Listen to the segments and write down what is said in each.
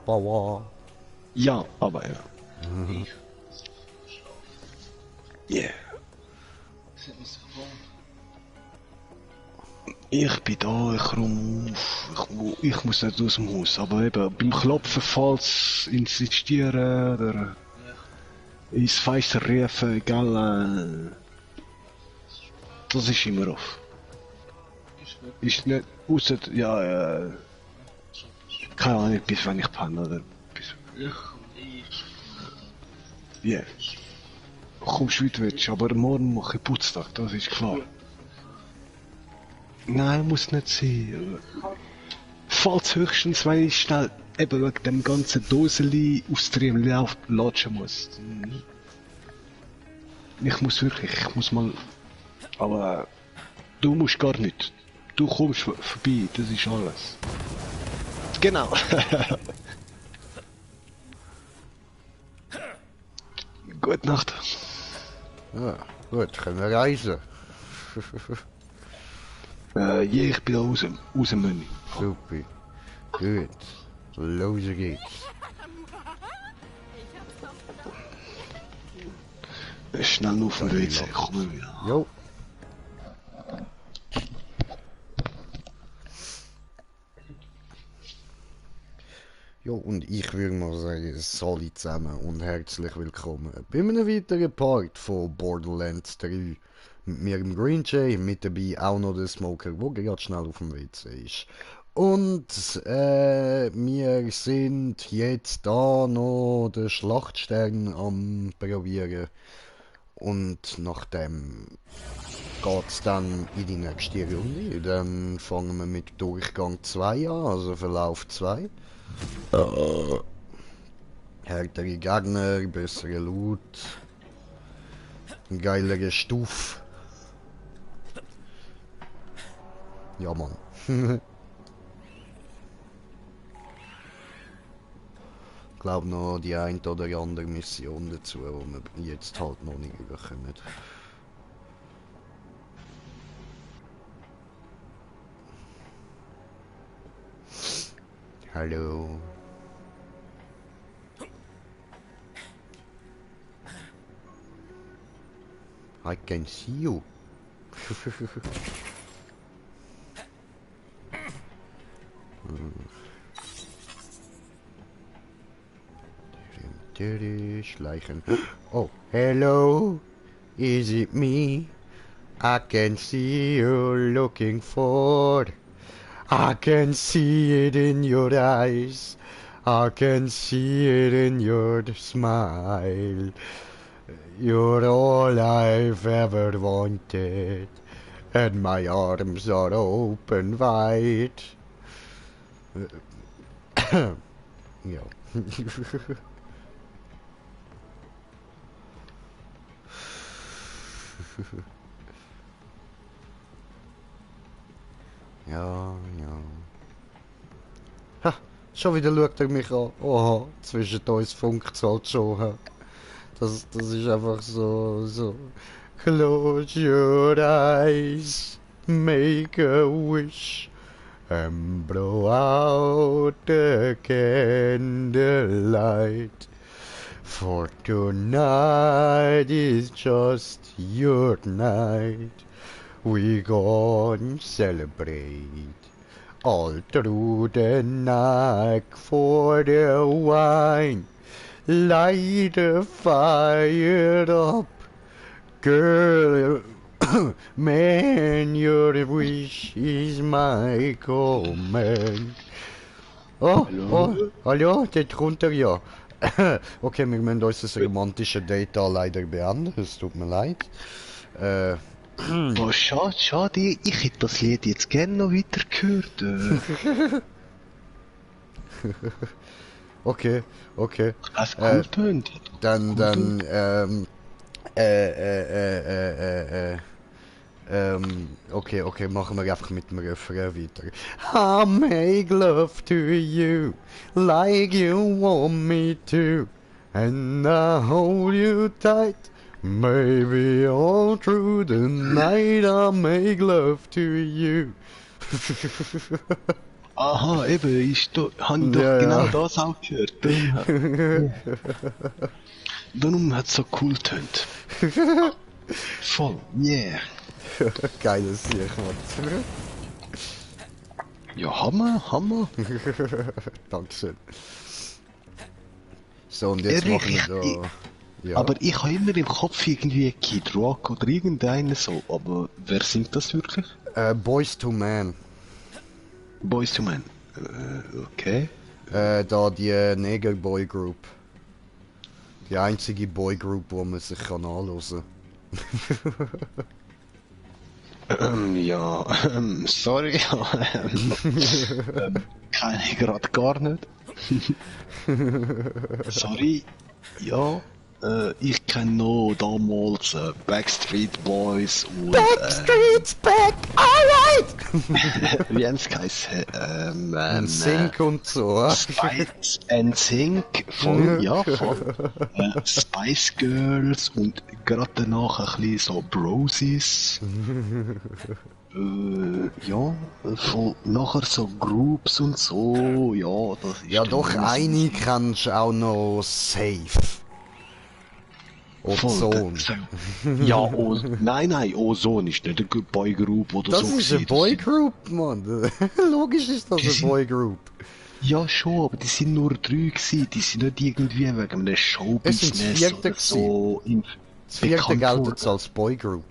Bauer. Ja, aber ja. Yeah. Ich bin da, ich rum auf. Ich muss nicht aus dem Haus, aber eben beim Klopfen, falls insistieren oder ins Fenster rufen, egal, das ist immer auf. Ist nicht, ausser, ja, keine Ahnung, bis wenn ich penne oder bis. Yeah. Kommst wie du willst, aber morgen mache ich Putztag, das ist klar. Nein, muss nicht sein. Falls höchstens, weil ich schnell eben wegen dem ganzen Doseli aus dem Lauf latschen muss. Ich muss mal. Aber du musst gar nicht. Du kommst vorbei, das ist alles. Genau. Gute Nacht. Ja, gut, können wir reisen. Ja, ich bin aus dem Menü. Super. Gut. Los geht's. Schnell auf den WC, komm wieder. Jo. Ja, und ich würde mal sagen, Sali zusammen und herzlich willkommen bei einem weiteren Part von Borderlands 3. Mit mir im Green Jay, mit dabei auch noch der Smoker, der gerade schnell auf dem WC ist. Und wir sind jetzt da noch den Schlachtstern am probieren. Und nachdem geht's dann in die nächste Runde. Dann fangen wir mit Durchgang 2 an, also Verlauf 2. Härtere Gegner, bessere Loot, geilere Stufe. Ja, Mann. Ich glaube noch die ein oder andere Mission dazu, die wir jetzt halt noch nicht überkommen. Hallo. I can see you. Schleichen. Oh, hello. Is it me? I can see you looking for. I can see it in your eyes. I can see it in your smile. You're all I've ever wanted, and my arms are open wide. Ja. Ja, ja. Ha, schon wieder schaut er mich an. Oha, zwischen uns funkt's halt schon. Ha. Das ist einfach so. Close your eyes, make a wish, and blow out the candlelight. For tonight is just your night. We gon' celebrate all through the night for the wine. Light a fire up, girl. Man, your wish is my command. Oh, hallo, dort kommt er ja. Okay, wir müssen unser romantisches Date da leider beenden, es tut mir leid. Oh, schade, ich hätte das Lied jetzt gerne noch weiter gehört. Okay. Es cool tönt. Okay, machen wir einfach mit dem Refrain weiter. I make love to you, like you want me to, and I hold you tight, maybe all through the night I make love to you. Aha, eben, habe ich doch Ja, genau ja. das auch gehört. Darum hat es so cool tönt. Voll, yeah. Geiles Sieg, Mann. Ja, Hammer. Dankeschön. So, und jetzt Ehrlich, machen wir da... Ja. aber ich habe immer im Kopf irgendwie Kid Rock oder irgendeinen so, aber wer singt das wirklich? Boys to Man. Boys to Men. Okay. Da die Neger Boy Group. Die einzige Boy Group, wo man sich kann anhören. Ja, sorry, kann ich gerade gar nicht. Sorry, ja, ich kenne noch damals Backstreet Boys und Backstreet's back, alright! wie haben sie geheißen? Und Sync und so. Spice and Sync, voll, ja, voll. Spice Girls und gerade danach ein bisschen so Brosies. Ja, voll, nachher so Groups und so, ja, das ist Ja, dann doch, immer so- eine kennst du auch noch safe. Ozone. Ja, nein, Ozone ist nicht eine Boygroup oder Das so. ist eine gewesen. Das sind- Boygroup, Mann. Logisch ist das Die eine sind- Boygroup. Ja, schon, aber die sind nur 3 gewesen. Die sind nicht irgendwie wegen einem Es Showbusiness sind 4 oder so Das vierte bekannt geltet worden. als Boygroup.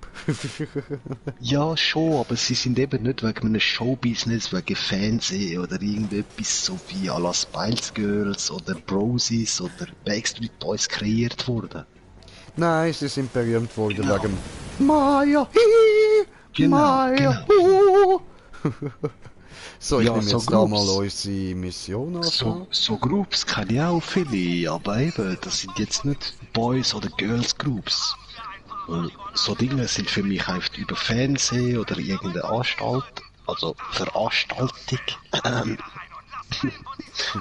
Ja, schon, aber sie sind eben nicht wegen einem Showbusiness, wegen Fernsehen oder irgendetwas so wie à la Spice Girls oder Brosies oder Backstreet Boys kreiert worden. Nein, sie sind berühmt worden Genau. wegen Maya Hi, Genau, Maya genau. Hu. So, ich Ja, nehme so jetzt da mal Groups. unsere Mission an. So Groups kenne ich auch viele, aber eben, das sind jetzt nicht Boys oder Girls Groups. Und so Dinge sind für mich einfach über Fernsehen oder irgendeine Anstalt, also Veranstaltung,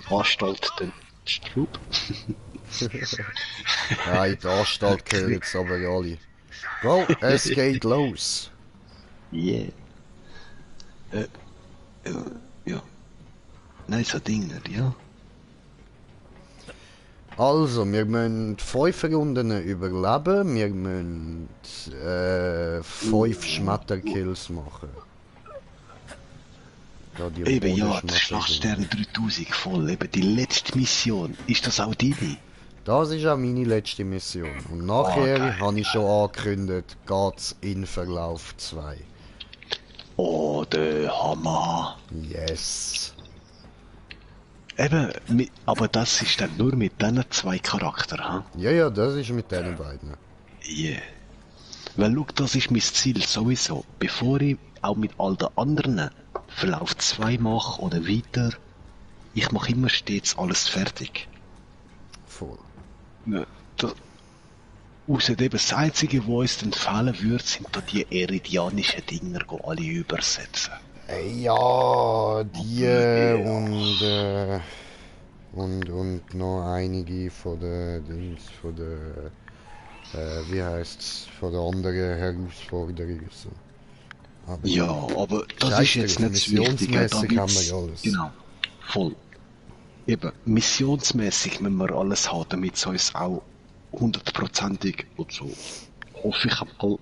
Anstalt den Strub. Ja, in die Anstalt gehören jetzt aber alle. Bro, es geht los. Yeah. Ja. Nein, so Dinge nicht, ja. Also, wir müssen 5 Runden überleben. Wir müssen 5 Schmetterkills machen. Da die Eben, ja, der Bodenschmetter sind. Schlachtstern 3000 voll, eben die letzte Mission. Ist das auch deine? Das ist auch meine letzte Mission. Und nachher geil, habe ich schon angekündigt, geht's in Verlauf 2. Oh, der Hammer. Yes. Eben, aber das ist dann nur mit diesen 2 Charakteren, hm? Ja, ja, das ist mit den beiden. Yeah. Weil, schau, das ist mein Ziel sowieso. Bevor ich auch mit all den anderen Verlauf 2 mache oder weiter, ich mache immer stets alles fertig. Voll. Ja, außer eben das Einzige, was uns dann fehlen würde, sind da die eridianischen Dinger, die alle übersetzen. Ja, die und noch einige von der Dings, von der wie heißt's, von der anderen Herausforderungen so. Aber Ja, aber das Scheiß ist jetzt drauf, nicht das Wichtige. Da missionsmässig haben gibt's- wir alles. Genau, voll. Eben, missionsmäßig müssen wir alles haben, damit es uns auch 100%ig und so, hoffe ich mal,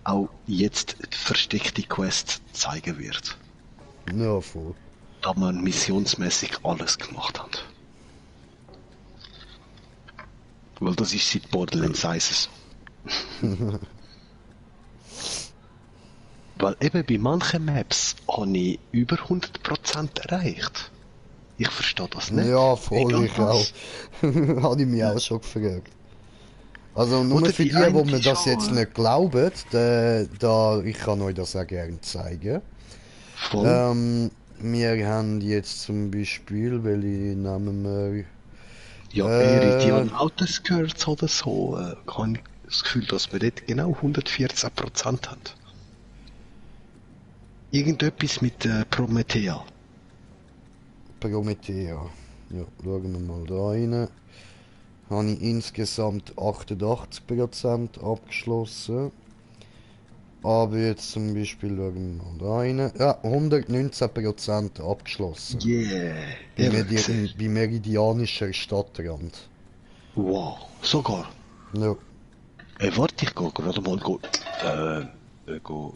auch jetzt die versteckte Quest zeigen wird. Ja, voll. Da wir missionsmäßig alles gemacht haben. Weil das ist seit Borderlands 1 so. Weil eben bei manchen Maps habe ich über 100% erreicht. Ich verstehe das nicht. Ja, voll, Egal ich auch. was. Habe ich mich auch schon gefragt. Also nur Oder für die die, wo mir eine das schon, jetzt nicht glauben, ich kann euch das auch gerne zeigen. Voll. Wir haben jetzt zum Beispiel, welche nehmen wir? Ja, Meridian Outskirts oder so, habe ich das Gefühl, dass wir dort genau 114% haben. Irgendetwas mit Promethea. Promethea. Ja, schauen wir mal da rein. Habe ich insgesamt 88% abgeschlossen. Aber jetzt zum Beispiel schauen wir mal da rein. Ja, 119% abgeschlossen. Yeah, Bei, eben gesehen. Bei meridianischer Stadtrand. Wow, sogar. Ja. Warte, ich gehe gerade mal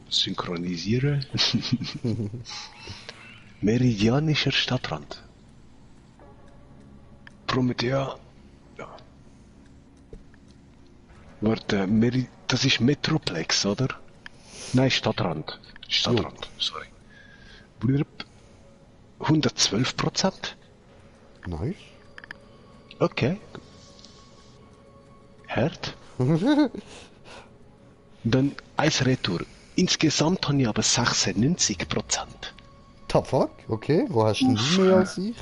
synchronisieren. Meridianischer Stadtrand. Promethea. Ja. Warte, das ist Metroplex, oder? Nein, Stadtrand. Stadtrand, sorry. Blurb. 112%? Nice. Okay. Hart. Dann eins Retour. Insgesamt habe ich aber 96%. The fuck? Okay, wo hast denn du mehr als ich?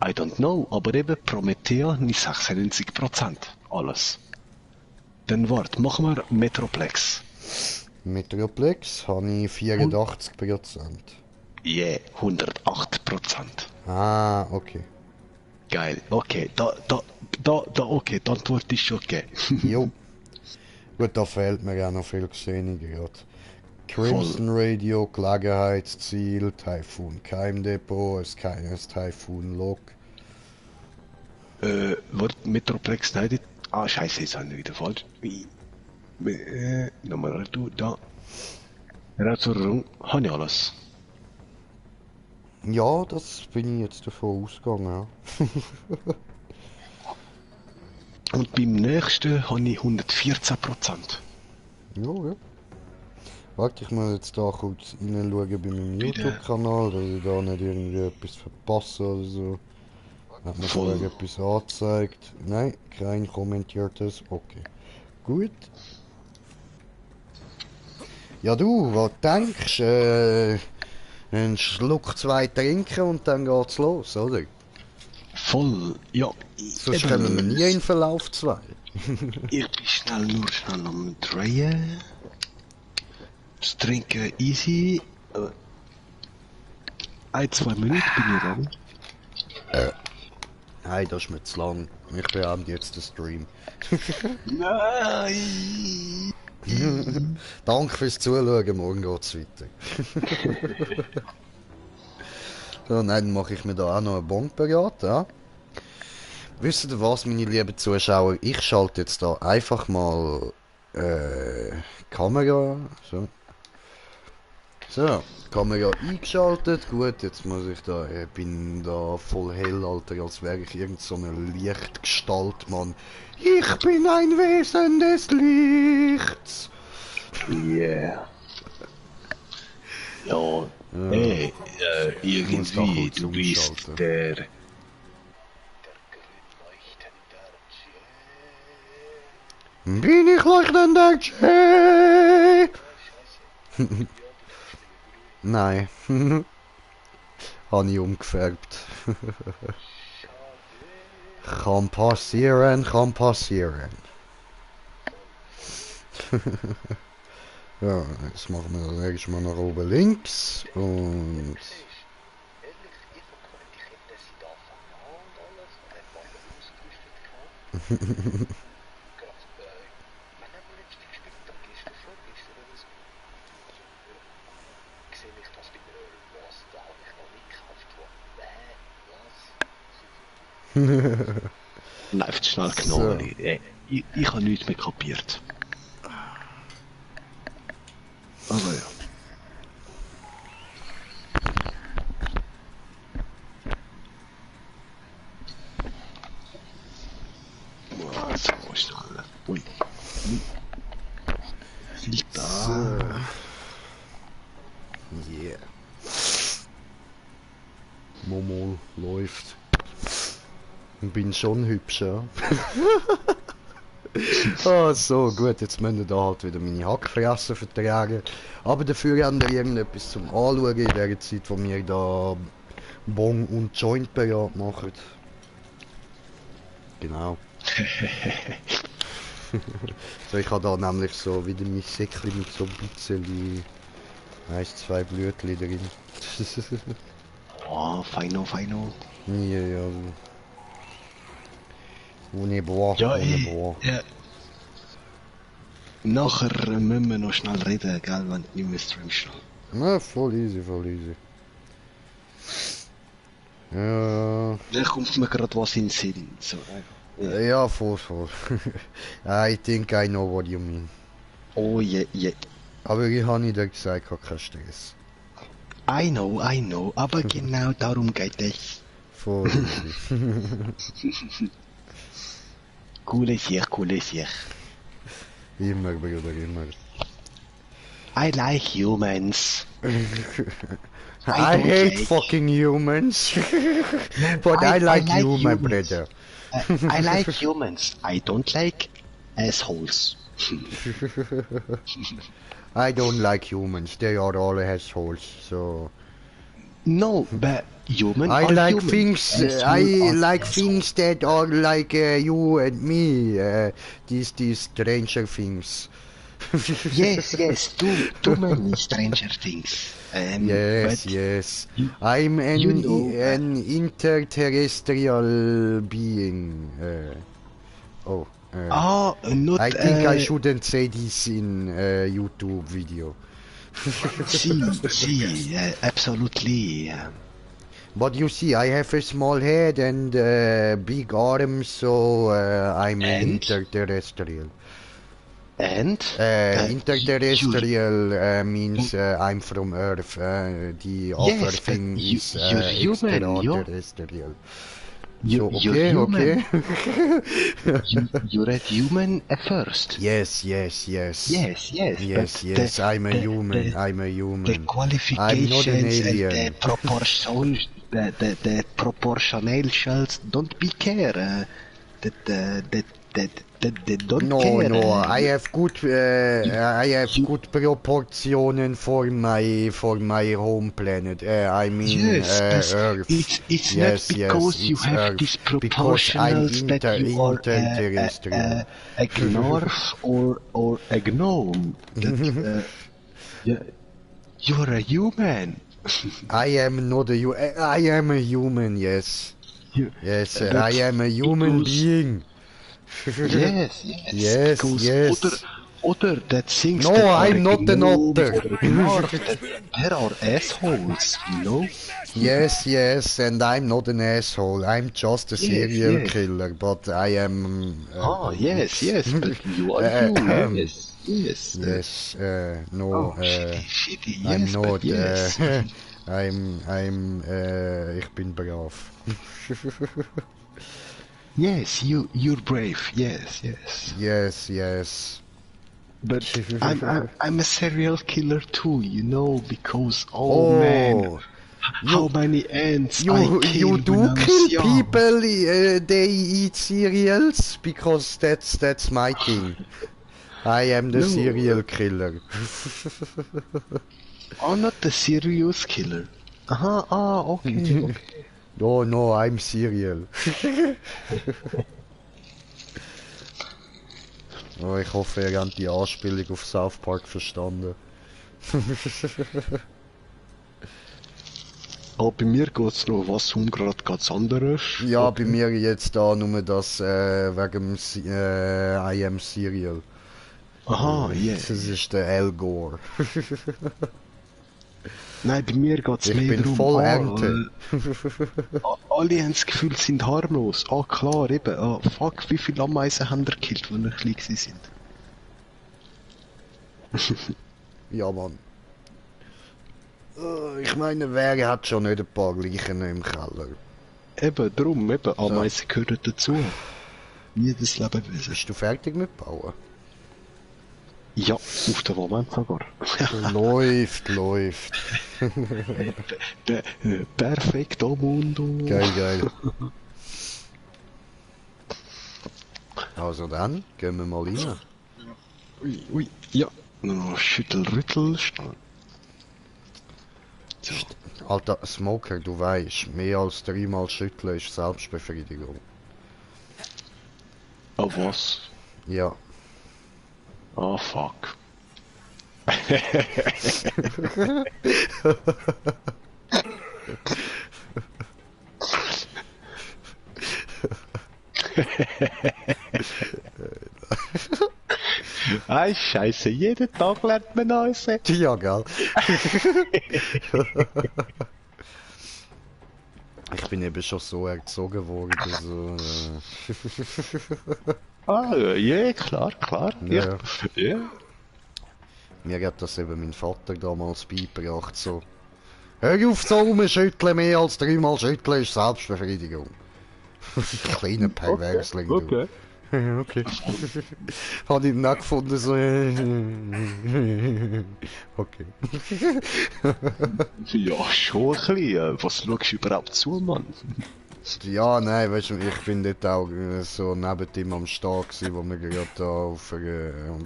I don't know, aber eben Promethea habe ich 96%. Alles. Dann warte, machen wir Metroplex. Metroplex habe ich 84%. Yeah, 108%. Ah, okay. Geil, okay, okay, die Antwort ist okay. Jo. Gut, da fehlt mir auch noch viel gesehen gerade. Crimson Voll. Radio, Gelegenheitsziel, Typhoon Keimdepot, es keines Typhoon Log. Warte, Metroplex, nein, scheiße, jetzt habe ich wieder falsch. Nochmal Retour, da. Restaurierung, habe ich alles. Ja, das bin ich jetzt davon ausgegangen, ja. Und beim nächsten habe ich 114%. Jo, ja. Warte, ich muss jetzt da kurz reinschauen bei meinem Bitte. YouTube-Kanal, dass ich da nicht irgendwie etwas verpasse oder so. Hat mir Voll. vorher etwas angezeigt? Nein, kein kommentiertes. Okay. Gut. Ja du, was denkst du? Einen Schluck zwei trinken und dann geht's los, oder? Voll, ja. Sonst kommen wir nie in Verlauf 2. Ich bin schnell am Drehen. Das Trinken easy. 1-2 Minuten bin ich dran. Nein, das ist mir zu lang. Ich beende jetzt den Stream. Nein! Danke fürs Zuschauen, morgen geht's weiter. So, nein, dann mache ich mir da auch noch einen Bon parat, ja. Wisst ihr was, meine lieben Zuschauer? Ich schalte jetzt da einfach mal Kamera. So, Kamera eingeschaltet. Gut, jetzt muss ich da, ich bin da voll hell, Alter, als wäre ich irgend so eine Lichtgestalt, Mann. Ich bin ein Wesen des Lichts. Yeah. Ja, hey, muss da irgendwie, kurz du bist umschalten. der... Bin ich leuchtender Jay? Nein. Habe ich umgefärbt. Kann passieren, kann passieren. Ja, jetzt machen wir das nächste Mal nach oben links und... Läuft schnell So. genommen. Ich habe nichts mehr kapiert. Also ja. So schnell. Ui. Liegt da. So. Yeah. Momol läuft. Ich bin schon hübsch, ja. Ah, so, gut, jetzt müssen wir da halt wieder meine Hackfressen vertragen. Aber dafür haben wir irgendetwas zum Anschauen in der Zeit, wo wir da Bon und Joint parat machen. Genau. So, ich habe da nämlich so wieder mein Säckchen mit so ein bisschen 1-2 Blütchen drin. Oh, feino. Ja, ja. Ohne Boah, Ja, ohne Boah. ja. nachher müssen wir noch schnell reden, gell, wenn du nicht mehr streamst. Na, voll easy, voll easy. Ja, Da kommt mir gerade was in den Sinn. So, einfach. ja, voll, voll. I think I know what you mean. Oh je, je. Aber ich habe dir gesagt, ich habe keinen Stress. I know, aber genau darum geht es. Voll easy. Coole Sicht. Immer, Bruder, immer. I like humans. I don't hate like- fucking humans. But I like you, my humans. brother. I like humans. I don't like assholes. I don't like humans. They are all assholes. So No, but human I are like human. things. Asshole I are like asshole. things that are like you and me. These stranger things. Yes, too many stranger things. Yes, but yes. you- I'm an you know, an interterrestrial being. not. I think I shouldn't say this in a YouTube video. See, absolutely. But you see, I have a small head and big arms, so I'm an And? interterrestrial. And Interterrestrial means I'm from Earth. The other Yes, but thing is you're human, extraterrestrial. you're okay, human. okay. You're a human at first. Yes. Yes. Yes, but I'm a the- human. the- I'm a The human. qualifications and alien. the proportionals don't be care. They don't No, care. no, I have good proportionen for my home planet. I mean Yes, but Earth. it's Yes, not because yes, you it's have Earth. these Because I'm proportionals that you are interterrestrial. a gnorf or a gnome. Yeah, you're a human. I am not a I am a human. Yes, yes, But I am a human because- being. Yes. Yes, Because yes. Other that things No, that are I'm not an gnome otter. or a gnorf, there are assholes, you know? Yes, and I'm not an asshole. I'm just a serial yes. killer, but I am. Yes, but you are you, yes. Yes, no, Shitty, yes, I'm not. but yes. Ich bin brav. Yes, you're brave, yes. Yes. But I'm a serial killer too, you know, because Oh, man, how many ants I you killed do when I was kill young. people. They eat cereals because that's my thing. I am the No. serial killer. I'm not the serious killer. Okay. No, I'm serial. Oh, ich hoffe, ihr habt die Anspielung auf South Park verstanden. Bei mir geht's noch was gerade ganz anderes. Ja, bei mir jetzt da nur das wegen I am serial. Yes. Das ist der Al Gore. Nein, bei mir geht's Ich mehr bin darum, voll Ernte. alle haben das Gefühl, sie sind harmlos. Klar, eben. Fuck, wie viele Ameisen haben ihr gekillt, als ihr klein gewesen sind? Ja, Mann. Ich meine, wer hat schon nicht ein paar Leichen im Keller? Eben, Ameisen gehören dazu. Jedes Lebewesen. Bist du fertig mit Bauen? Ja, auf den Moment sogar. Läuft. Perfekto Mundo. Geil. Also dann, gehen wir mal rein. Ui, ja. Nur noch Schüttel-Rüttel. So. Alter, Smoker, du weißt, mehr als 3-mal schütteln ist Selbstbefriedigung. Was? Ja. Fuck. Ei, Scheiße, jeden Tag lernt man Neues. Ja, gell? Ich bin eben schon so erzogen worden, so. Ah, ja, klar, klar. Ja. Ja. Mir hat das eben mein Vater damals beigebracht, so. Hör auf so rumschütteln, mehr als 3-mal schütteln ist Selbstbefriedigung. Kleiner Perversling, du. Okay. Okay. Hat ich nicht gefunden, so. Okay. Ja, schon ein bisschen. Was schaust du überhaupt zu, Mann? Ja, nein, weißt du, ich bin dort auch so neben ihm am Start gewesen, wo wir gerade da auf bei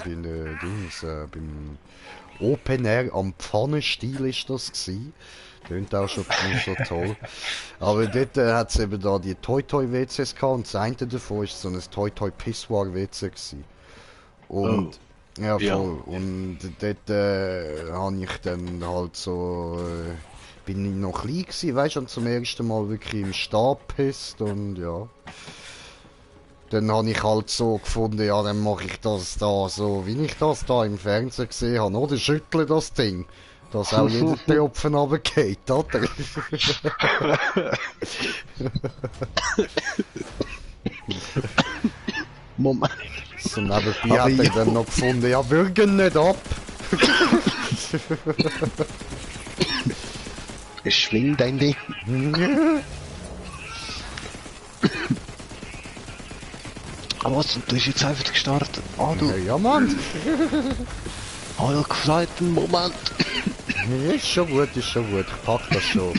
den Dings, beim Open Air am Pfannenstiel ist das gewesen. Klingt auch schon nicht so toll. Aber dort hat es eben da die Toy-Toy-WCs gehabt und das eine davon ist so ein Toy-Toy-Pissoir-WC gewesen. Und, ja, voll. Ja. Und dort habe ich dann halt so, bin ich noch klein gewesen, weißt du, und zum ersten Mal wirklich im Stab gepisst und ja. Dann habe ich halt so gefunden, ja, dann mache ich das da so, wie ich das da im Fernsehen gesehen habe, oder? Schüttle das Ding. Dass auch jeder Tropfen runtergeht, oder? Moment. So nebenbei hat er dann noch gefunden, ja, würgen nicht ab. Es schwingt ein Ding. Aber was, du hast jetzt einfach gestartet. Ah, du. Ja, Mann. Ah, gefreut, einen Moment. Ist schon gut, ist schon gut. Ich pack das schon,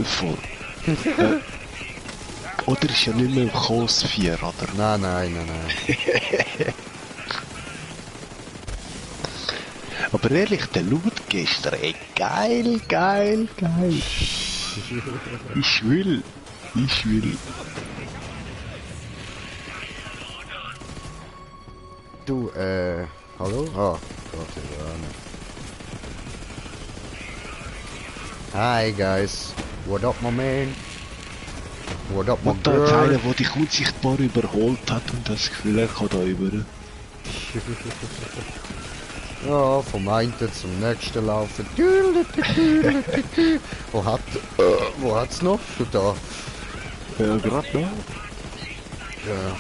Voll. Oder ist ja nicht mehr im Kurs 4, oder? Nein, nein, nein, nein. Aber ehrlich, der Loot gestern, ey, geil, geil, geil. Ich will. Du, hallo? Ah, Gott, Hi, guys. What up, my man? What up, my Und da ist einer, girl? der dich unsichtbar überholt hat und das Gefühl, er kann da über. Ja, vom einen zum nächsten laufen. Wo hat's noch? Da. Ja, gerade da. Ja.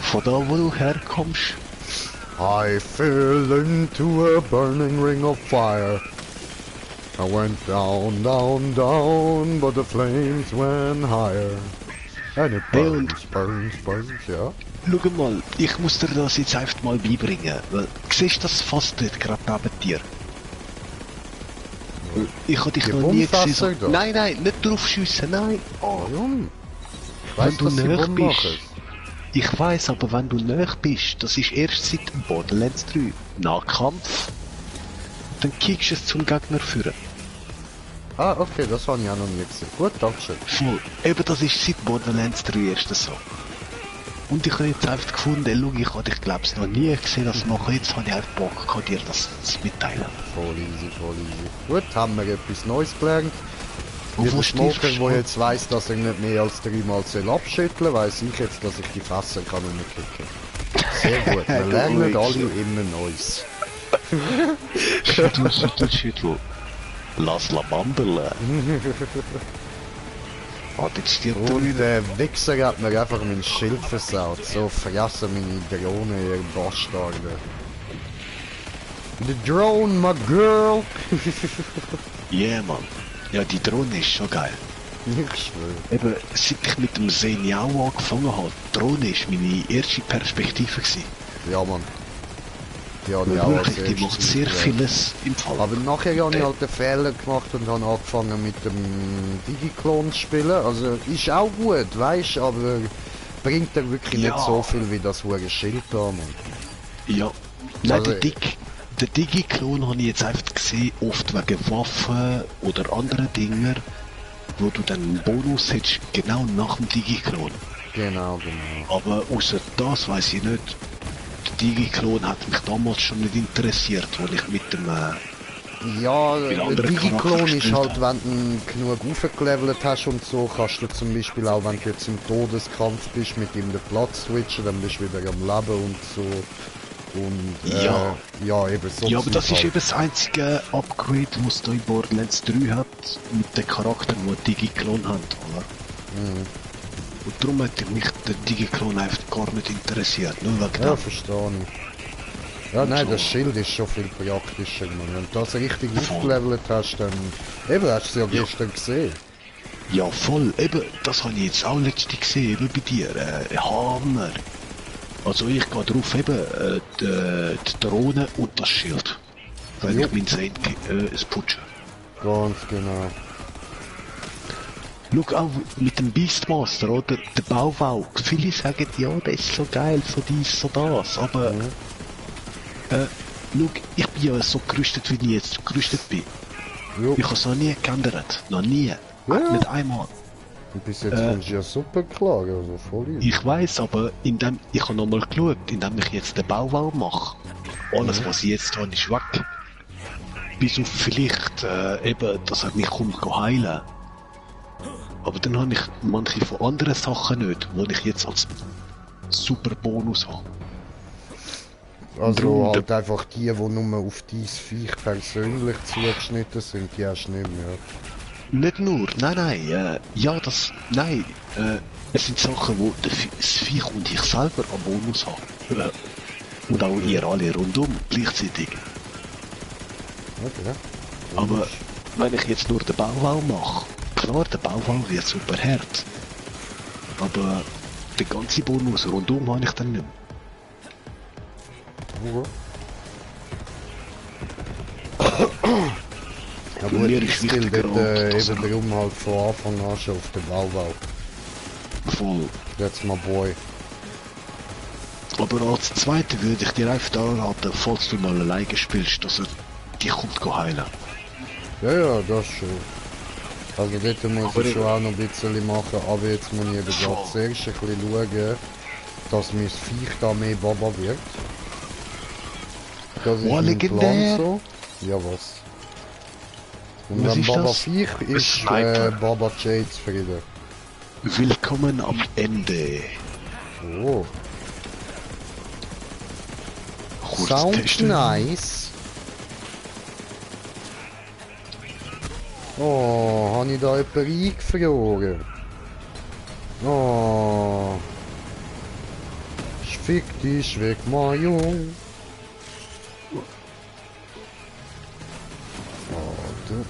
Von da, wo du herkommst. I fell into a burning ring of fire. I went down, down, down, but the flames went higher. And it Hey, burns, burns, burns, ja. Schau mal, ich muss dir das jetzt einfach mal beibringen. Weil, siehst du das Fass dort gerade neben dir? Ich habe dich Die noch nie gesehen. Wundfässer da? Nein, nein, nicht drauf schiessen, nein. Oh. Warum? Ich weiss, Wenn du dass sie näher Wunden bist. machen. Ich weiss, aber wenn du näher bist, das ist erst seit dem Borderlands 3. Nahkampf, dann kickst du es zum Gegner führen. Ah, okay, das habe ich auch noch nie gesehen. Gut, dankeschön. Voll. Eben, das ist seit Borderlands 3 erst so. Und ich habe jetzt einfach gefunden, schau, ich habe dich glaub's noch nie gesehen, das machen. Jetzt habe ich einfach Bock gehabt, dir das zu mitteilen. Voll easy, voll easy. Gut, haben wir etwas Neues gelernt. Und Wie wo der Smoker, stirbst der du? jetzt weiss, dass er nicht mehr als 3-mal abschütteln soll, weiss ich jetzt, dass ich die Fässer kann nicht mehr kicken. Sehr gut, wir lernen alle immer Neues. Schüttel. Lass la Bambele. Hat jetzt dir Und der Wichser hat mir einfach mein Schild versaut. So vergessen meine Drohne, ihr Bastarde. The drone, my girl! Yeah, Mann. Ja, die Drohne ist schon geil. Ich schwöre. Eben, seit ich mit dem Seniau angefangen habe, die Drohne ist meine erste Perspektive gewesen. Ja, Mann. Die habe ich auch als Wirklich, die macht erstes sehr gelernt. vieles im Fall. Aber nachher habe ich halt den Fehler gemacht und habe angefangen mit dem Digiklon zu spielen. Also ist auch gut, weißt du, aber bringt er wirklich Ja. nicht so viel wie das hure Schild da, Mann. Ja. Nein, Also- der Digi-Klon habe ich jetzt einfach gesehen, oft wegen Waffen oder anderen Dingen, wo du dann einen Bonus hättest, genau nach dem Digi-Klon. Genau, genau. Aber außer das weiß ich nicht. Der Digi-Klon hat mich damals schon nicht interessiert, weil ich mit dem Ja, Weil der andere Digiklon Charakter ist gespielt halt, haben. wenn du genug aufgelevelt hast und so, kannst du zum Beispiel auch, wenn du jetzt im Todeskampf bist, mit ihm den Platz switchen, dann bist du wieder am Leben und so. Und Ja. ja, eben so Ja, aber das Zeug ist halt. eben das einzige Upgrade, was es da in Borderlands 3 hat, mit den Charakteren, die Digiklon haben, oder? Und darum hat mich der Digiklon einfach gar nicht interessiert, nur wegen Ja, dem. verstehe ich. Ja, Und nein, so. das Schild ist schon viel praktischer, Mann. Wenn du das richtig Voll. aufgelevelt hast, dann... Eben, hast du es ja gestern gesehen. Ja, voll. Eben, das habe ich jetzt auch letztens gesehen, eben bei dir. Hammer. Also ich gehe drauf, eben, die Drohne und das Schild. Wenn Jo. ich mein Saint putsche. Ganz genau. Schau auch mit dem Beastmaster, oder? Der Bauwau. Viele sagen, ja, das ist so geil, so dies, so das. Aber, schau, ich bin ja so gerüstet, wie ich jetzt gerüstet bin. Jo. Ich habe es noch nie geändert. Noch nie. Ja. Nicht einmal. Und bis jetzt kommst du ja super klar, also voll easy. Ich weiß, aber ich habe nochmal geschaut, indem ich jetzt den Bauwau mache. Alles, was ich jetzt habe, ist weg. Bis auf vielleicht eben, dass er mich kommt heilen. Aber dann habe ich manche von anderen Sachen nicht, die ich jetzt als super Bonus habe. Also Drum, halt einfach die nur auf dein Viech persönlich zugeschnitten sind, die hast du nicht mehr. Nicht nur, nein, nein, es sind Sachen, wo das Viech und ich selber am Bonus habe. Und auch ihr alle rundum gleichzeitig. Okay. Aber wenn ich jetzt nur den Bauwau mache, klar, der Bauwau wird super hart. Aber den ganzen Bonus rundum habe ich dann nicht mehr. Ja Und gut, mir ich ist skill wichtiger dort auch, dass eben darum halt von Anfang an schon auf den Bauwau. voll. That's my boy. Aber als Zweite würde ich dir einfach anraten, falls du mal alleine spielst, dass er dich kommt heilen. Ja, das schon. Also dort muss Aber ich schon eben- auch noch ein bisschen machen, aber jetzt muss ich eben gerade zuerst ein bisschen schauen, dass mein Viech da mehr Baba wird. Das ist Oh, mein Plan legendär. so. Ja, was? Und Was wenn ist Baba das? Viech ist Sniper. Baba Jade zufrieden. Willkommen am Ende. Oh. Kurz Sounds testen. nice. Oh, habe ich da jemanden eingefroren? Oh. Fick dich weg, mein Jung. Warte.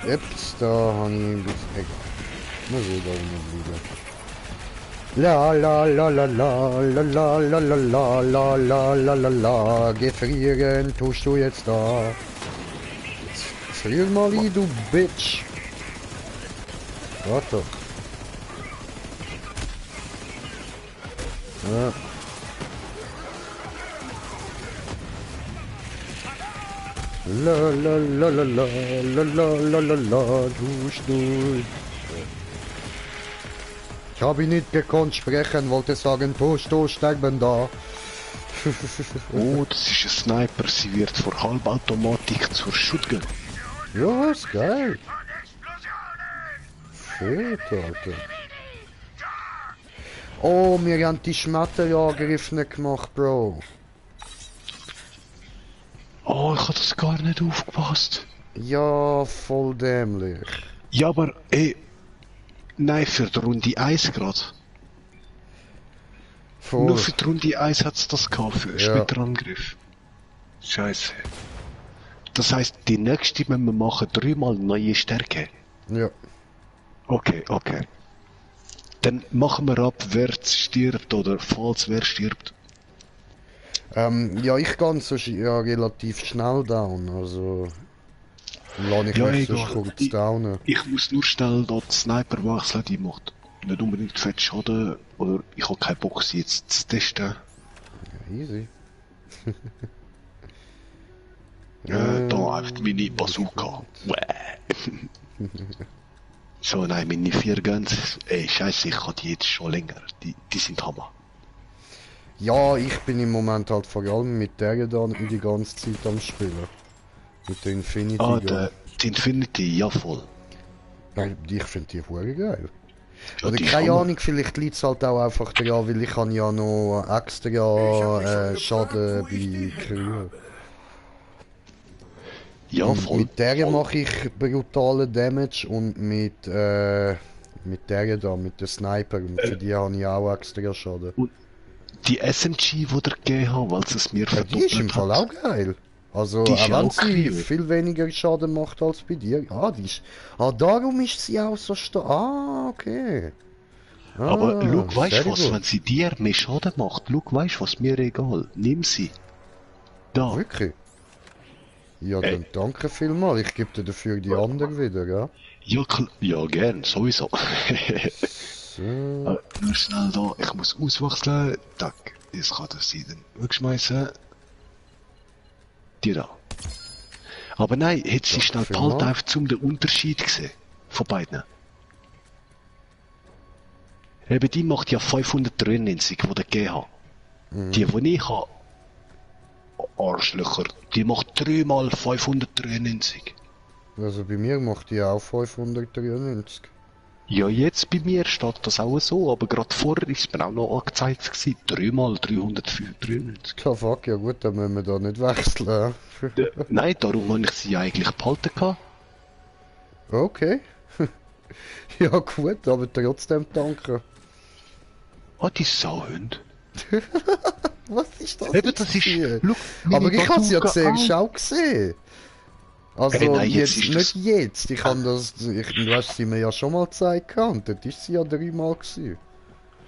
Jetzt, da habe ich ein bisschen... Egal. Muss ich da unten bleiben. La la la la la la la la la la la la la la la. Gefrieren tust du jetzt da. Jetzt frier mal ein, du Bitch. Warte. Ja. La la la la la la la la la la du. Ich habe nicht gekonnt sprechen, wollte sagen, du sterben da. Oh, das ist ein Sniper. Sie wird vor Halbautomatik zur Shotgun. Ja, ist geil. Fett, Alter. Oh, wir haben die Schmetterangriff nicht gemacht, Bro. Oh, ich habe das gar nicht aufgepasst. Ja, voll dämlich. Ja, aber, nein, für die Runde 1 gerade. Voll. Nur für die Runde 1 hat es das gehabt, für Ja. Schmetterangriff. Scheiße. Das heisst, die nächste müssen wir machen, 3-mal neue Stärke. Ja. Okay. Dann machen wir ab, wer stirbt oder falls wer stirbt. Ja, ich gehe so ja relativ schnell down, also... Lass ich Ja, mich so egal. kurz downen. Ich muss nur schnell da die Sniper wechseln, die macht nicht unbedingt fett Schaden, oder ich habe keinen Bock, sie jetzt zu testen. Ja, easy. Da einfach meine Bazooka. Wäh. So, nein, meine 4 Guns, scheiße, ich habe die jetzt schon länger. Die sind Hammer. Ja, ich bin im Moment halt vor allem mit der da die ganze Zeit am Spielen. Mit der Infinity Ah, Gun. die Infinity, ja voll. Nein, ich finde die hure geil. Ja, Oder die ist keine Hammer. Ahnung, vielleicht liegt es halt auch einfach daran, weil ich kann ja noch extra Schaden bei Crew. Ja, Und voll. mit der Voll. mache ich brutalen Damage und mit der da, mit der Sniper, und für die habe ich auch extra Schaden. Und die SMG, die der gegeben hat, weil es mir Ja, die ist im verdoppelt Fall hat, auch geil. Also, die ist auch ja wenn auch sie Krieger. viel weniger Schaden macht als bei dir. Ah, die ist. Ah, darum ist sie auch so stark. Ah, okay. Aber Ah, schau, weißt sehr du was, gut. wenn sie dir mehr Schaden macht, schau, weißt du was, mir egal. Nimm sie. Da. Wirklich. Ja, Äh, dann danke vielmals. Ich gebe dir dafür die andere wieder, ja? ja, ja, gern, sowieso. So. Nur schnell da, ich muss auswechseln. Tack, jetzt kann das sie dann wegschmeißen. Die da. Aber nein, hätte sie Danke schnell behalten, vielmals. einfach zum den Unterschied gesehen. Von beiden. Eben die macht ja 593, die der gegeben hat. Die ich habe, Arschlöcher, die macht 3 mal 593. Also bei mir macht die auch 593. Ja, jetzt bei mir steht das auch so, aber gerade vorher ist es mir auch noch angezeigt gewesen. 3 mal 393. Ja, fuck, ja gut, dann müssen wir da nicht wechseln. Nein, darum habe ich sie eigentlich behalten gehabt. Okay. Ja gut, aber trotzdem danke. Ah, die Sauhunde. Was ist das Eben, jetzt das ist, hier? look, meine Aber ich habe es ja Bazooka zuerst auch. auch gesehen. Also Nein, jetzt jetzt ist nicht das, jetzt. Ich habe das, du hast sie mir ja schon mal gezeigt und dort ist sie ja 3-mal gewesen.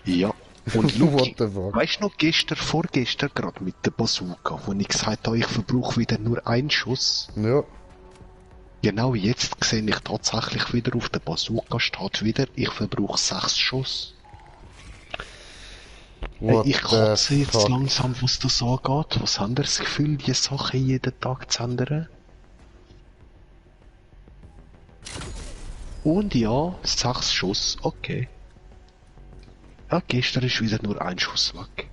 ja. Und look, What the fuck? weißt du noch, vorgestern gerade mit der Bazooka, wo ich gesagt habe, ich verbrauche wieder nur einen Schuss. Ja. Genau jetzt sehe ich tatsächlich wieder auf der Bazooka steht wieder, ich verbrauche 6 Schuss. What Ich the kotze jetzt fuck? langsam, was das angeht. Was haben ihr das Gefühl, die Sachen jeden Tag zu ändern? Und ja, 6 Schuss, okay. Ja, gestern ist wieder nur ein Schuss weg.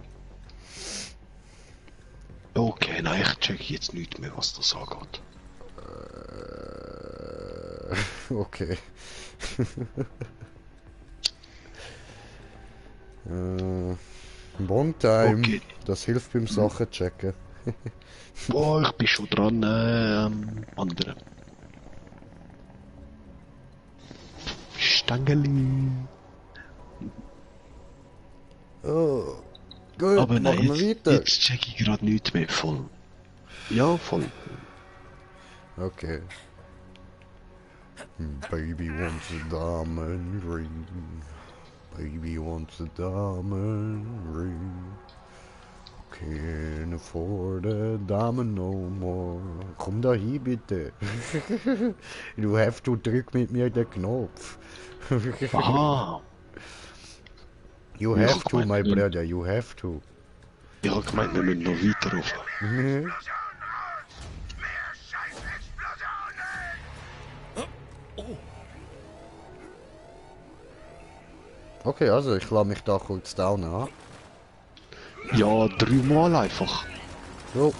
Okay, nein, ich check jetzt nicht mehr, was das angeht. Okay. Long time. Okay. Das hilft beim Sachen checken. Boah, ich bin schon dran, anderen. Stangeli. Oh. Gut, Aber nein, machen wir weiter. jetzt check ich gerade nichts mehr voll. Ja, voll. Okay. Baby wants a diamond ring. Baby wants a diamond ring. Can't afford a diamond no more. Komm da hin, bitte. Du have to drück mit mir den Knopf. Aha. You Ja, have to, gemeint, my wir- brother, you have to. Ich hab gemeint, wir müssen noch weiter rauf. Okay, also ich lasse mich da kurz down an. Ja, 3 Mal einfach. So,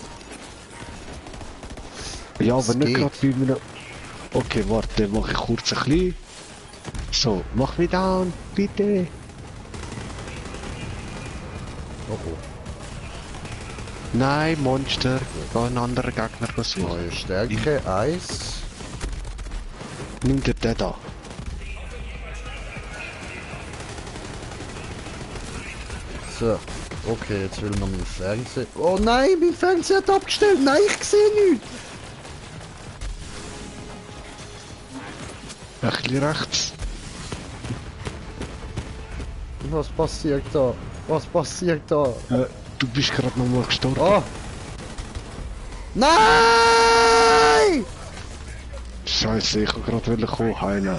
Ja, aber Es nicht geht. gerade bei mir. Okay, warte, dann mache ich kurz ein bisschen. So, mach mich down, bitte. oh oh. Nein, Monster. Geh einen anderen Gegner versuchen. Neue Stärke, Eis. Nimm dir den da. So, okay, jetzt will man mein Fernseher. Oh nein, mein Fernseher hat abgestellt. Nein, ich sehe nichts. Ein bisschen rechts. Was passiert da? Was passiert da? Du bist gerade nochmal gestorben. Oh! Nein! Scheiße, ich wollte gerade kommen heilen.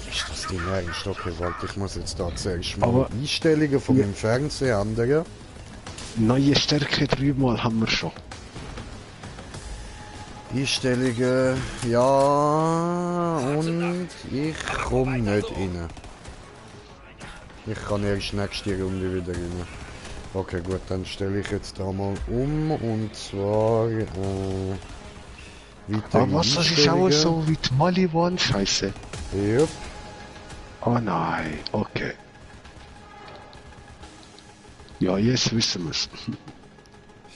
Ist das Ding ernst? Okay, warte, ich muss jetzt da zuerst mal Aber- Einstellungen von meinem Fernseher ändern. Neue Stärke 3 Mal haben wir schon. Einstellungen, ja, und ich komme nicht rein. Ich kann erst nächste Runde wieder rein. Okay, gut, dann stelle ich jetzt da mal um und zwar weitere Aber was, das ist auch Einstellungen. so wie die Maliwan, scheiße. Yep. Oh nein, okay. Ja, jetzt wissen wir's.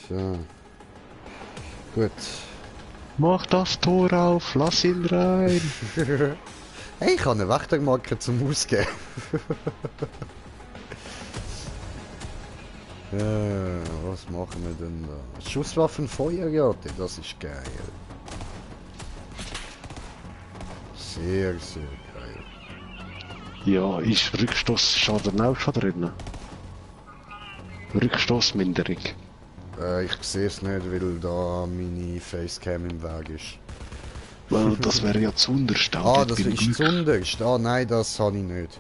So. Gut. Mach das Tor auf, lass ihn rein. Hey, ich habe eine Wächtermarke zum Ausgeben. Was machen wir denn da? Schusswaffenfeuerrate, das ist geil. Sehr, sehr geil. Ja, ist Rückstoßschaden auch schon drin? Rückstoßminderung. Ich sehe es nicht, weil da meine Facecam im Weg ist. Weil das wäre ja zu unterst. Ah, das ist zunderst. Ah, nein, das habe ich nicht.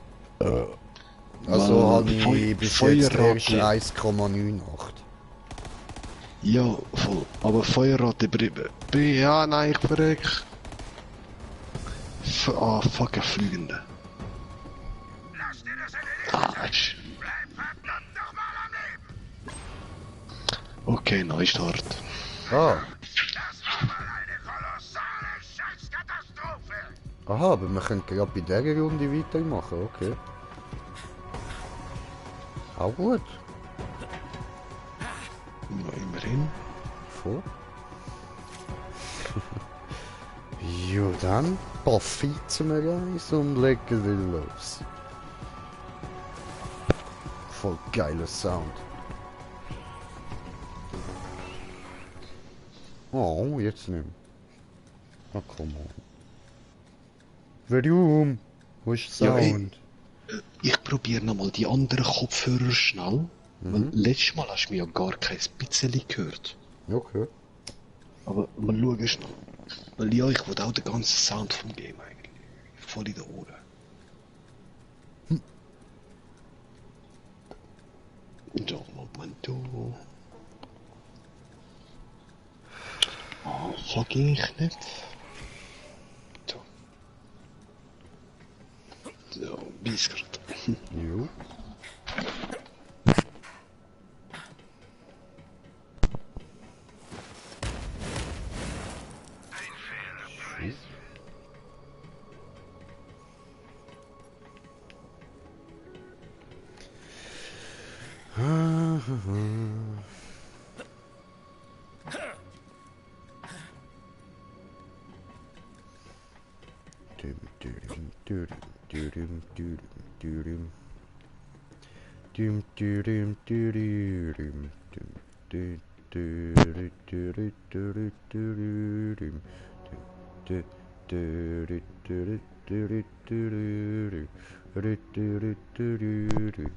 Also habe ich bis jetzt erst Feuerrate. 1,98. Ja, voll. Aber Feuerrate. Ja, nein, ich verreck. Fuck, ein Fliegender. Arsch. Okay, Neustart. Ah. Aha, aber wir können gerade bei dieser Runde weitermachen, okay. Auch gut. Ja, immerhin. Voll. Jo, dann befeizen wir eins und legen wieder los. Voll geiler Sound. Oh, jetzt nicht mehr. Oh, komm on. Warum? Wo ist der Ja, Sound? ich probiere nochmal die anderen Kopfhörer schnell. Weil Mhm. letztes Mal hast du mich ja gar kein bisschen gehört. Okay. Aber mal schauen schnell. Weil ja, ich will auch den ganzen Sound vom Game eigentlich. Voll in den Ohren. So, Momento. Oh, fuck ich nicht. So. So, bis grad. Jo.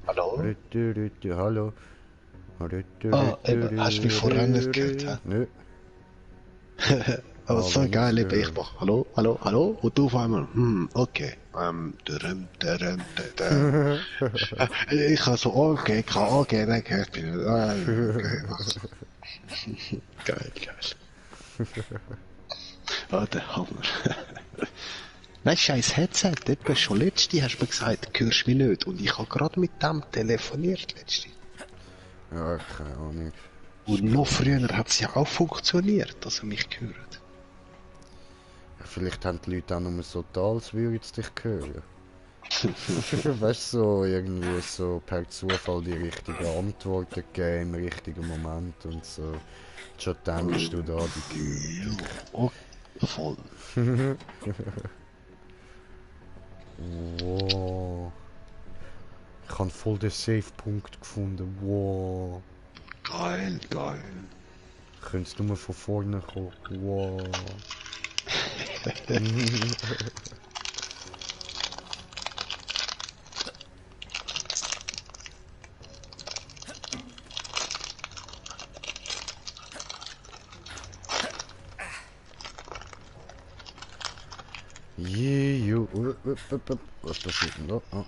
Hallo? Hallo. Ah, eben, hast du mich vorher nicht gehört, hä? Nö, Aber aber so nichts geil, eben, ich gehört. mach Hallo, hallo, hallo, und du auf einmal, okay. Ich habe so, okay, dann gehört bin ich. Okay, was? Geil, geil. Ah, der Hammer. Nein, scheiß Headset, etwa schon letzte hast du mir gesagt, hörst mich nicht. Und ich habe gerade mit dem telefoniert letzte. Ja, keine Ahnung. Und noch früher hat es ja auch funktioniert, dass er mich gehört. Ja, vielleicht haben die Leute auch nur so da, als würden sie dich hören. Weißt du, so irgendwie so per Zufall die richtigen Antworten geben im richtigen Moment und so. Schon denkst du da, die hören Ja, oh, voll. dich. Wow. Ich habe voll den Safe-Punkt gefunden. Wow. Geil, geil. Könntest du mal von vorne kommen? Wow. Jeju. Was passiert denn da? Ah.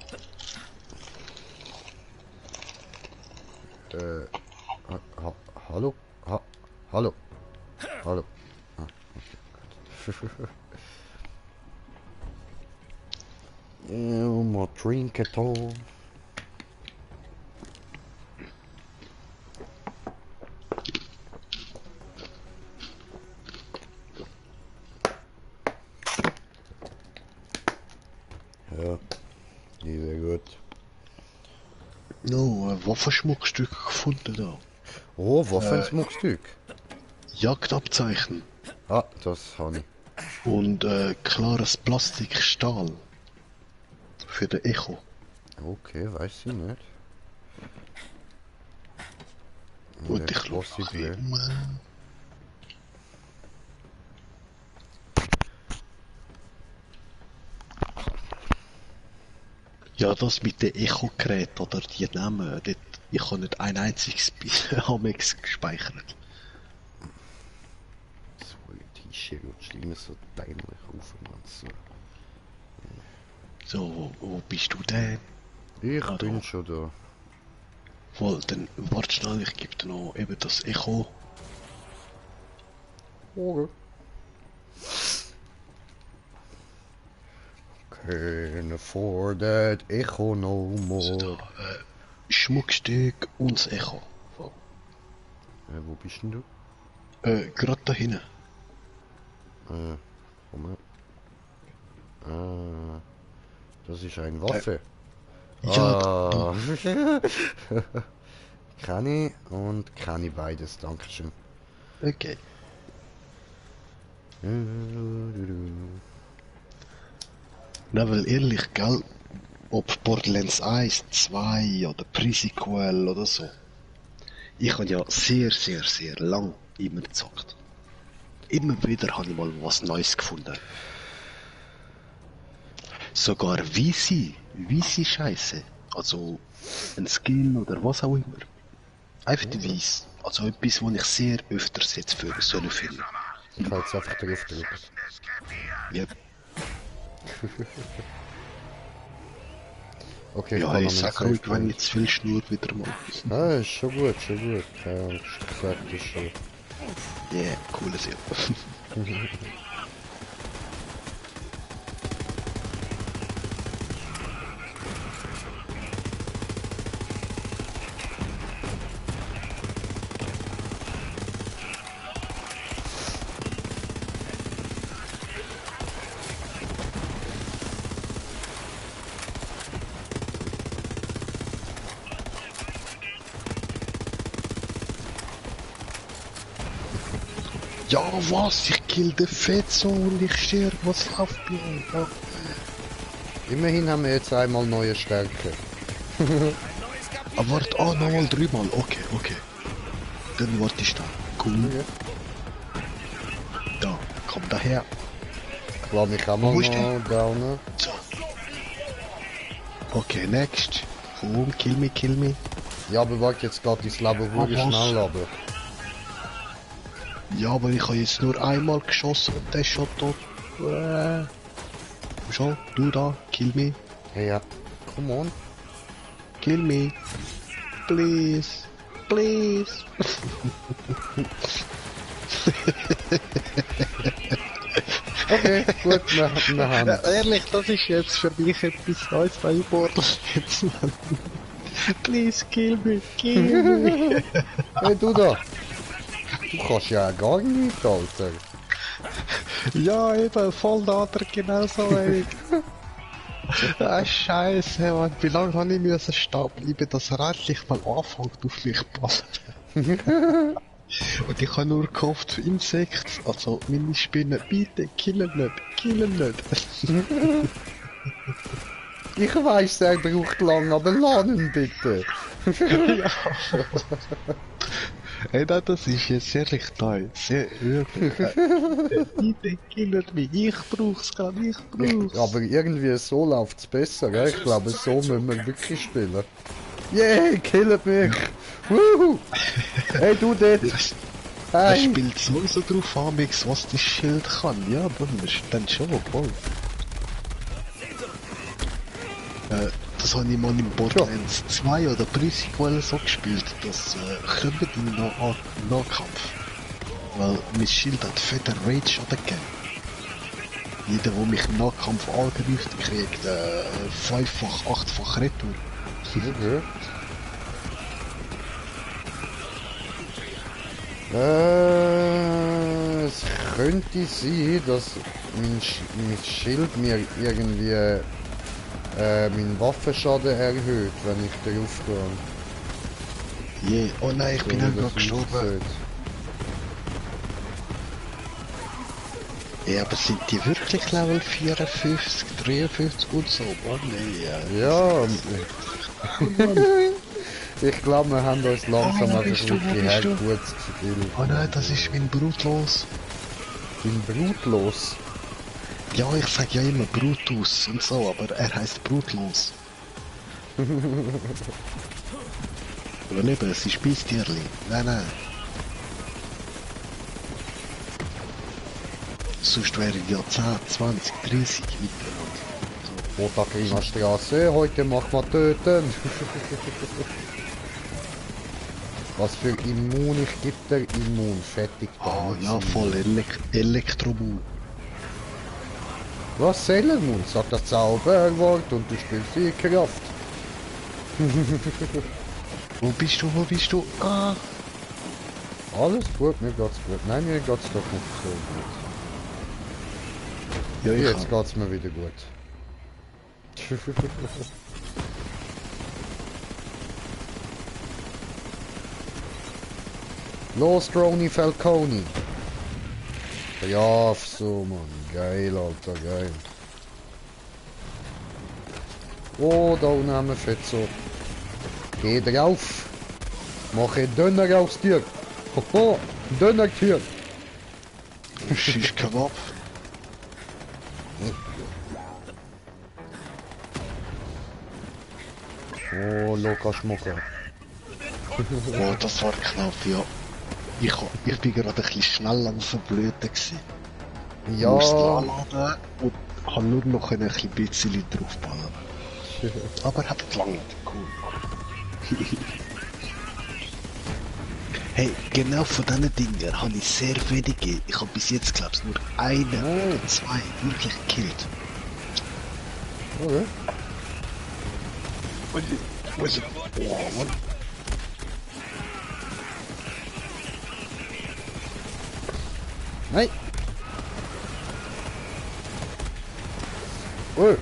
Hallo? Hallo? Hallo? Ah, okay, gut. Ja, mal drink it all. Ja, sehr gut. No, ein Waffenschmuckstück gefunden da. Oh, Waffenschmuckstück. Jagdabzeichen. Ah, das habe ich. Und klares Plastikstahl. Für den Echo. Okay, weiß ich nicht. Und ich Was schaue ich will. Ja, das mit den Echo-Geräten oder die Namen, dort, ich habe nicht ein einziges Amex gespeichert. So ein T-Shirt rutscht immer so dämlich auf, Mann. So. So, wo bist du denn? Ich Ah, bin da. schon da. Wohl, dann warte schnell, ich gebe dir noch eben das Echo. Okay. Can't afford that echo no So, more. da, Schmuckstück und das Echo. So. Wo bist denn du? Gerade da hinten. Moment. Das ist eine Waffe. Ja, Ah. Kann ich und kann ich beides, dankeschön. okay. Na, weil ehrlich, gell, ob Borderlands 1, 2 oder Pre-Sequel oder so. Ich habe ja sehr lang immer gezockt. Immer wieder habe ich mal was Neues gefunden. Sogar Weisse Scheiße. Also ein Skill oder was auch immer. Einfach die Weiss. Also etwas, was ich sehr öfters jetzt für so einen Film. Ich habe jetzt einfach drauf gedrückt. Ja, Okay, ich ja kann ich noch sag einen ruhig, Safe wenn Point. ich zu viel Schnur wieder mal. Ah, ist schon gut, schon gut. Ja, ich sag das schon. Yeah, cooles ja. Ja, was? Ich kill den Fetzo und ich sterbe. Was läuft bei euch? Ja. Immerhin haben wir jetzt einmal neue Stärke. Ah, warte, nochmal dreimal. Okay. Dann warte ich da. Cool. Okay. Da, komm daher. Ich lasse mich auch mal Wo ist der? noch downen. So. Okay, next. Komm, kill me. Ja, aber warte, jetzt geht das Leben Ah, wirklich was? schnell runter. Ja, aber ich habe jetzt nur einmal geschossen und der ist schon tot. Schon, du da, kill me. Hey, ja. Come on. Kill me. Please. Okay, gut, wir haben Ja, ehrlich, das ist jetzt für mich etwas Neues bei Borderlands. Please kill me. Hey, du da. Du kannst ja gar nicht, Alter. Ja, eben, voll der andere genauso wenig. Ah, Scheiße, Mann. Wie lange habe ich müssen stehen bleiben, dass er endlich mal anfängt auf mich zu ballern? Und ich habe nur gehofft, Insekt, also meine Spinnen, bitte, killen nicht. Ich weiss, er braucht lang, aber lass ihn bitte. Ja. Hey, nein, das ist jetzt ehrlich toll. Sehr wirklich. Bitte killen mich. Ich brauch's gar nicht. Aber irgendwie so läuft's besser, gell? Ich glaube, so müssen wir wirklich spielen. Yay, killt mich! Wuhu! Hey, du dort! Er Hey! spielt sowieso drauf an, Mix, was das Schild kann. Ja, dann schon, voll. Das habe ich mal im Borderlands 2 oder Pre-Sequel so gespielt, dass kommt im Nahkampf. Weil mein Schild hat fetter Rage gegeben. Jeder, der mich im Nahkampf angreift, kriegt 5-fach, 8-fach Retour. Okay. Es könnte sein, dass mein Schild mir irgendwie meinen Waffenschaden erhöht, wenn ich drauf gehe. Je. Oh nein, ich So bin wie auch das gerade gestorben. aussieht. Ja, aber sind die wirklich Level 54, 53 und so? Oh nein, Ja, ich glaube, wir haben uns langsam wo einfach bist du, wo wirklich bist du? hergeputzt. Oh nein, das ist mein Brutlos. Ich bin brutlos. Ja, ich sag ja immer Brutus und so, aber er heißt Brutlos. Aber eben, es ist Beistierli. Nein, nein. Sonst wären ja 10, 20, 30 miteinander. Otakina Straße, heute machen wir töten. Was für Immun, ich geb dir Immun, fertig. Oh ja, voll Elektromu. Was Sailor Moon? Sagt das Zauberwort und du spielst die Kraft. Wo bist du, wo bist du? Ah! Alles gut, mir geht's gut. Nein, mir geht's doch nicht so gut. Ja, ich Jetzt geht's mir wieder gut. Los, Droni Falconi. Ja, so, Mann. Geil, Alter, geil. Oh, da unten haben wir Fetzo. Geh drauf. Mache Döner aufs Tier. Hoho, Döner-Tier. Shish Kebab. Oh, locker Schmucker. Oh, das war knapp, ja. Ich bin gerade ein bisschen schnell am Verblöden gewesen. Ich musste Ja, anladen und habe nur noch ein bisschen draufballern. Aber hat gelangt. Cool. Hey, genau von diesen Dingen habe ich sehr wenige. Ich habe bis jetzt, glaube ich, nur einen oder zwei wirklich gekillt. okay. Oh, Nein. Oh.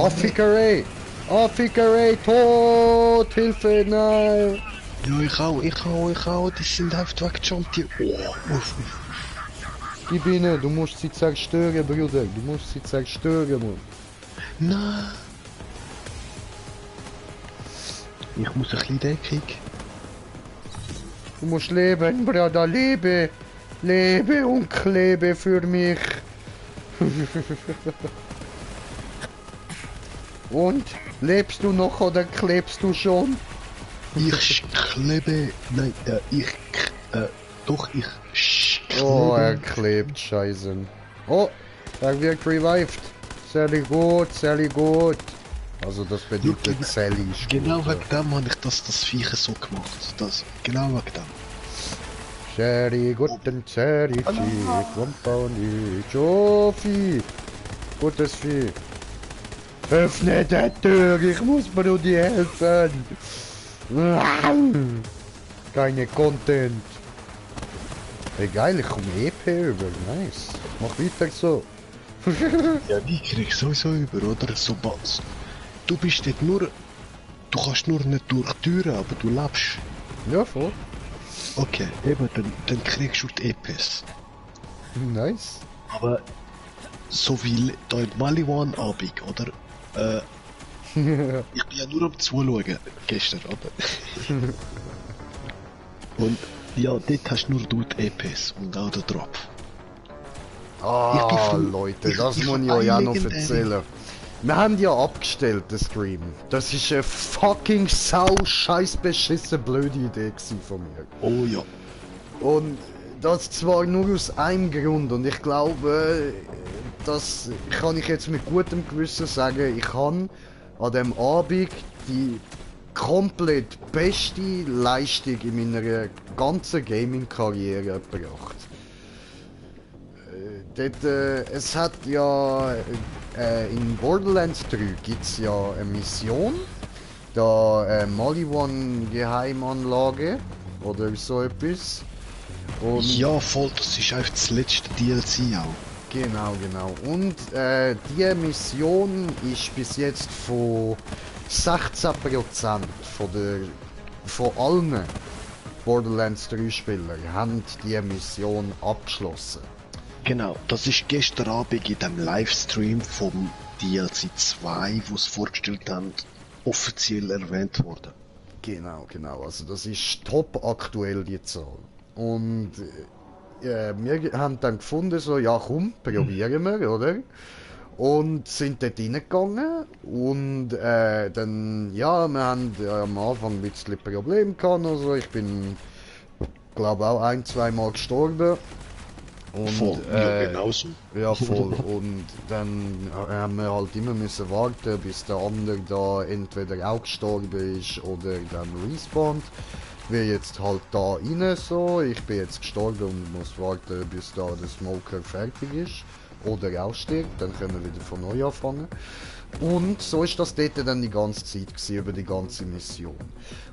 Affikerei. Affikerei, tot. Hilfe, nein. ja, ich auch. Die sind einfach weggejumpt. Oh, uff. Die Biene, du musst sie zerstören, Bruder. Du musst sie zerstören, Mann. Nein. Ich muss ein bisschen deckig. Du musst leben, Bruder, lebe. Lebe und klebe für mich. Und? Lebst du noch oder klebst du schon? Ich klebe. Nein, doch, ich klebe. Oh, er klebt, scheiße. Oh, er wird revived. Sehr gut, sehr gut. Also das bedeutet Sally ist Genau gut, wegen dem habe ich das Viech so gemacht. Genau wegen dem. Cherry, guten Cherry, Kompanie, Jofi. Gutes Vieh. Öffne die Tür, ich muss Brudi helfen. Keine Content. Hey, geil, ich komme EP über, nice. Mach weiter so. Ja, die krieg ich sowieso über, oder? So was. Du bist dort nur. Du kannst nur nicht durch Türen, aber du lebst. Ja, voll. Okay, eben, dann kriegst du die EPs. Nice. Aber so wie da in Maliwan Abend, oder? Ich bin ja nur am Zuschauen, gestern, oder? Und ja, dort hast nur du die EPs und auch den Drop. Ich bin Ah, froh. Leute, das Ich muss hab ich euch auch eine noch legendäre. erzählen. Wir haben ja abgestellt, den Stream. Das ist eine fucking sau scheiß beschissen blöde Idee gewesen von mir. Oh ja. Und das zwar nur aus einem Grund und ich glaube, das kann ich jetzt mit gutem Gewissen sagen, ich habe an dem Abend die komplett beste Leistung in meiner ganzen Gaming-Karriere gebracht. Es hat ja in Borderlands 3 gibt's ja eine Mission, da Maliwan Geheimanlage oder so etwas. Und Ja, voll, das ist einfach das letzte DLC auch. Genau, genau. Und die Mission ist bis jetzt von 16% von allen Borderlands 3 Spieler haben die Mission abgeschlossen. Genau, das ist gestern Abend in dem Livestream vom DLC 2, wo sie vorgestellt haben, offiziell erwähnt worden. Genau, genau. Also das ist top aktuell die Zahl. Und wir haben dann gefunden, so, ja komm, probieren wir, oder? Und sind dort reingegangen und dann, ja, wir haben am Anfang ein bisschen Probleme gehabt, also ich bin, glaube auch ein, zwei Mal gestorben. Und, Voll, ja, genauso. ja, voll. Und dann haben wir halt immer müssen warten, bis der andere da entweder auch gestorben ist oder dann respawnt. Ich bin jetzt halt da rein so, ich bin jetzt gestorben und muss warten, bis da der Smoker fertig ist. Oder auch stirbt, dann können wir wieder von neu anfangen. Und so ist das dort dann die ganze Zeit gewesen, über die ganze Mission.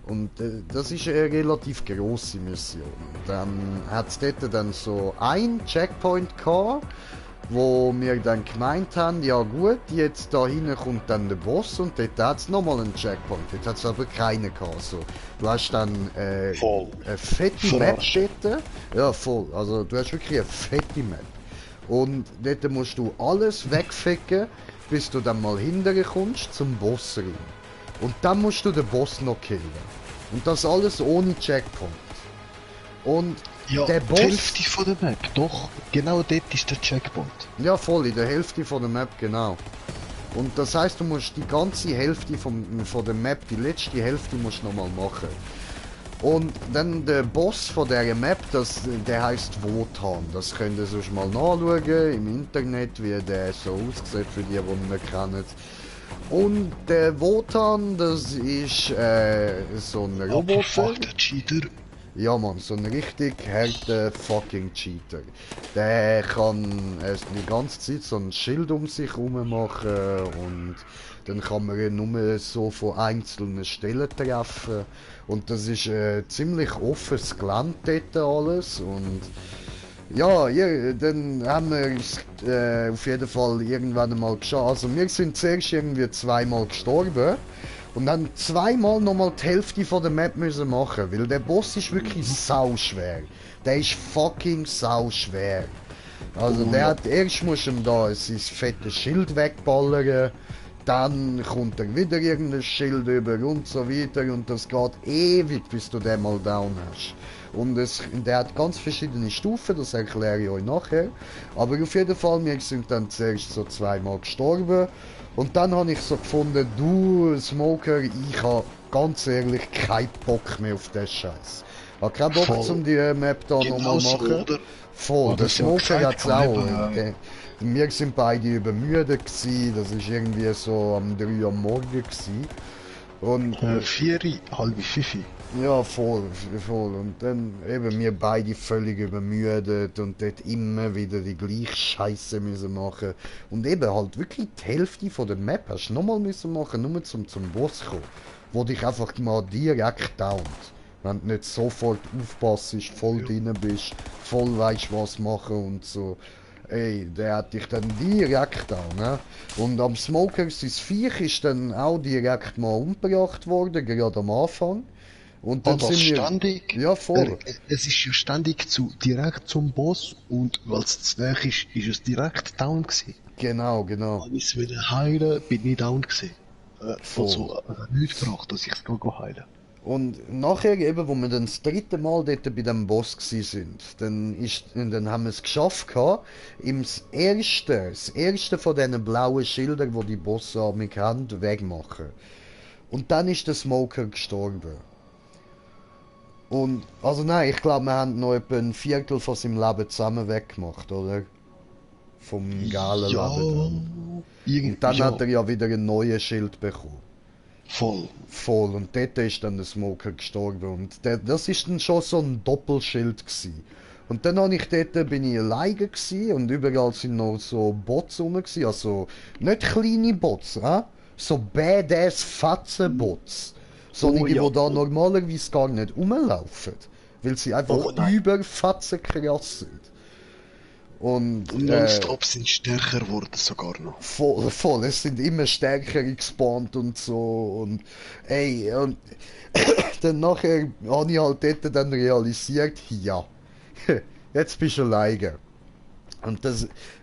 Und das ist eine relativ grosse Mission. Dann hat es dort dann so ein Checkpoint gehabt, wo wir dann gemeint haben, ja gut, jetzt da hinten kommt dann der Boss und dort hat es nochmal einen Checkpoint. Dort hat es aber keinen gehabt. Also, du hast dann Voll. eine fette Map dort. Ja, voll. Also du hast wirklich eine fette Map. Und dort musst du alles wegficken, bis du dann mal hinterher kommst zum Bossraum. Und dann musst du den Boss noch killen. Und das alles ohne Checkpoint. Und Ja, der die Boss... Hälfte von der Map, doch, genau dort ist der Checkpoint. Ja, voll, in der Hälfte von der Map, genau. Und das heißt, du musst die ganze Hälfte von der Map, die letzte Hälfte musst du nochmal machen. Und dann der Boss von dieser Map, der heißt Wotan. Das könnt ihr sonst mal nachschauen im Internet, wie der so aussieht, für die ihn nicht kennen. Und der Wotan, das ist so ein Roboter. Abgefuckter Cheater. Ja man, so ein richtig harter fucking Cheater. Der kann die ganze Zeit so ein Schild um sich herum machen und dann kann man ihn nur so von einzelnen Stellen treffen. Und das ist ziemlich offenes Gelände dort alles. Und ja, dann haben wir es auf jeden Fall irgendwann einmal geschafft. Also wir sind zuerst irgendwie zweimal gestorben. Und dann zweimal nochmal die Hälfte von der Map müssen machen, weil der Boss ist wirklich sau schwer. Der ist fucking sau schwer. Also erst muss ihm da sein fettes Schild wegballern, dann kommt er wieder irgendein Schild über und so weiter und das geht ewig, bis du den mal down hast. Und der hat ganz verschiedene Stufen, das erkläre ich euch nachher. Aber auf jeden Fall, wir sind dann zuerst so zweimal gestorben. Und dann habe ich so gefunden, du Smoker, ich habe ganz ehrlich keinen Bock mehr auf den Scheiß. Ich habe keinen Bock, um die Map da nochmal zu machen. Oder? Voll, der Smoker hat es auch. Eben, Wir sind beide übermüdet gewesen, das ist irgendwie so am 3 Uhr am Morgen gewesen. Und 4, halb 5. ja, voll. Und dann eben wir beide völlig übermüdet und dort immer wieder die gleiche Scheiße müssen machen. Und eben halt wirklich die Hälfte von der Map hast du nochmal müssen machen, nur zum Boss kommen. Wo dich einfach mal direkt downt. Wenn du nicht sofort aufpasst, voll drin bist, voll weißt was machen und so. Ey, der hat dich dann direkt down, ne? Und am Smoker, sein Viech ist dann auch direkt mal umgebracht worden, gerade am Anfang. Und dann sind wir... ständig. Ja, voll. Es ist ja ständig direkt zum Boss und weil es zu nah ist es direkt down gewesen. Genau. Wenn ich es wieder heilen, bin ich down gewesen. Also, nichts gebracht, dass ich es heilen. Und nachher eben, wo wir dann das dritte Mal dort bei dem Boss gsi sind, dann haben wir es geschafft gehabt, das erste von diesen blauen Schildern, wo die Bossarmee haben, wegmachen. Und dann ist der Smoker gestorben. Und, also nein, ich glaube, wir haben noch etwa ein Viertel von seinem Leben zusammen weggemacht, oder? Vom galen Leben. Und dann hat er ja wieder ein neues Schild bekommen. Voll. Und dort ist dann der Smoker gestorben. Und das ist dann schon so ein Doppelschild gewesen. Und dann bin ich alleine gewesen und überall sind noch so Bots rum gewesen. Also, nicht kleine Bots, so badass Fetzenbots. Solche, die da normalerweise gar nicht rumlaufen. Weil sie einfach überfatzen krass sind. Und Und nonstop sind stärker geworden sogar noch. voll, es sind immer stärker gespawnt und so. Und ey, und dann nachher habe ich halt dort dann realisiert, ja, jetzt bist du alleine. Und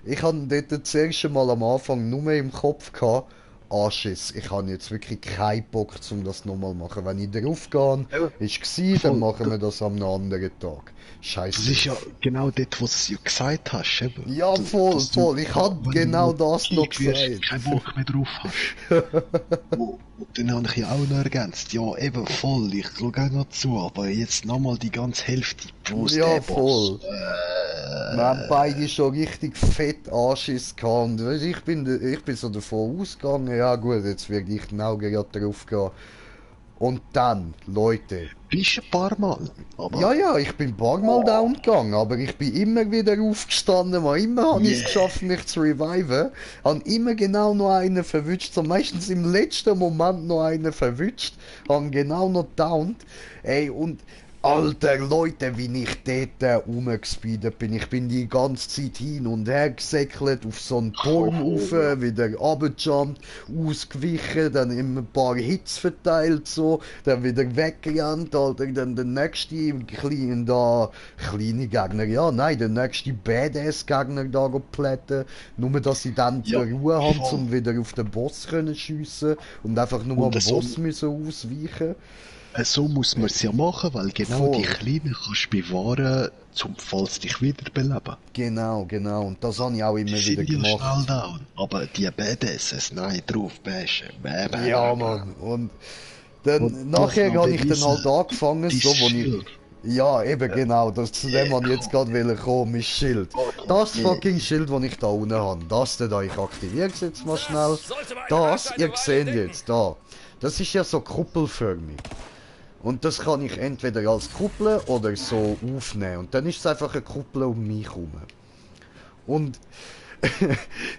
ich hatte dort das erste Mal am Anfang nur im Kopf gehabt, Anschiss, ich habe jetzt wirklich keinen Bock, um das nochmal zu machen. Wenn ich drauf gehe, Ja, ist gsi, dann voll. machen wir das am anderen Tag. Das Scheiße. ist ja genau dort, was du ja gesagt hast, eben. Ja, voll, Dass du, voll. Ich hab wenn genau du das noch motiviert wirst, gesagt. keinen Bock mehr drauf hast. Und dann habe ich ja auch noch ergänzt, ja eben voll, ich schaue auch noch zu, aber jetzt nochmal die ganze Hälfte plus Ja, der Boss. voll. Wir haben beide schon richtig fett Anschiss gehabt. Und weisst, ich bin so davon ausgegangen, ja gut, jetzt werde ich genau gerade drauf gehen. Und dann, Leute, Bist ein paar Mal, aber ja, ja, ich bin ein paar Mal down gegangen, aber ich bin immer wieder aufgestanden, mal immer habe ich es Yeah. geschafft, mich zu reviven. Habe immer genau noch einen verwünscht, so meistens im letzten Moment noch einen verwünscht, habe genau noch downed. Ey, und alter Leute, wie ich dort rumgespeedet bin. Ich bin die ganze Zeit hin und her gesäckelt, auf so einen Turm rauf, wieder runtergejumpt, ausgewichen, dann immer ein paar Hits verteilt, so, dann wieder weggerannt, Alter, dann der nächste kleine Gegner, ja, nein, der nächste Badass-Gegner da geplätten, nur dass ich dann die ja, Ruhe habe, voll. um wieder auf den Boss können schiessen und einfach nur am Und so, Boss müssen ausweichen. so muss man es ja machen, weil genau die Voll. Kleinen kannst du bewahren, falls dich wiederbeleben. Genau, genau. Und das habe ich auch Die immer sind wieder ja schnell gemacht. down, aber die Badasses, nein, drauf bashen. Bäh, bäh, Ja, bäh, bäh. Mann. Und Und dann du hast nachher noch habe ich dann bewiesen, halt angefangen, dein so, wo ich. Schild. Ja, eben genau. Zu dem Yeah, habe ich jetzt komm. gerade wollen kommen, mein Schild. Das Yeah. fucking Schild, das ich da unten habe. Das da, ich aktiviere es jetzt mal schnell. Sollte mal Das, eine ihr Reichweite seht jetzt, da. Das ist ja so kuppelförmig. Und das kann ich entweder als Kuppel oder so aufnehmen. Und dann ist es einfach eine Kuppel um mich herum. Und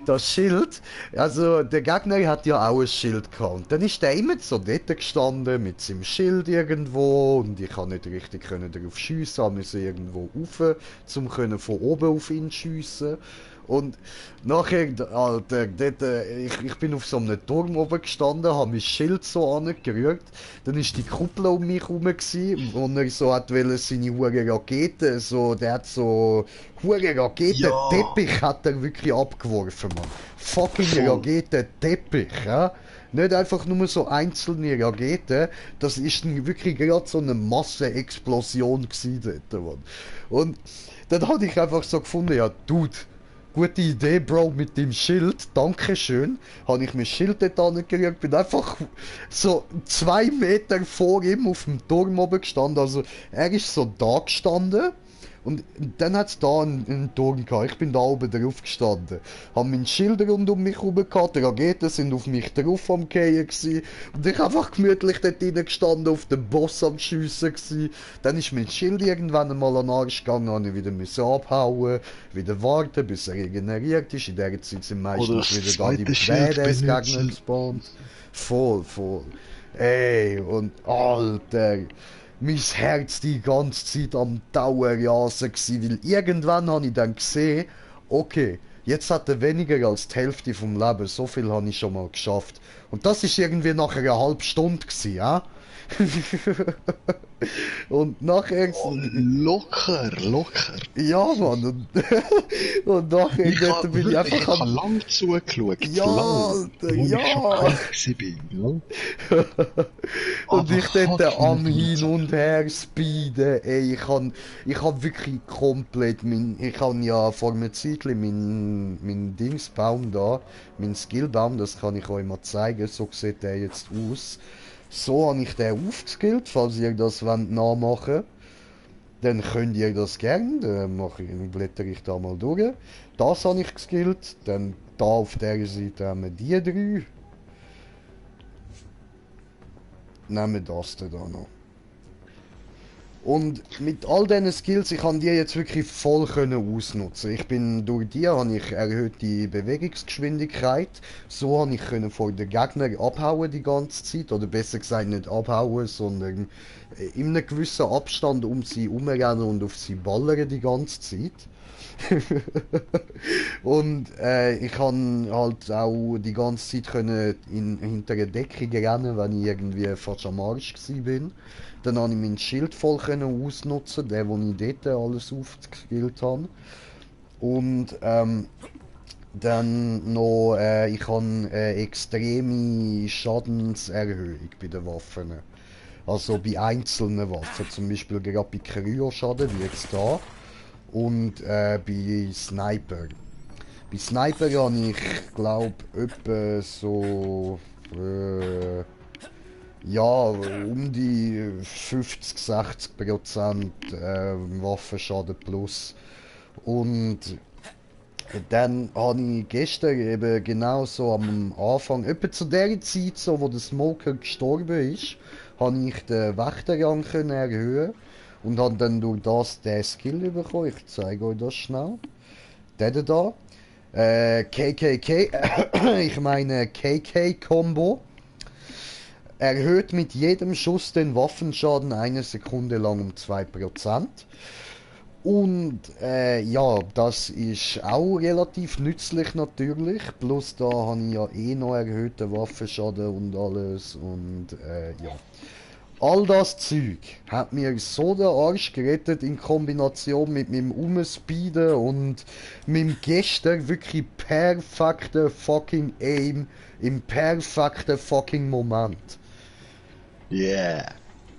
das Schild, also der Gegner hat ja auch ein Schild gehabt. Und dann ist der immer so dort gestanden mit seinem Schild irgendwo und ich kann nicht richtig können darauf schiessen, habe müssen irgendwo rauf, um können von oben auf ihn schiessen. Und nachher, Alter, dort, ich bin auf so einem Turm oben gestanden, habe mein Schild so angerührt. Dann ist die Kuppel um mich herum gsi, wo er so hat wollen, seine hure Raketen, so, der hat so hure Raketenteppich hat er wirklich abgeworfen, man. Fucking Voll. Raketenteppich, ja. Nicht einfach nur so einzelne Raketen, das ist dann wirklich gerade so eine Massenexplosion gsi dort, man. Und dann hatte ich einfach so gefunden, ja, Dude, gute Idee, Bro, mit dem Schild. Dankeschön. Habe ich mein Schild dort angerührt, bin einfach so 2 Meter vor ihm auf dem Turm oben gestanden. Also, er ist so da gestanden. Und dann hat es da einen Turm gehabt. Ich bin da oben drauf gestanden. Habe mein Schild rund um mich herum gehabt. Die Raketen sind auf mich drauf am Gehen gewesen. Und ich einfach gemütlich dort drinnen gestanden, auf den Boss am Schiessen gewesen. Dann ist mein Schild irgendwann einmal an den Arsch gegangen, habe ich wieder müssen abhauen, wieder warten, bis er regeneriert ist. In der Zeit sind Oder meistens das wieder da die zweite Schild Badass-Gegner benutzen. gespawnt. Voll, voll. Ey, und Alter, mein Herz die ganze Zeit am Dauerrasen gsi, weil irgendwann habe ich dann gesehen, okay, jetzt hat er weniger als die Hälfte vom Leben, so viel habe ich schon mal geschafft. Und das ist irgendwie nach einer halben Stunde gsi, ja? Und nachher, Oh, locker, locker. ja Mann, und nachher Ich dort habe bin ich wirklich, ich einfach habe am, lang zugeschaut. ja, Lang. Alter, Wo ich schon ja. krank bin. Ja? Und Aber ich dort kannst du am nicht Hin und Her speeden, ey, ich hab wirklich komplett, ich habe ja vor einer Zeit mein Dingsbaum da, mein Skillbaum, das kann ich euch mal zeigen, so sieht der jetzt aus. So habe ich den aufgeskillt, falls ihr das wollt nachmachen. Dann könnt ihr das gerne, dann blätter ich da mal durch. Das habe ich geskillt, dann da auf der Seite haben wir die drei. Nehmen das da noch. Und mit all diesen Skills, ich kann die jetzt wirklich voll können ausnutzen. Ich bin durch die habe ich erhöhte Bewegungsgeschwindigkeit. So habe ich können vor den Gegner abhauen die ganze Zeit. Oder besser gesagt nicht abhauen, sondern in einem gewissen Abstand um sie herumrennen und auf sie ballern die ganze Zeit. Und ich kann halt auch die ganze Zeit können hinter der Deckung rennen, wenn ich irgendwie fast am Arsch gsi bin. Dann konnte ich mein Schild voll können ausnutzen, der wo ich dort alles aufgeskillt habe. Und dann noch, ich habe eine extreme Schadenserhöhung bei den Waffen. Also bei einzelnen Waffen, zum Beispiel gerade bei Kryoschaden, wie jetzt da. Und bei Sniper. Bei Sniper habe ich, glaube etwa so. Ja, um die 50-60% Waffenschaden plus. Und dann habe ich gestern eben genau so am Anfang, etwa zu der Zeit, so, wo der Smoker gestorben ist, habe ich den Wächterrang können erhöhen und habe dann durch das den Skill bekommen. Ich zeige euch das schnell. Der da. KKK, ich meine KK-Combo. Erhöht mit jedem Schuss den Waffenschaden eine Sekunde lang um 2%. Und ja, das ist auch relativ nützlich natürlich. Plus da habe ich ja eh noch erhöhten Waffenschaden und alles. Und ja. All das Zeug hat mir so den Arsch gerettet in Kombination mit meinem Umspeeden und meinem gestern wirklich perfekten fucking Aim im perfekten fucking Moment. Yeah.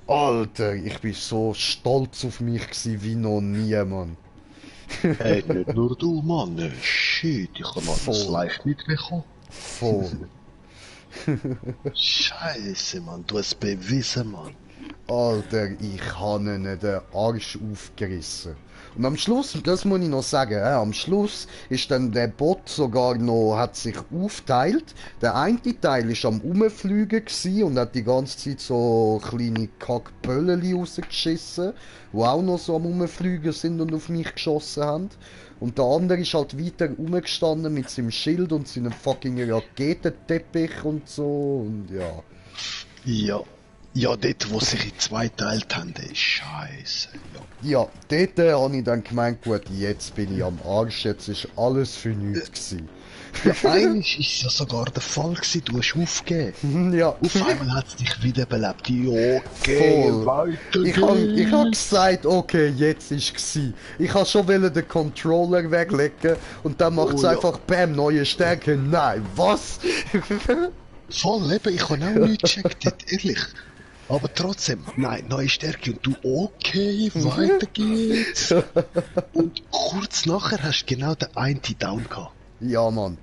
Alter, ich bin so stolz auf mich gsi wie noch nie, Mann. Hey, nicht nur du, Mann. Shit, ich habe noch das Voll. live mitbekommen. Voll. Scheiße, Mann, du hast bewiesen, Mann. Alter, ich habe ihnen den Arsch aufgerissen. Und am Schluss, das muss ich noch sagen, am Schluss ist dann der Bot sogar noch, hat sich aufteilt. Der eine Teil ist am Rumfliegen gsi und hat die ganze Zeit so kleine Kackbölleli rausgeschissen, die auch noch so am Rumfliegen sind und auf mich geschossen haben. Und der andere ist halt weiter rumgestanden mit seinem Schild und seinem fucking Raketenteppich und so und ja. Ja. Ja, dort, wo sich in zwei geteilt haben, das ist scheiße. Ja, dort habe ich dann gemeint, gut, jetzt bin ich am Arsch, jetzt ist alles für nichts gewesen. Ja, eigentlich ist ja sogar der Fall gewesen, du hast aufgegeben. Ja, Auf einmal hat es dich wiederbelebt. Ja, okay, voll. weiter Ich hab geht's. gesagt, okay, jetzt ist gsi. Ich hab schon wollen den Controller weglegen und dann macht's Oh, ja. einfach BAM, neue Stärke. Nein, was? Voll, eben, ich habe auch nichts gecheckt, dort, ehrlich. Aber trotzdem, nein, neue Stärke und du, okay, weiter geht's. Und kurz nachher hast du genau den einen Down gehabt. Ja, Mann.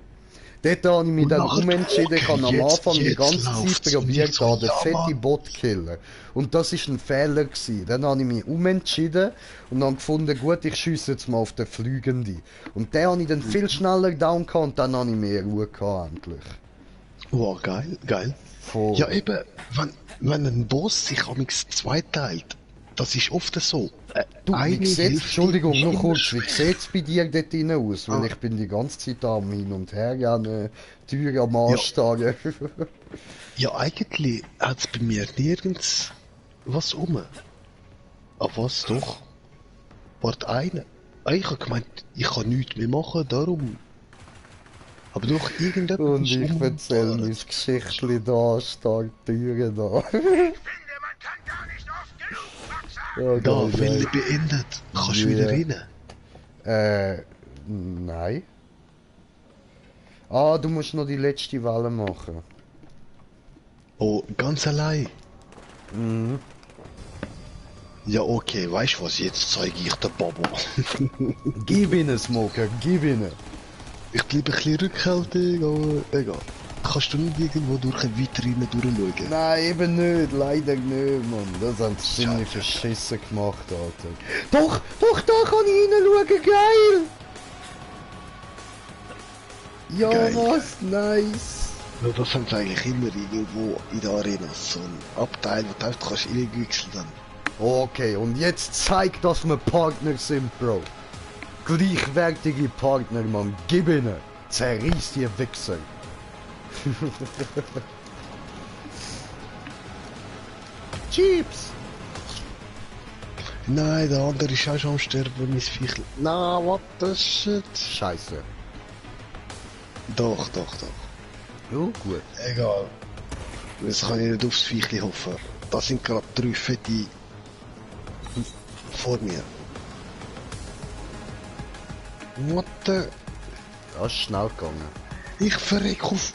Dort habe ich mich Und dann nachher, umentschieden. Ich okay, habe am jetzt- Anfang die jetzt ganze läuft's. Zeit Und ich probiert, so, den ja, fette Mann. Bot killen. Und das ist ein Fehler gewesen. Dann habe ich mich umentschieden und dann gefunden, gut, ich schiesse jetzt mal auf den Fliegenden. Und den habe ich dann viel schneller down gehabt und dann habe ich mehr Ruhe gehabt, endlich. Wow, geil, geil. Voll. Ja, eben, wenn ein Boss sich amigs zweiteilt, das ist oft so. Du, Eine wie sieht's, Hälfte Entschuldigung, ist nur immer kurz, wie schwer. sieht's bei dir dort drin aus? Weil Ah. ich bin die ganze Zeit am Hin und Her gerne Tür am Ansteigen. Ja, eigentlich hat es bei mir nirgends was um. Aber was doch? Wart eine. Ich hab gemeint, ich kann nichts mehr machen, darum. Aber doch irgendetwas Und ist ich erzähl umgefahren. mein Geschichtli da, stark Türen da. Ja, Da, geil, Welle geil. beendet. Kannst du Yeah. wieder rein? Nein. Ah, du musst noch die letzte Welle machen. Oh, ganz allein. Mhm. Ja, okay, weißt du was? Jetzt zeige ich den Bobo. Gib ihnen, Smoker, gib ihnen. Ich bleibe ein bisschen rückhaltig, aber egal. Kannst du nicht irgendwo durch eine Vitrine durchschauen? Nein, eben nicht, leider nicht, Mann. Das haben sie ziemlich Schade. verschissen gemacht, Alter. Doch, da kann ich reinschauen, geil! Ja, Geil, was? Nice. Ja, das haben sie eigentlich immer irgendwo in der Arena. So ein Abteil, wo du einfach kannst reingewechselt dann. Okay, und jetzt zeig, dass wir Partner sind, Bro. Gleichwertige Partner, Mann. Gib ihnen. Zerreiß die Wichser. Chips. Nein, der andere ist auch schon am Sterben, mein Viech. Na, what the shit? Scheiße. Doch. Ja, gut. Egal. Jetzt kann ich nicht aufs Viechli hoffen. Da sind gerade 3 Fette vor mir. What the... Das ist schnell gegangen. Ich verreck auf...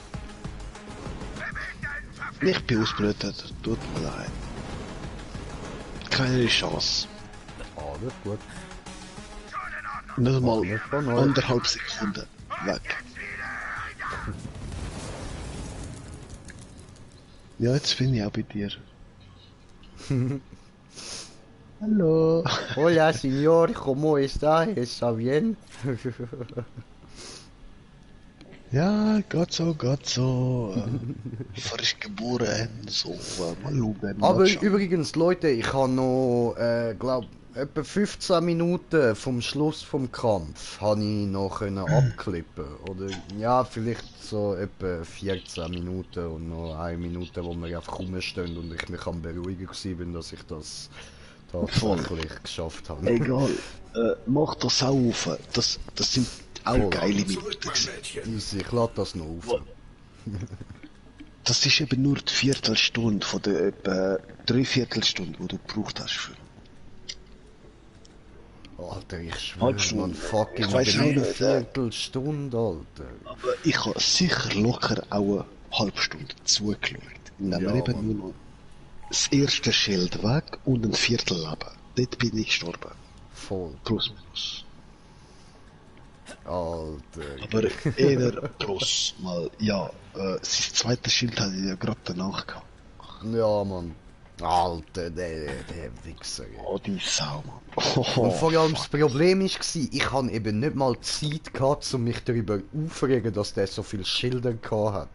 Ich bin ausblödet, tut mir leid. Keine Chance. Alles gut. Nicht einmal Nicht von euch. 1,5 Sekunden weg. Ja, jetzt bin ich auch bei dir. Hallo. Hola, señor, ¿cómo está? ¿Está bien? Ja, Gott so. Frisch geboren, so, mal schauen. Aber mal schauen. übrigens, Leute, ich habe noch, glaube etwa 15 Minuten vom Schluss vom Kampf habe ich noch können abklippen. Oder ja, vielleicht so etwa 14 Minuten und noch 1 Minute, wo wir einfach rumstehen und ich mich am beruhigen bin, dass ich das tatsächlich geschafft habe. Egal, mach das auch auf. Das sind auch Voll. geile Minuten gewesen. Easy, ich lade das noch auf. Das ist eben nur die Viertelstunde von der etwa 3/4 Stunde, die du gebraucht hast für. Alter, ich schwöre, Halbstunde. man, fucking Ich weiss auch nicht, 3/4 Alter. Aber ich habe sicher locker auch eine halbe Stunde zugeschaut. Indem wir Ja, eben Mann. nur noch das erste Schild weg und ein Viertel Leben. Dort bin ich gestorben. Voll. Plus minus. Alter. Aber eher plus mal, ja, sein zweites Schild hatte ich ja gerade danach gehabt. Ja, Mann. Alter, der Wichser. Ey. Oh, die Sau, Mann. Und vor allem das Problem war, ich hatte eben nicht mal Zeit gehabt, um mich darüber aufregen, dass der so viele Schilder gehabt hat.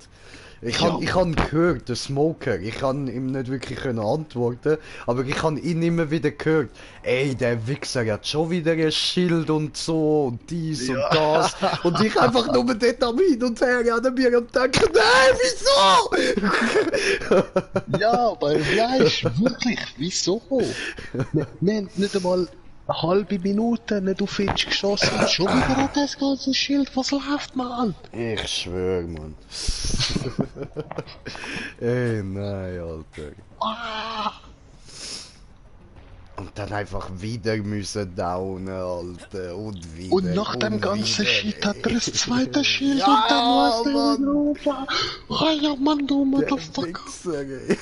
Ich Ja, han gehört, der Smoker, ich kann ihm nicht wirklich können antworten, aber ich habe ihn immer wieder gehört. Ey, der Wichser hat schon wieder ein Schild und so und dies und das. Und ich einfach nur dort am Hin und Her an mir und denke, nein, wieso? Ja, aber weißt wirklich, wieso? Wir haben nicht einmal eine halbe Minute nicht auf ihn geschossen. Und schon wieder hat das ganze Schild, was läuft, Mann? Ich schwör, Mann. Ey, nein, Alter. Und dann einfach wieder müssen downen, Alter. Und wieder. Und nach dem ganzen wieder, Shit hat er ey. das zweite Schild Ja, und dann was Mann. Oh ja, Mann, du Der Motherfucker. Wichser, ey.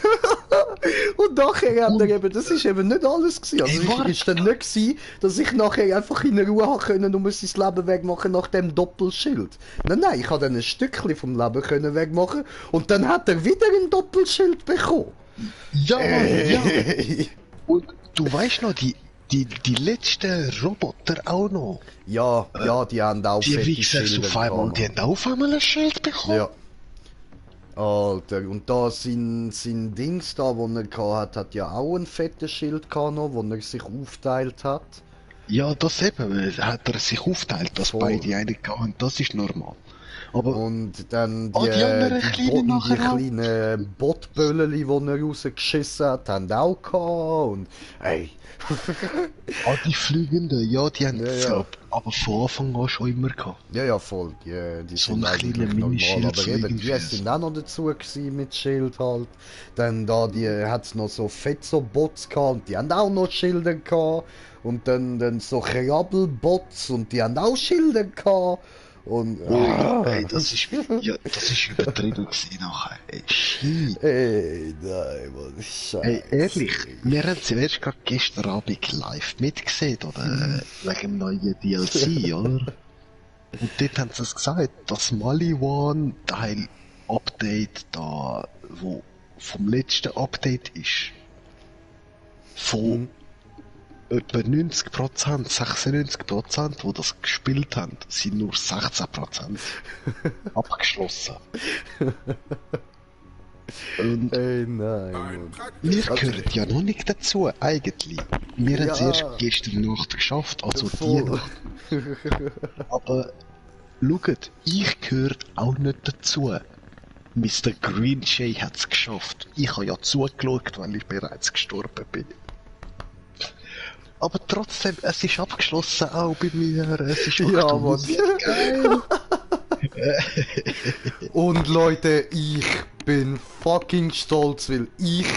Und nachher hat er eben, das ist eben nicht alles gewesen. Also Ey, warte. ist dann nicht gewesen, dass ich nachher einfach in Ruhe haben können und mir sein Leben wegmachen nach dem Doppelschild. Nein, ich habe dann ein Stückchen vom Leben können wegmachen und dann hat er wieder ein Doppelschild bekommen. Ja, Mann, ja. Ey. Und du weißt noch, die letzten Roboter auch noch. Ja, die haben auch Die fette Wichser Schilder auf einmal, gehabt, die haben auf einmal ein Schild bekommen. Ja. Alter, und da sein Dings da, wo er gehabt hat ja auch ein fettes Schild gehabt noch, wo er sich aufteilt hat. Ja, das eben, hat er sich aufteilt, dass Voll. beide eine haben, das ist normal. Aber Und dann Oh, die anderen Kleinen nachher auch. kleinen Bottböllen, die er rausgeschissen hat, haben auch gehabt. Und ey, die Fliegenden, ja, die haben Ja, das ja. aber von Anfang an schon immer gehabt. ja, voll, die So sind ein eigentlich kleiner normal, Minischild aber so eben, irgendwie. die sind auch noch dazu gewesen mit Schild halt. Dann da, die hat's noch so Fetzo-Bots gehabt, und die haben auch noch Schilder gehabt. Und dann so Krabbelbots, und die haben auch Schilder gehabt. Und, Ey, das ist übertrieben gewesen nachher. Ey, shit. ey, nein, Mann, Scheiße. Ey, ehrlich, wir haben sie erst gerade gestern Abend live mitgesehen, oder? Wegen dem neuen DLC, oder? Und dort haben sie es gesagt, das Maliwan Teil Update da, wo vom letzten Update ist, von etwa 90%, 96%, die das gespielt haben, sind nur 16% abgeschlossen. Und Ey, nein, Mann. wir gehören ja noch nicht dazu, eigentlich. Wir haben es Ja. erst gestern Nacht geschafft, also die Voll. Nacht. Aber schaut, ich gehöre auch nicht dazu. Mr. Green Jay hat es geschafft. Ich habe ja zugeschaut, weil ich bereits gestorben bin. aber trotzdem, es ist abgeschlossen, auch bei mir. Es ist Ja, aktualisiert. Geil. Und Leute, ich bin fucking stolz, weil ich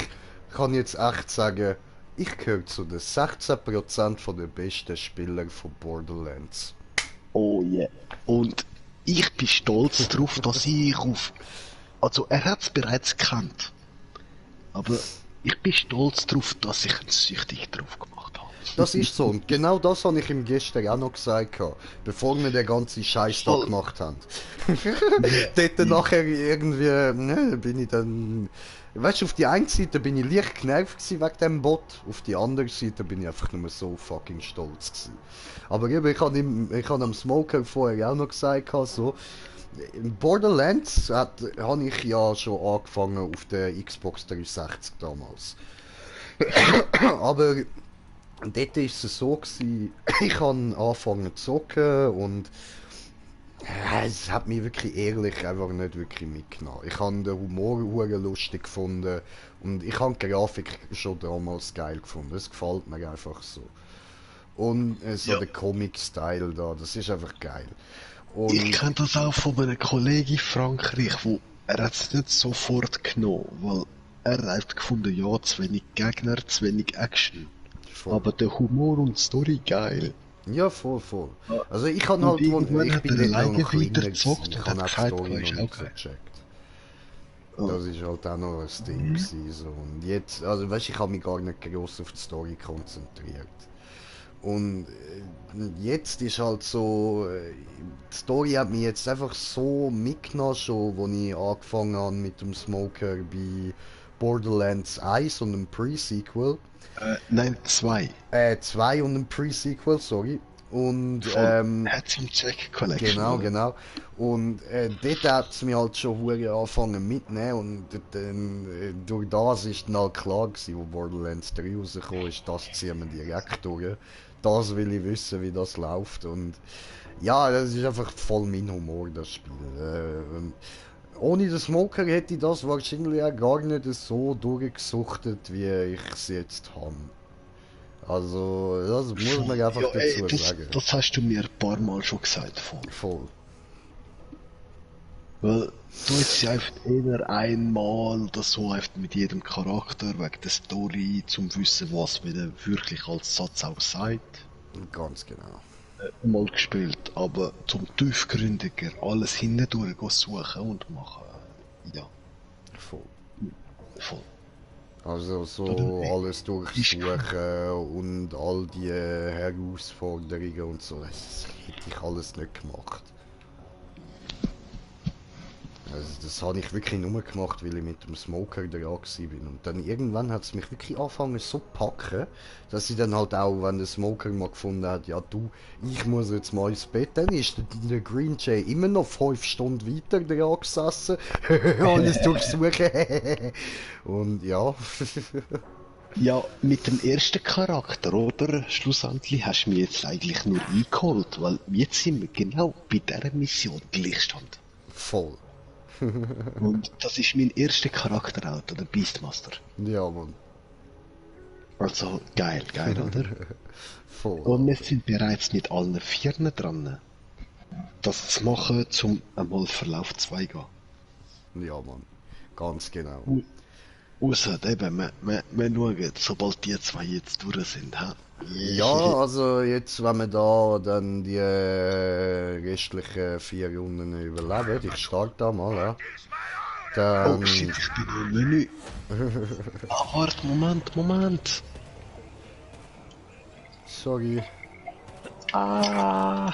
kann jetzt echt sagen, ich gehöre zu den 16% von den besten Spielern von Borderlands. Oh yeah. Und ich bin stolz darauf, dass ich auf... Also, er hat es bereits gekannt. Aber ich bin stolz darauf, dass ich ihn süchtig drauf gemacht habe. Das ist so. Und genau das habe ich ihm gestern auch noch gesagt, bevor wir den ganzen Scheiß da Voll. gemacht haben. Dort nachher irgendwie, ne, bin ich dann... Weißt du, auf die eine Seite bin ich leicht genervt gewesen wegen dem Bot, auf die andere Seite bin ich einfach nur so fucking stolz gewesen. Aber eben, ich habe am Smoker vorher auch noch gesagt, so, in Borderlands habe ich ja schon angefangen auf der Xbox 360 damals. Aber dort war es so, gewesen, ich habe angefangen zu zocken und es hat mich wirklich ehrlich einfach nicht wirklich mitgenommen. Ich habe den Humor hure lustig gefunden und ich habe die Grafik schon damals geil gefunden. Es gefällt mir einfach so. Und so Ja. der Comic-Style da, das ist einfach geil. Ich Und kenne das auch von einem Kollegen in Frankreich, wo er hat es nicht sofort genommen, weil er hat gefunden, ja, zu wenig Gegner, zu wenig Action. voll. Aber der Humor und die Story geil. Ja, voll, voll. Also ich habe Und halt, irgendwann ich hat bin er dort noch alleine kleiner weiter gewesen. gezockt Ich und habe hat auch die gesagt, Story oh, noch ist nicht auch so geil. gecheckt. Oh. Das ist halt auch noch ein Ding gewesen, so. Und jetzt, also weißt, ich habe mich gar nicht groß auf die Story konzentriert. Und jetzt ist halt so, die Story hat mich jetzt einfach so mitgenommen, schon, als ich angefangen habe mit dem Smoker bei Borderlands 1 und dem Pre-Sequel. Nein, 2. 2 und dem Pre-Sequel, sorry. Und, Von Hatching Jack Collection. genau, oder? genau. Und dort hat es mich halt schon hure angefangen mitnehmen und dann, durch das ist dann halt klar gewesen, wo Borderlands 3 rausgekommen ist, das ziehen wir direkt durch. Das will ich wissen, wie das läuft und ja, das ist einfach voll mein Humor, das Spiel. Ohne den Smoker hätte ich das wahrscheinlich auch gar nicht so durchgesuchtet, wie ich es jetzt habe. Also, das muss man einfach Ja, dazu das, sagen. das hast du mir ein paar Mal schon gesagt. Voll. Weil du jetzt ja einfach eher einmal oder so einfach mit jedem Charakter wegen der Story zum Wissen, was man wirklich als Satz auch sagt, Ganz genau. mal gespielt. Aber zum tiefgründiger alles hindurch suchen und machen, ja, Voll. voll. Also so Oder? alles durchsuchen und all die Herausforderungen und so, das hätte ich alles nicht gemacht. Also das habe ich wirklich nur gemacht, weil ich mit dem Smoker dran war. Und dann irgendwann hat es mich wirklich angefangen so packen, dass ich dann halt auch, wenn der Smoker mal gefunden hat, ja du, ich muss jetzt mal ins Bett, dann ist der Green Jay immer noch 5 Stunden weiter dran gesessen, alles durchsuchen. Und ja. Ja, mit dem ersten Charakter, oder? Schlussendlich hast du mich jetzt eigentlich nur eingeholt, weil jetzt sind wir genau bei dieser Mission Gleichstand. Voll. Und das ist mein erster Charakter auch, der Beastmaster. Ja, Mann. Also geil, geil, oder? Voll. Und wir sind bereits mit allen Vieren dran, das zu machen, zum einmal Verlauf 2 gehen. Ja, Mann. Ganz genau. Ausser eben, wir schauen, sobald die 2 jetzt durch sind. Ha? Ja, also jetzt, wenn wir da dann die restlichen 4 Runden überleben, ich starte da mal, ja. Dann... Oh shit, ich bin im Menü. Ah, warte, Moment. Sorry. Ah.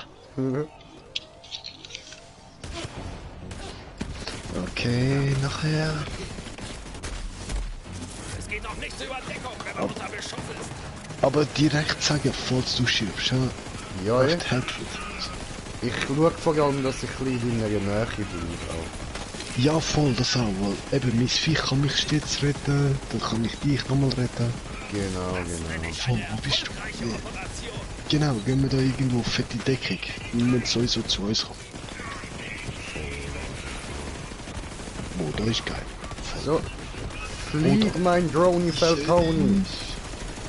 Okay, nachher. Es geht auch nichts über Deckung, wenn man unter Beschuss ist. Aber direkt sagen, falls du stirbst, ja? Ja, ja. Echt helpful. Ich schaue vor allem, dass ich ein bisschen in deiner Nähe bin. Auch. Ja, voll, das auch, weil eben mein Viech kann mich stets retten, dann kann ich dich nochmal retten. Genau. Voll, wo bist du? Reiche Ja. Operation. Genau, gehen wir da irgendwo fette Deckung. Wir müssen sowieso zu uns kommen. Oh, da ist geil. So. Flieg mein Drone Falcone.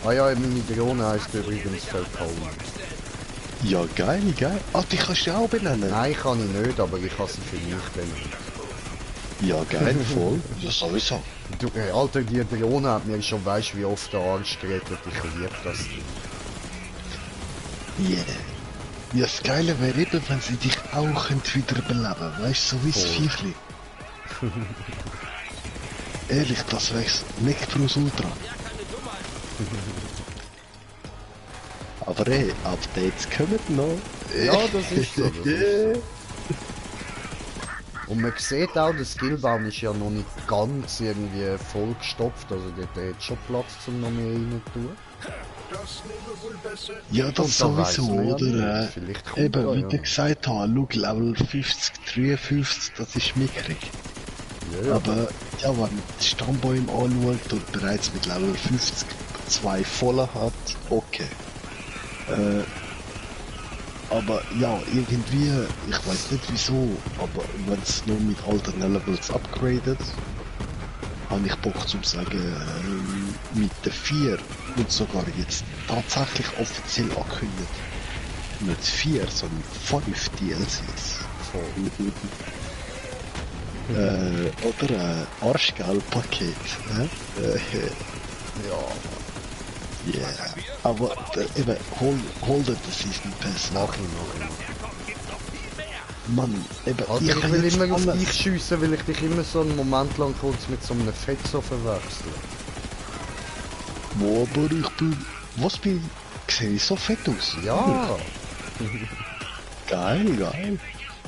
Ah ja, meine Drohne heisst übrigens Falcon. Ja, geil, geil. Ah, die kannst du auch benennen? Nein, kann ich nicht, aber ich kann sie für mich benennen. Ja, geil, voll. Ja, sowieso. Du, Alter, die Drohne hat mir schon weißt wie oft der Arsch gerettet. Ich liebe das Ding. Yeah. Ja, das Geile wäre eben, wenn sie dich auch wiederbeleben können. Weißt du, so wie das Voll. Viechli. Ehrlich, das wär's nicht plus Ultra. Aber ey, Updates kommen noch. Ja, das ist so. Das ist so. Und man sieht auch, der Skillbaum ist ja noch nicht ganz irgendwie vollgestopft, also dort hat schon Platz zum noch mehr rein tun. Ja, das Und da weiss sowieso, man ja oder? nicht. Vielleicht kommt Eben, da wie ja du noch. gesagt hast, schau, Level 50, 53, das ist mickrig. Ja, ja. Aber ja, wenn man die Stammbäume anschaut und bereits mit Level 50 2 voller hat, okay. Aber ja, irgendwie, ich weiß nicht wieso, aber wenn es nur mit alten Levels upgradet, habe ich Bock zu sagen, mit der 4 und sogar jetzt tatsächlich offiziell angekündigt, nicht 4, sondern 5 DLCs. Oder ein Arschgeldpaket. Ja, Yeah. Aber eben, hol dir den Season Pass. mach ich. Mann, eben, Also ich kann will jetzt immer auf alles- dich schiessen, weil ich dich immer so einen Moment lang kurz mit so einem Fetzo verwechsel. Wo, aber ich bin... Was bin ich? Sehe ich so fett aus? Ja, Geil, geil.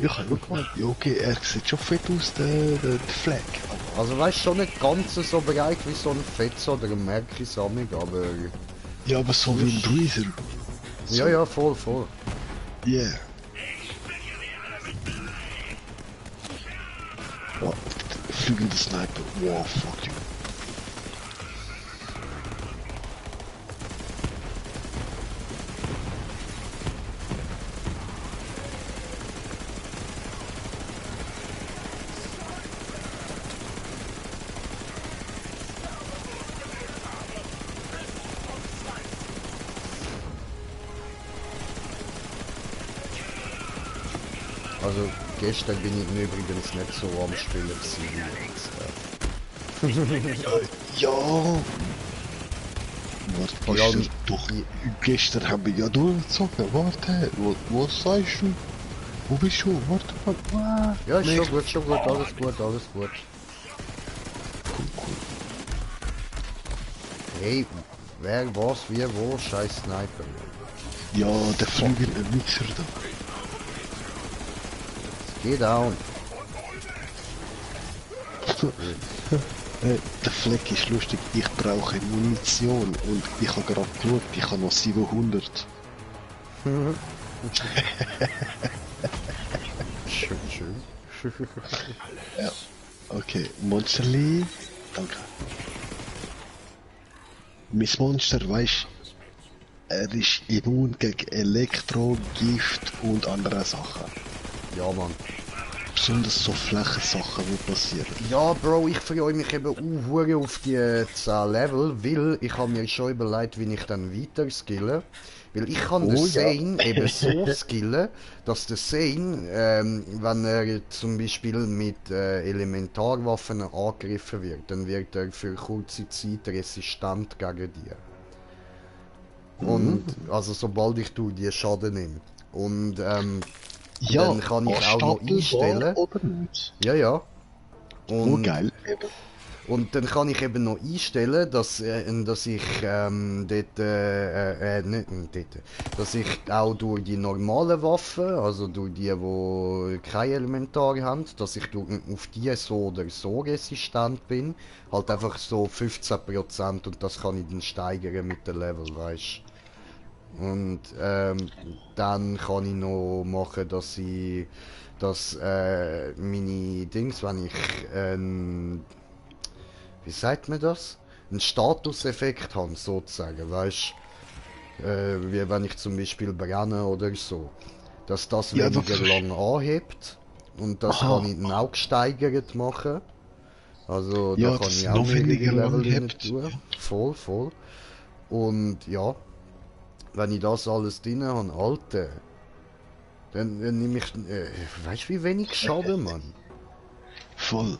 Ich habe nur gemeint, ja okay, er sieht schon fett aus, der Fleck. Aber also weißt schon nicht ganz so breit wie so ein Fetzo oder ein Märkisamig, aber... ja, aber so wie ein Breezer. Ja, ja, voll. Yeah. Oh, fliegende Sniper. Wow, fuck you. Also gestern bin ich übrigens nicht so am Spielen gewesen wie jetzt. Ja. Warte, Vor allem- gestern, doch, gestern haben wir ja durchgezogen. Warte, was sagst du? Wo bist du? Warte. Ja, ist Nee, schon gut, alles gut. Cool. Hey, wer, was, wie, wo, scheiß Sniper. Ja, der fliegende Mixer da. Geh down. Der Fleck ist lustig, ich brauche Munition und ich habe gerade geschaut, ich habe noch 700. Schön. Ja. Okay, Monsterli, danke. Mein Monster, weißt, er ist immun gegen Elektro, Gift und andere Sachen. Ja, Mann. Besonders so Flächensachen, die passieren. Ja, Bro, ich freue mich eben auch auf die 10 Level, weil ich habe mir schon überlegt, wie ich dann weiter skille. Weil ich kann den Oh, ja. Zane eben so skillen, dass der Zane, wenn er zum Beispiel mit Elementarwaffen angegriffen wird, dann wird er für kurze Zeit resistent gegen die. Und also sobald ich die Schaden nehme. Und Ja, dann kann ich auch noch einstellen. Oder nicht? Ja. Oh, geil. Eben. Und dann kann ich eben noch einstellen, dass ich dass ich auch durch die normalen Waffen, also durch die kein Elementar haben, dass ich auf die so oder so resistent bin. Halt einfach so 15% und das kann ich dann steigern mit dem Level, weißt. Und dann kann ich noch machen, dass meine Dings, wenn ich wie sagt man das? Einen Statuseffekt habe, sozusagen, weißt wie wenn ich zum Beispiel brenne oder so. Dass das Ja, das weniger ist- lang anhebt. Und das Aha. kann ich dann auch gesteigert machen. Also Ja, da kann dass ich es auch noch mehrere weniger lang Level rein hebt. tun. Voll. Und ja, wenn ich das alles drin habe, Alter, dann nehme ich, weißt du, wie wenig Schaden, Mann? Voll.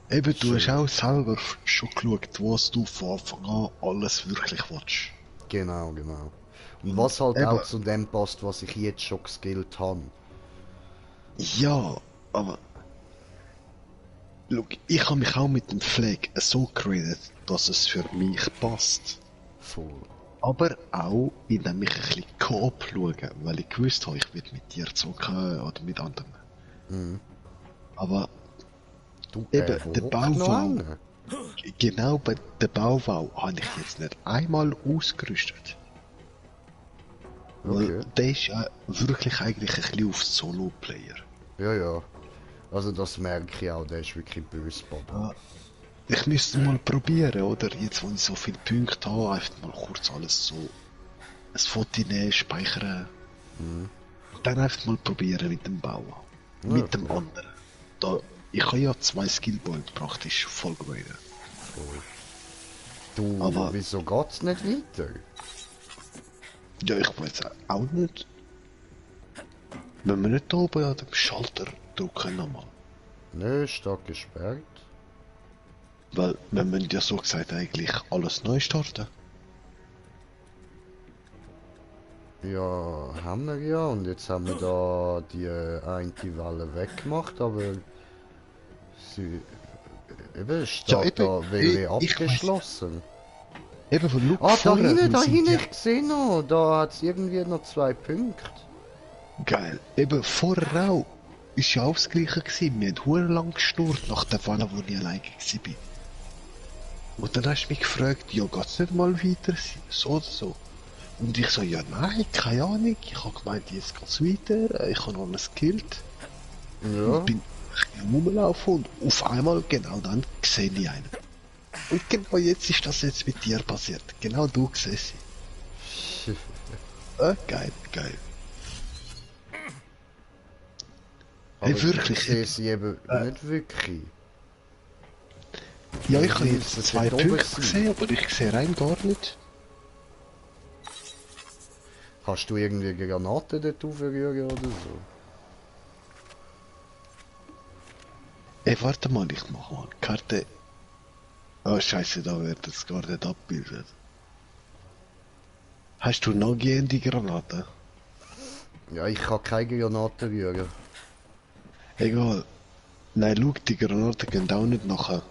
Eben, du hast Schön. auch selber schon geschaut, was du von Anfang an alles wirklich willst. Genau, genau. Und was halt Eben, auch zu dem passt, was ich jetzt schon geskillt habe. ja, aber look, ich habe mich auch mit dem Flag so geredet, dass es für mich passt. Voll. Aber auch, indem ich ein bisschen Coop schaue, weil ich gewusst habe, ich werde mit dir zocken oder mit anderen. Mhm. Aber Du, eben, der wo hockt noch Baubau, einer? genau bei der Baubau habe ich jetzt nicht einmal ausgerüstet. Weil Okay. der ist ja wirklich eigentlich ein bisschen auf Solo-Player. Ja, ja. Also das merke ich auch, der ist wirklich böse, Baba. Ich müsste mal probieren, oder? Jetzt, wo ich so viele Punkte habe, einfach mal kurz alles so ein Foto nehmen, speichern. Dann einfach mal probieren mit dem Bauen. Ja, Mit dem cool. anderen. Da, ich habe ja 2 Skillpoints praktisch voll gegradet. Du, Aber- wieso geht's nicht weiter? Ja, ich weiß auch nicht. Wenn wir nicht da oben an dem Schalter drücken nochmal. Nö, ist da gesperrt. Weil wir müssen ja so gesagt eigentlich alles neu starten. Ja, haben wir ja. Und jetzt haben wir da die eine Welle weggemacht, aber sie, eben steht Ja, eben, da WW ich abgeschlossen. Eben von Luke Ah, da vorher, hinten, wir sind ja- ich sehe noch. Da hat es irgendwie noch 2 Punkte. Geil. Eben vorher auch. Ist ja auch das gleiche gewesen. Wir haben hure lang geschnurrt nach der Falle, wo ich alleine war. Und dann hast du mich gefragt, ja, geht's nicht mal weiter? So oder so. Und ich so, ja, nein, keine Ahnung. Ich habe gemeint, jetzt geht's weiter. Ich habe alles gekillt. Ja, Und bin am rumlaufen und auf einmal, genau dann, sehe ich einen. Und genau jetzt ist das jetzt mit dir passiert. Genau du siehst sie. Geil, geil. aber Hey, wirklich? ich sehe sie eben nicht wirklich. Ja, ich habe Wie jetzt ist das 2 dort oben Punkte gewesen? gesehen, aber ich sehe rein gar nicht. Hast du irgendwie Granaten dort aufrühren oder so? Ey, warte mal, ich mach mal. Karte. Oh, scheiße, da wird es gar nicht abgebildet. Hast du noch gehende Granate? Ja, ich kann keine Granaten rühren. Egal. Nein, schau, die Granaten gehen auch nicht nachher.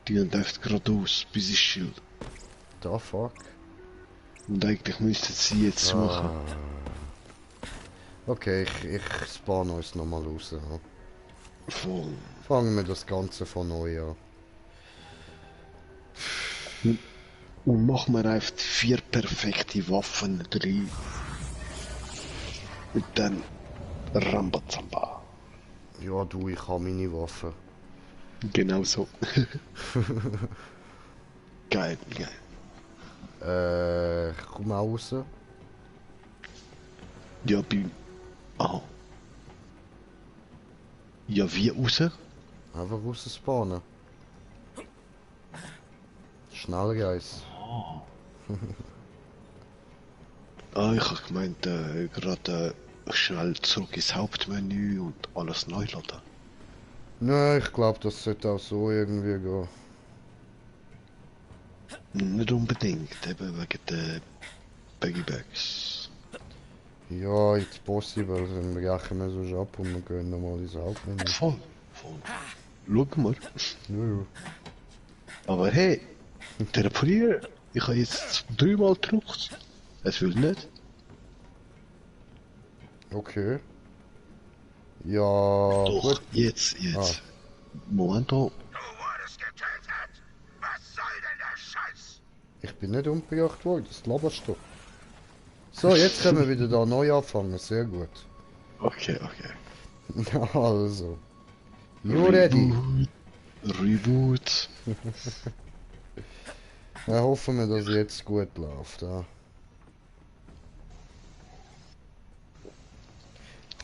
Die gehen einfach geradeaus, bis ins Schild. Da fuck. Und eigentlich müssten sie jetzt suchen. Okay, ich spawn uns nochmal raus. Ja. Voll. Fangen wir das Ganze von neu an. Und machen wir einfach 4 perfekte Waffen drin. Und dann Rambazamba. Ja, du, ich habe meine Waffe. Genau so. Geil, geil. Komm auch raus. Ja, bei... Aha. Ja, wie raus? Einfach raus spawnen. Schnell, Guys. Ah, ich hab gemeint, gerade schnell zurück ins Hauptmenü und alles neu laden. Nein, ich glaube, das sollte auch so irgendwie gehen. Nicht unbedingt, eben wegen der Baggy Bags. Ja, it's possible. Dann brechen wir sonst ab und wir gehen nochmal ins Hauptmenü. Voll, voll. Schau mal. Ja, ja. Aber hey, Teleportier, ich habe jetzt 3-mal gedrückt. Es will nicht. Okay. Ja, Doch, gut. jetzt. Momento. Du wurdest getötet! Was soll denn der Scheiß? Ich bin nicht umgebracht worden, das laberst du. So, jetzt können wir wieder da neu anfangen, sehr gut. Okay, okay. Also. You ready? Reboot. Dann hoffen wir, dass jetzt gut läuft. Ja.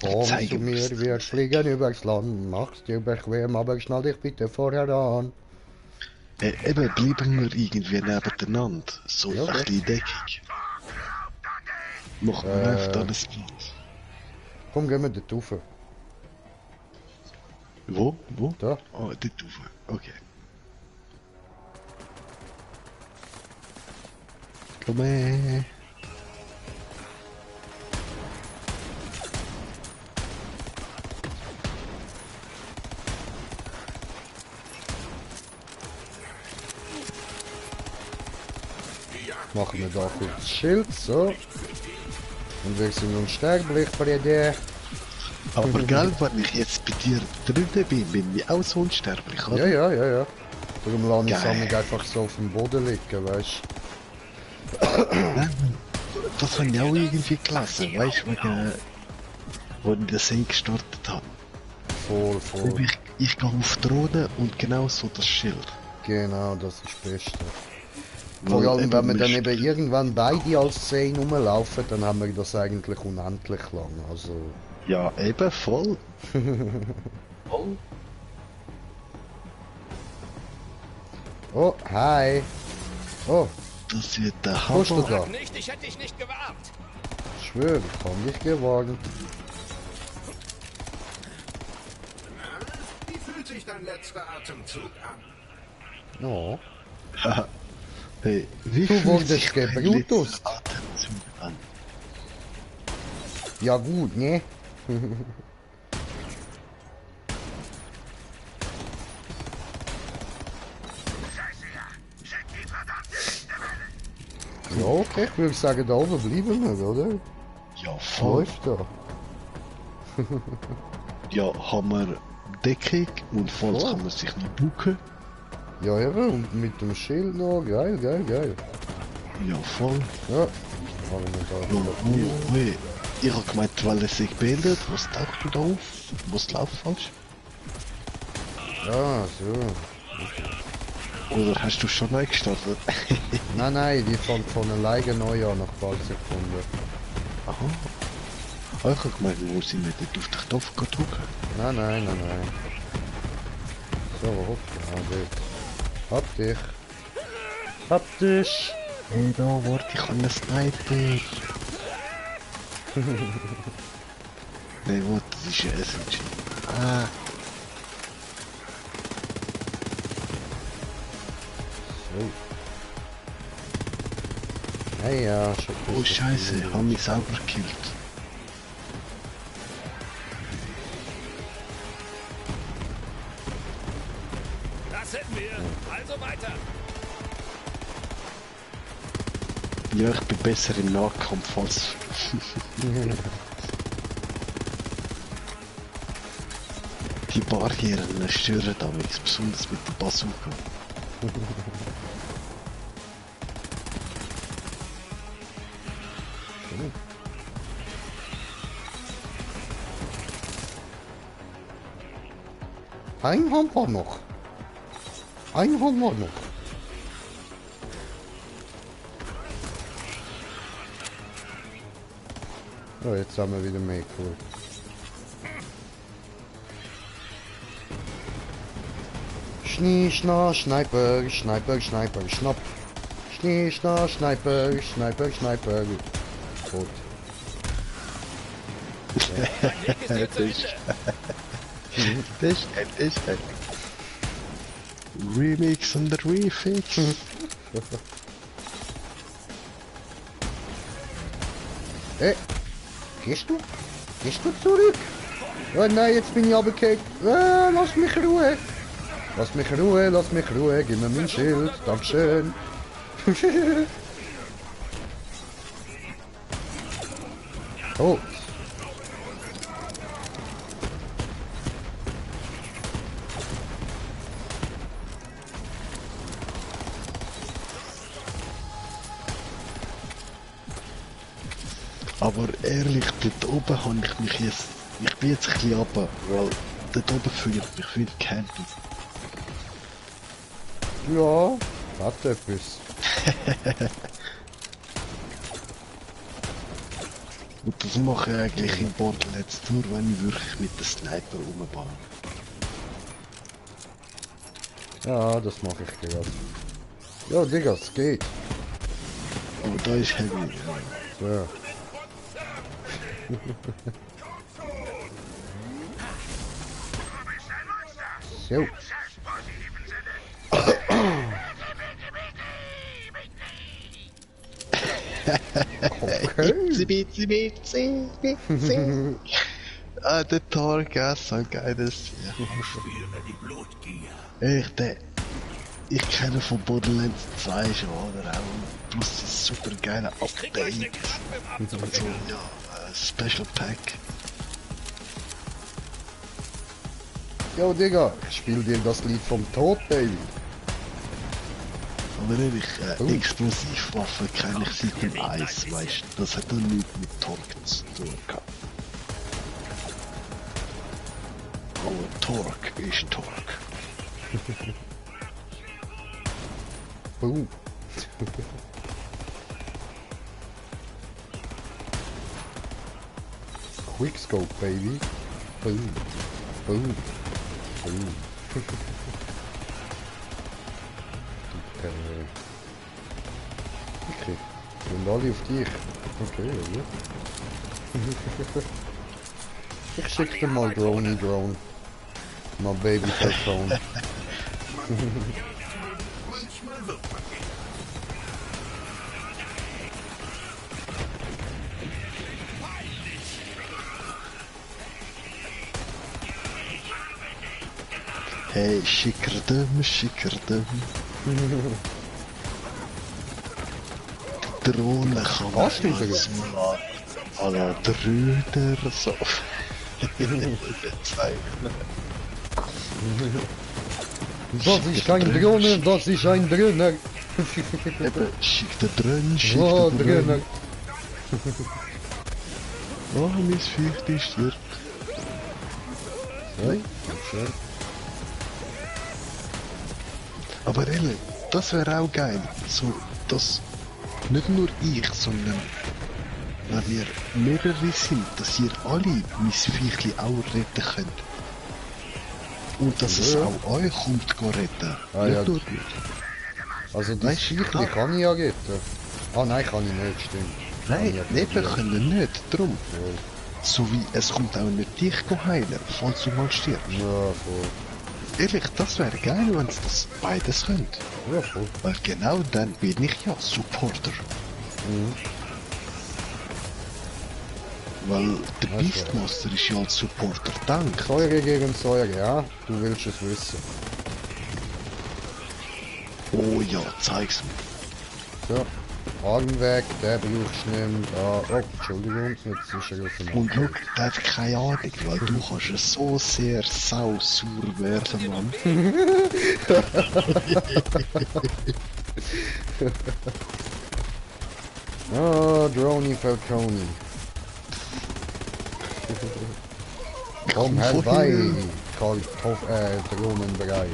Komm Zeig zu mir's. mir, wir fliegen übers Land. Mach's dir bequem, aber schnall dich bitte vorher an. Eben, bleiben wir irgendwie nebeneinander. So Ja, ein okay. bisschen Deckung. Machen wir einfach alles Platz. Komm, gehen wir dort rauf. Wo? Wo? Da. Oh, dort rauf. Okay. Komm her. Machen wir da kurz das Schild, so. Und wir sind unsterblich bei dir. Aber gell, wenn ich jetzt bei dir drinnen bin ich auch so unsterblich, oder? Ja. Darum lasse ich Geil. es einfach so auf dem Boden liegen, weißt Das habe ich auch irgendwie gelesen, weißt du, wegen, wo ich das gestartet habe. du? Voll. Ich gehe auf die Drohne und genau so das Schild. Genau, das ist das Beste. Weil Vor allem, eben wenn wir dann mich- eben irgendwann beide als 10 rumlaufen, dann haben wir das eigentlich unendlich lang. Also, Ja, eben, voll. Voll. oh, hi. Oh, Das wird der wo bist du Hammer. da? Nicht, ich hätte dich nicht gewarnt. Ich schwöre, ich habe dich gewarnt. Wie fühlt sich dein letzter Atemzug an? Oh, Hey, wie Du fühlt wurdest sich dein gebrutust. letzter Atemzug an? ja gut, ne? Ja, okay, ich würde sagen, da oben bleiben wir, oder? Ja, voll. Läuft da. Ja, haben wir Deckung und falls Voll. kann man sich noch buchen. Ja, eben, und mit dem Schild noch. Geil. Ja, voll. Ja. Haben wir da wieder. Hey, ich hab gemeint, die Welle sich beendet. Was taucht du da auf? Was läuft falsch? Ja, so. Oder hast du schon neu gestartet? Nein, die fängt von alleine neu an nach ein paar Sekunden. Aha. Ah, ich hab gemeint, wo sind wir dort auf den Knopf drücken? Nein. So, hopp, ja, gut. Hab dich. Hey, da, warte, ich habe einen Sniper. Nein, warte, das ist ein SMG. Ah, So. Hey, ja, schon oh gut. Scheiße, ich hab mich selber gekillt. Das hätten wir. Also weiter. Ja, ich bin besser im Nahkampf als... Die Barrieren stören damit, besonders mit der Bazooka. Einen haben wir noch. Ja, jetzt haben wir wieder mehr cool. Schna, Sniper, schnapp. Schna, Sniper. Tot. Dein Weg ist hier zu Ende. Das ist ein Remix und der Refix. Gehst du? Gehst du zurück? Oh nein, jetzt bin ich abgekickt. Lass mich Ruhe. Lass mich Ruhe. Gib mir mein Schild. Dankeschön. Oh. Aber ehrlich, dort oben habe ich mich jetzt... Ich bin jetzt ein bisschen runter, weil dort oben fühle ich mich wie camping. Ja, hat etwas. Und das mache ich eigentlich in Borderlands nur, wenn ich wirklich mit dem Sniper rumbaue. Ja, das mache ich gerade. Ja, Digga, es geht. Aber da ist heavy. Ja. Ja. So. Okay. Ah, der Torgas, so ein geiles. Ich kenne von Borderlands 2 schon, oder auch. Plus das super geile Update. So, ja, Special Pack. Yo, Digga, ich spiel dir das Lied vom Tod, Baby. Aber ehrlich, Explosivwaffen kenne ich seit dem Eis, weißt du. Das hat doch nichts mit Torque zu tun gehabt. Aber Torque ist Torque. Boom. Quickscope, baby. Boom. Boom. Boom. Okay. Und alle auf dich. Okay, ja gut. Ich schick dir mal Drone. Mal Baby Phone. Hey, schickerdem. Die Drohne kann man Was wieder? à la Drüder so. Zeichnen. Das ist kein Drohne, das ist ein Dröhner. Eben, schick den Drön, Oh, Dröhner. Oh, mein Viech ist stirbt. Hey, schön. Aber ehrlich, das wäre auch geil. So, dass nicht nur ich, sondern wenn wir mehrere sind, dass ihr alle mein Viechli auch retten könnt. Und dass es Ja. auch euch kommt go retten. Ah, Nicht ja. nur mich. Also das Weißt du, Viech, klar. die kann ich ja retten. Ah nein, kann ich nicht, stimmt. Nein, Ja, Leben ja. können nicht, drum. Ja, So wie es kommt auch nicht dich go heilen, falls du mal stirbst. ja, voll. Ehrlich, das wäre geil, wenn es das beides könnt. Ja, voll. Weil genau dann bin ich ja Supporter. Mhm. Weil der Das Beastmaster ist ja als Supporter dank. Säure gegen Säure, ja? Du willst es wissen. Oh ja, zeig's mir. So. Arm weg, der brauchst du nicht. Ah, oh, Entschuldigung, jetzt ist er auf dem Und schau, der hat keine Ahnung, weil du kannst ja so sehr sausur werden, Mann. Ah, Droney Falconi. Komm herbei, Drohnenbereit.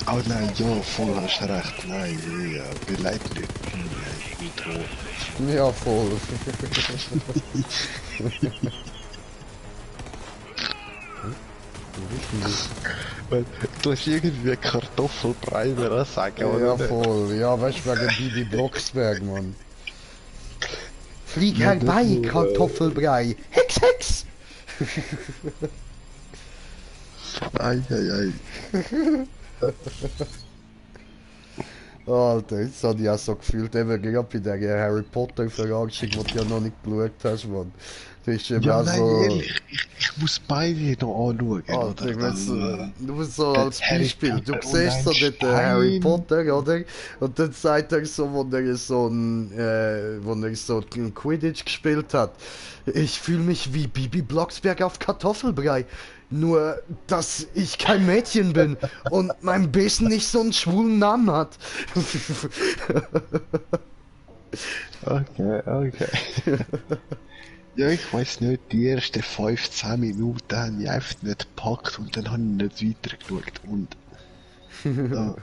Oh nein, ja, voll hast recht. Nein, ja, beleidlich. Ja, voll. Weil du hast irgendwie Kartoffelbrei mir sagen, Ja, oder? voll. Ja, weißt du, wegen Bibi Blocksberg, Mann. Flieg Ja, das herbei, nur, Kartoffelbrei. Hex, Hex! Ei, ei, ei. Alter, jetzt habe ich auch so gefühlt, eben gerade bei der Harry Potter Verarschung, die du ja noch nicht geschaut hast, Mann. Das ist eben Ja, auch nein, so... ehrlich, ich muss beide noch anschauen, Alter, oder? du musst so der als Harry Beispiel, du Potter siehst und so ein dort den Harry Stein. Potter, oder? Und dann sagt er so, wo er so ein Quidditch gespielt hat, ich fühle mich wie Bibi Blocksberg auf Kartoffelbrei. Nur, dass ich kein Mädchen bin und mein Besen nicht so einen schwulen Namen hat. Okay, okay. Ja, ich weiß nicht, die ersten 15 Minuten habe ich einfach nicht gepackt und dann habe ich nicht weitergeschaut und... Ja.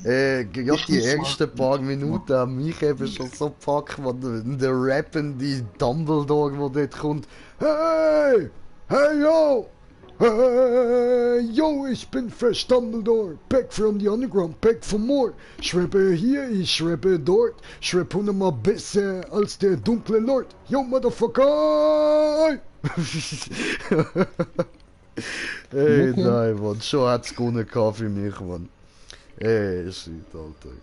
Gerade Ich die muss mal- ersten paar Minuten haben mich eben schon so gepackt, wenn der rappende Dumbledore, der dort kommt, hey! Hey yo! Hey, yo, ich bin Fresh Dumbledore, back from the underground, back for more. Schreibe hier, ich schreibe dort, schreibe hundertmal besser als der dunkle Lord. Yo, Motherfucker! Ey, nein, Mann, schon hat's gewonnen für mich, Mann. Ey, shit, Alter.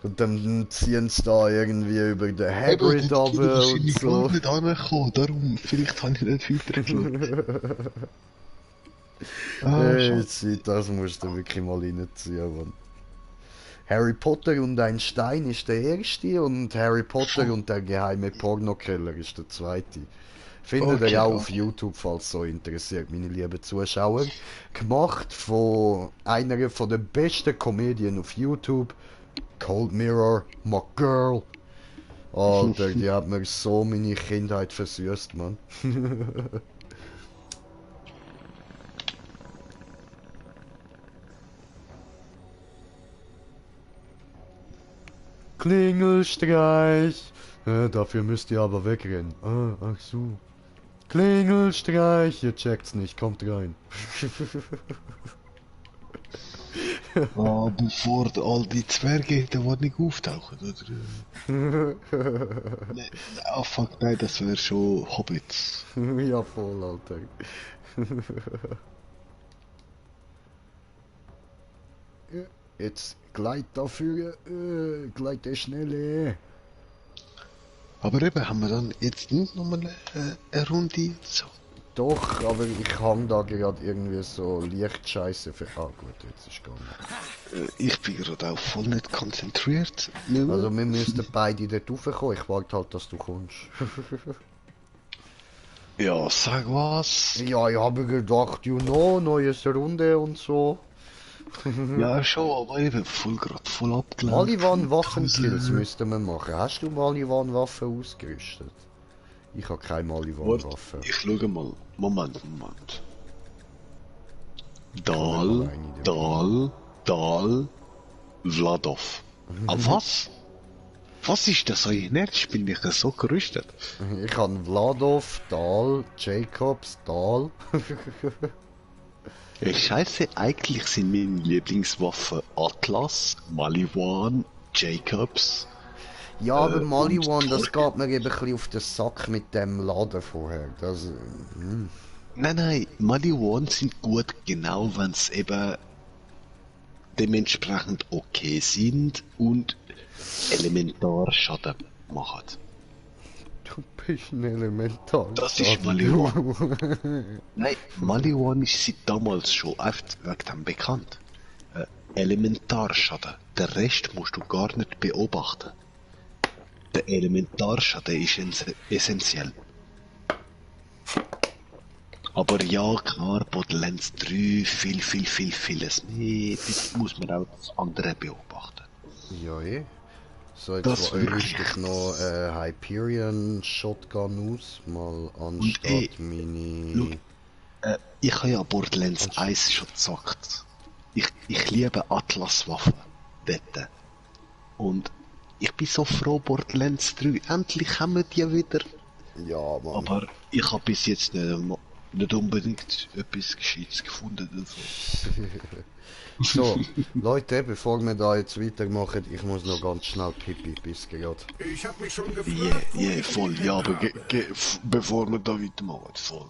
Und dann ziehen sie da irgendwie über den Hagrid ab und so. nicht angekommen, darum vielleicht habe ich nicht weitergeschaut. Ey, shit, das musst du wirklich mal reinziehen, Mann. Harry Potter und ein Stein ist der erste und Harry Potter und der geheime Pornokeller ist der zweite. Findet ihr auch auf YouTube, falls so interessiert, meine lieben Zuschauer. Gemacht von einer von den besten Komödien auf YouTube. Cold Mirror, my girl. Alter, die hat mir so meine Kindheit versüßt, Mann. Klingelstreich. Dafür müsst ihr aber wegrennen. Ah, ach so. Klingelstreich, ihr checkt's nicht, kommt rein. Bevor all die Zwerge da war nicht auftauchen, oder? Nee, fuck, nein, das wäre schon Hobbits. Ja, voll, Alter. Jetzt gleit dafür, gleit der Schnelle. Aber eben, haben wir dann jetzt nicht nochmal eine Runde so? Doch, aber ich hang da gerade irgendwie so Lichtscheiße für... Ah gut, jetzt ist gegangen. Ich bin gerade auch voll nicht konzentriert. Also wir müssten beide dort raufkommen, ich warte halt, dass du kommst. Ja, sag was. Ja, ich habe gedacht, you know, neues Runde und so. Ja, schon, aber eben voll abgelenkt. Maliwan Waffenkills müssten wir machen. Hast du Maliwan Waffen ausgerüstet? Ich habe keine Maliwan Waffe. Ich schaue mal. Moment. Dal, Vladov. Ah, was? Was ist das? Ich bin nicht so gerüstet. Ich habe Vladov, Dal, Jacobs, Dal. Scheiße, eigentlich sind meine Lieblingswaffen Atlas, Maliwan, Jacobs. Ja, aber Maliwan, das geht mir eben ein bisschen auf den Sack mit dem Laden vorher. Das, Nein, Maliwan sind gut, genau wenn es eben dementsprechend okay sind und Elementarschaden machen. Du bist ein Elementar. Das ist Maliwan. Nein, Maliwan ist seit damals schon oft wegen dem bekannt. Elementarschaden. Den Rest musst du gar nicht beobachten. Der Elementarschaden ist essentiell. Aber ja, klar, Borderlands 3, vieles mehr. Das muss man auch das andere beobachten. Ja, so, jetzt rüste ich noch Hyperion Shotgun aus, mal anstatt meine... Ich habe ja Borderlands 1 schon gezockt. Ich liebe Atlas-Waffen dort. Und ich bin so froh, Borderlands 3, endlich haben wir die wieder. Ja, Mann. Aber ich habe bis jetzt nicht unbedingt etwas Gescheites gefunden davon. So, Leute, bevor wir da jetzt weitermachen, ich muss noch ganz schnell Pipi, bis gerade. Ich hab mich schon gefragt. Voll, ja, aber bevor wir da weitermachen, voll.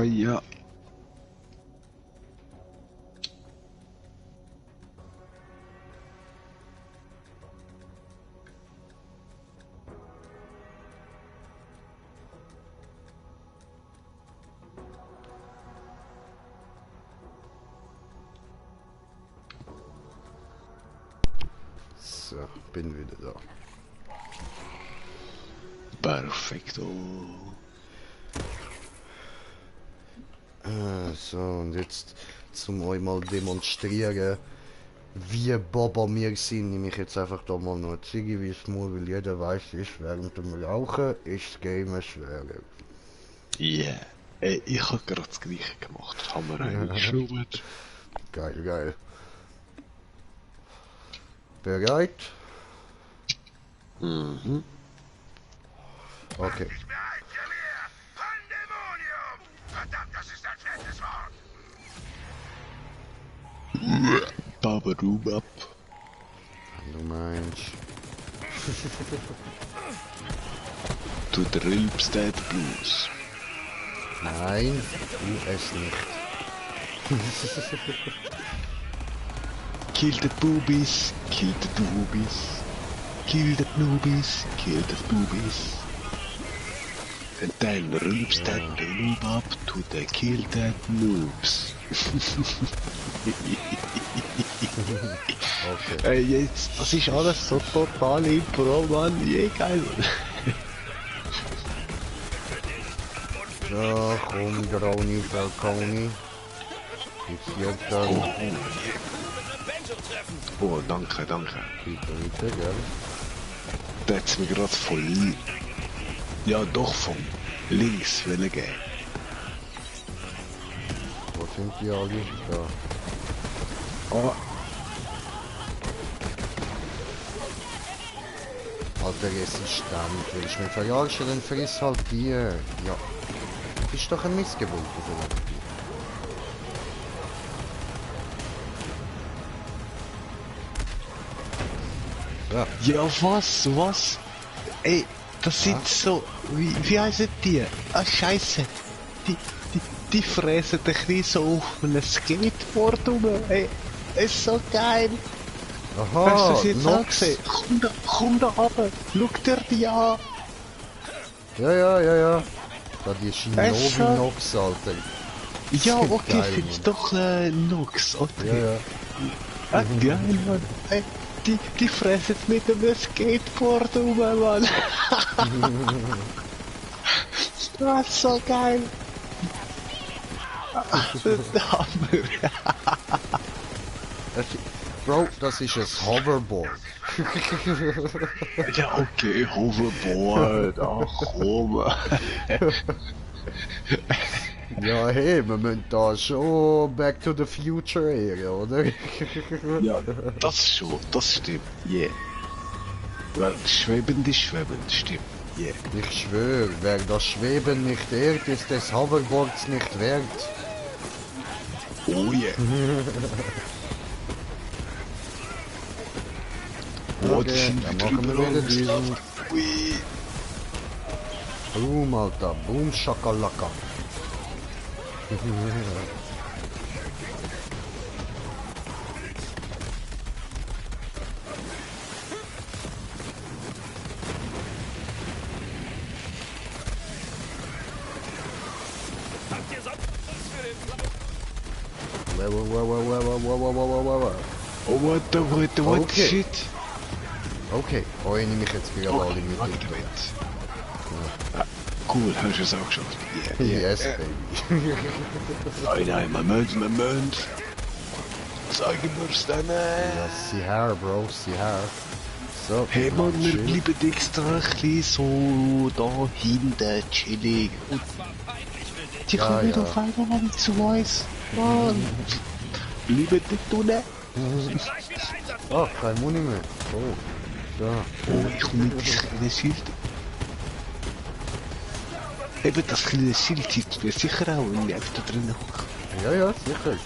Ja. So, bin wieder da. Perfekto. So, und jetzt zum euch mal demonstrieren, wie Baba wir sind, nehme ich jetzt einfach da mal noch eine Ziege wie es muss, weil jeder weiß, ist während dem Rauchen ist das Game schwerer. Yeah. Ey, ich hab gerade das gleiche gemacht. Haben wir eingeschraubt. Geil, geil. Bereit? Mhm. Okay. Nicht mehr hinter mir! Pandemonium! Verdammt, das ist ein fettes Wort! Babadubab. Du meinst. Du drülpst den Blues. Nein, tu es nicht. Kill the boobies, kill the boobies. Kill the noobies, kill the boobies. And then rülpst den Noob ab to the kill the noobs. Okay. Ey, jetzt, das ist alles so total Impro, Mann. Je geil. So, komm, Droni, Falconi. Jetzt jetzt dann. Oh, danke, danke. Bitte, gell? Der hat's mir gerade voll... Ja, doch, von links wollen gehen. Wo sind die alle? Da. Ah, Alter Resistent, willst du mich verarschen, dann friss halt die. Ja. Ist doch ein Missgeburt, oder? Ja. ja, was? Ey, das sind so... Wie heißen die? Ah, Scheiße. Die fräsen ein bisschen so auf einem Skateboard rum. Ey, ist so geil. Aha, Hast du das jetzt auch Nox. gesehen? Komm da runter. Schau dir die an. Ja. Da die Es Shinobi so- Nox, Alter. Ja, Geil, okay, Mann. findest doch Nux, okay. Ja. Ah, geil, Mann. Ey, die fressen mit einem Skateboard rum, Mann. Das ist so geil. Das ist der Hammer. Bro, das ist ein Hoverboard. Ja, okay, Hoverboard, ach komm. Ja, hey, wir müssen da schon Back to the Future ehren, oder? Ja, das schon, das stimmt, yeah. Weil schwebend ist schwebend, stimmt, yeah. Ich schwöre, wer das Schweben nicht ehrt, ist des Hoverboards nicht wert. Oh yeah. Oh, die Okay, sind dann wieder machen wir wieder überall diesen. gestanden. Ui. Boom, Alter, boom, Shakalaka. Wow. Oh, what Okay. shit? Okay, oh, ich nehme mich jetzt wieder alle mit. warte damit. Ah, cool, hast du es auch geschafft? Yeah, Yes, baby. Nein, Moment. Zeig mir's dann. Ja, sieh her, Bro, sieh her. So, Hey genau, Mann, wir chill. bleiben extra ein bisschen so da hinten chillig. Und die Ja, kommen ja. auf einmal nicht zu uns. Mann. Bleiben nicht unten. Oh, kein Muni mehr. Oh, so. Oh, ich komme mit diesem kleinen Schild. Eben das kleine Schild sieht mir sicher auch in da drin. Ja, sicher.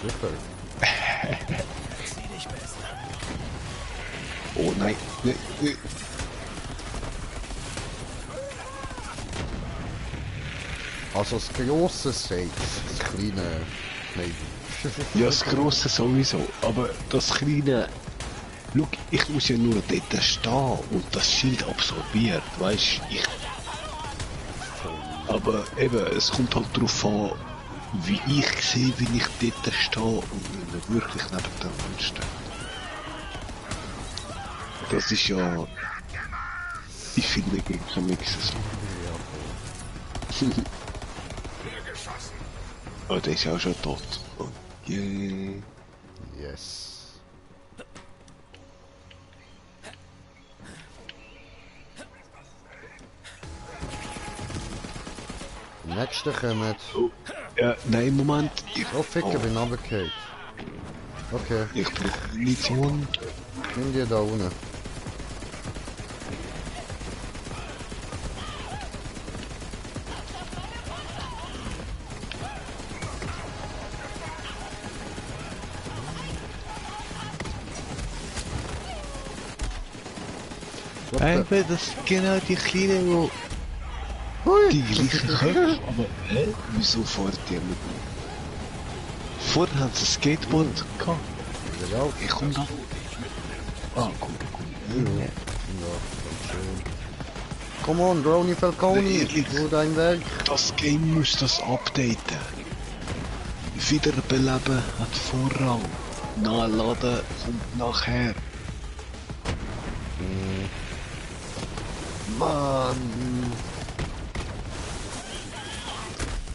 Oh nein. Nee. Also das grosse Safe, das kleine... Maybe. Ja, das grosse sowieso, aber das kleine... Schau, ich muss ja nur dort stehen und das Schild absorbiert, weißt ich... Aber eben, es kommt halt darauf an, wie ich sehe, wenn ich dort stehe und wenn man wirklich neben dem Mann steht. Das ist ja... Ich finde, gibt kein Mix so. Oh, der ist ja auch schon tot. Okay. Yes. Die nächsten kommen. Oh, ja, nein, Moment. Oh, Ficker, bin runtergefallen. Okay, Ich brauche Munition. nimm die da unten. Eben, das sind genau die Kleinen, die Hui! die gleichen Köpfe. Aber, hä? Wieso fährt die mit? Vorher haben sie ein Skateboard gehabt. Ja, Ich komm da. Ah, cool. ja, schön. Come on, Drony Falconi, Ehrlich? tu dein Werk. Das Game muss das updaten. Wiederbeleben hat Vorrang. Nachladen kommt nachher. Mann!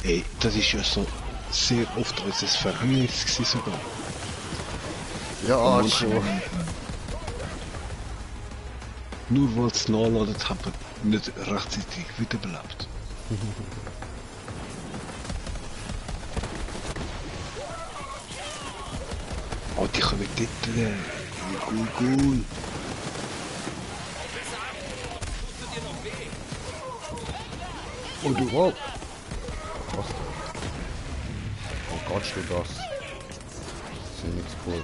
Ey, das ist ja so sehr oft unser Verhängnis gewesen sogar. Ja, schon. Nur weil es nachladen haben, nicht rechtzeitig wiederbelebt. Oh, die kommen dort. Cool. Oh, du, wow. Was denn? Oh Gott, du das? Das ist nichts cool.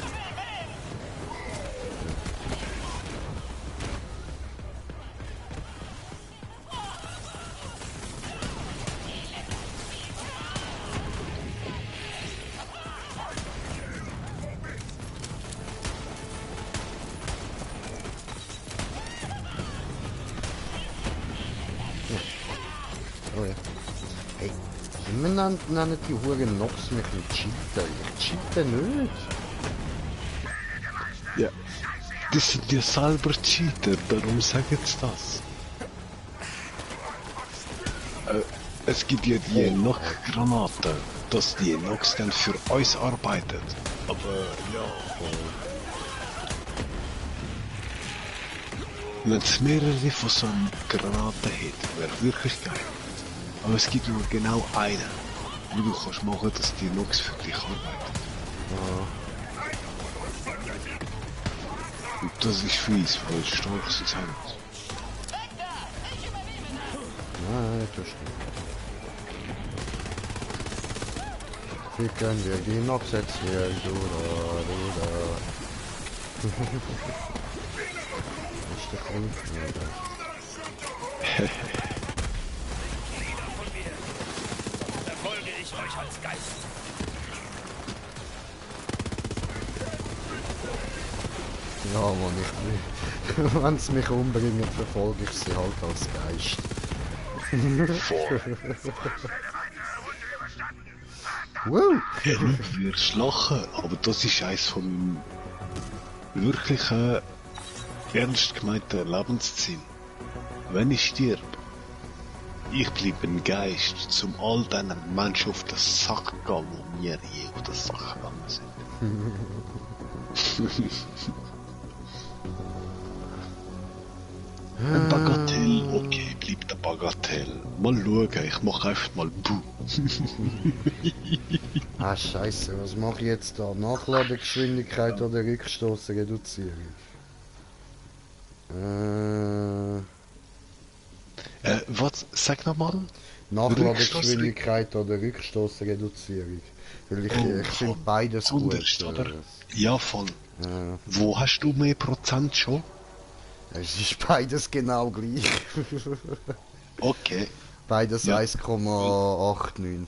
Oh ja. Hey, immer nennen die Huren Nox mich ein Cheater. Ich cheate nicht. Ja. Das sind ja selber Cheater, darum sagen sie das. Es gibt ja die Nox-Granaten, dass die Nox dann für uns arbeitet. Aber ja. Wenn es mehrere von so einer Granate hätte, wäre wirklich geil. Aber es gibt nur genau eine, wo du kannst machen, dass die Nox für dich arbeitet. Und das ist fies, weil es stark sind. Nein, das stimmt. Wie können wir die Nox jetzt hier? Du da. Ist der Grund? Ja, Verfolge ich euch als Geist. ja Mann, ich will. Wenn sie mich umbringen, verfolge ich sie halt als Geist. Wow! Du wirst lachen, aber das ist eines von meinem wirklichen, ernst gemeinten Lebensziel. Wenn ich stirb, ich bleibe ein Geist, zum all diesen Menschen auf den Sack gehen, die mir je auf den Sack gegangen sind. Ein Bagatell, okay, bleibt ein Bagatell. Mal schauen, ich mache einfach mal Buh. Ah, Scheiße, was mache ich jetzt da? Nachladegeschwindigkeit oder Rückstoßreduzierung? Was? Sag nochmal. Nachladegeschwindigkeit oder Rückstoßreduzierung? Weil ich finde beides gut. Zuunterst, oder? Ja, voll. Wo hast du mehr Prozent schon? Es ist beides genau gleich. Okay. Beides Ja. 1,89.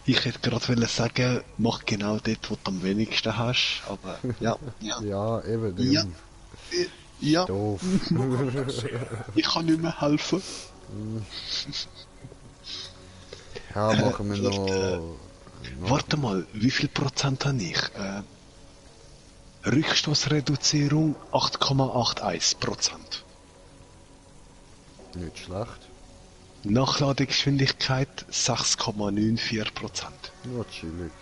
Ich hätte gerade wollen sagen, mach genau dort, wo du am wenigsten hast, aber ja, ja, Ja, eben, Ja. drum. ja, Doof. ich kann nicht mehr helfen. Ja, machen wir noch... Warte mal, wie viel Prozent habe ich? Rückstoßreduzierung 8,81%. Nicht schlecht. Nachladegeschwindigkeit 6,94%. Ja, chillig.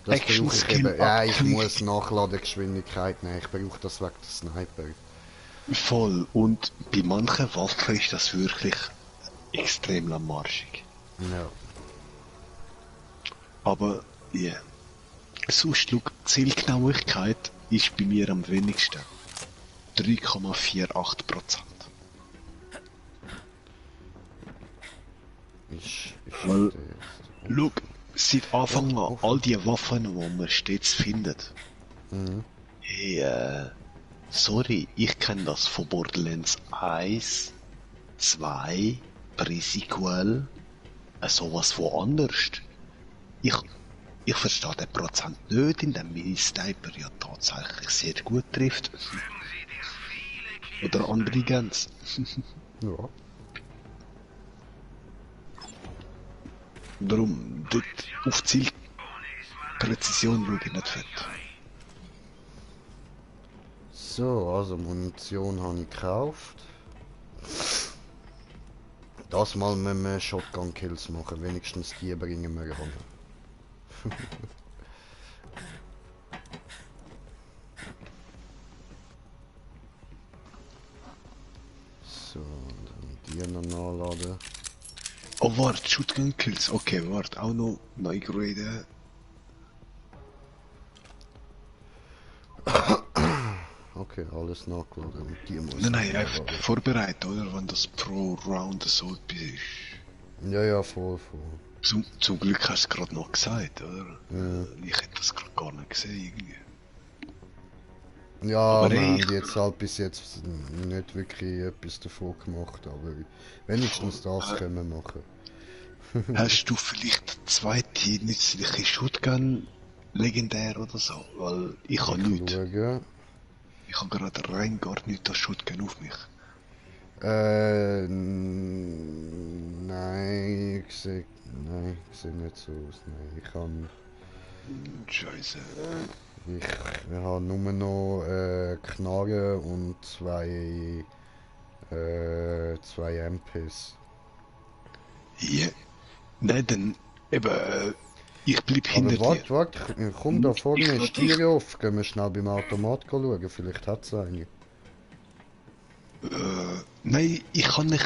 Das Action brauche ich Skill eben. Ja, ich abklick. muss Nachladegeschwindigkeit nehmen. Ich brauche das wegen der Sniper. Voll. Und bei manchen Waffen ist das wirklich extrem langmarschig. Ja. Aber, ja. Yeah. Sonst, schau, Zielgenauigkeit ist bei mir am wenigsten. 3,48%. Ich Weil- verstehe es. Schau, seit Anfang an, Oh. all die Waffen, die man stets findet. Mhm. Hey, sorry, ich kenne das von Borderlands 1, 2, Pre-Sequel, sowas von anders. Ich verstehe den Prozent nicht, in dem mein Sniper ja tatsächlich sehr gut trifft. Oder andere Gens. Ja. Darum, dort auf Zielpräzision schaue ich nicht fett. So, also Munition habe ich gekauft. Das mal müssen wir Shotgun-Kills machen, wenigstens die bringen wir an. So, dann die noch nachladen. Oh, warte, Shotgun Kills. Okay, warte, auch noch neu graden. Okay, alles nachgeladen. Und die muss Nein, ich einfach nachladen. vorbereiten, oder? Wenn das pro Round so etwas ist. Ja, ja, voll. Zum Glück hast du es gerade noch gesagt, oder? Ja. Ich hätte das gerade gar nicht gesehen, irgendwie. Ja, Aber wir ey, haben jetzt halt bis jetzt nicht wirklich etwas davon gemacht, aber wenigstens das können wir machen. Hast du vielleicht zweite nützliche Shotgun legendär oder so? Weil ich habe nichts. Schauen. Ich habe gerade rein gar nichts an Shotgun auf mich. Nein, ich sehe nicht so aus. Nein, Scheiße. ich habe nur noch Knarre und zwei MPs. Ja. Nein, dann eben, ich bleib Aber hinter dir. warte, komm da vorne, Ich ist will die Tür auf. Gehen wir schnell beim Automat schauen, vielleicht hat es eine. Nein, ich habe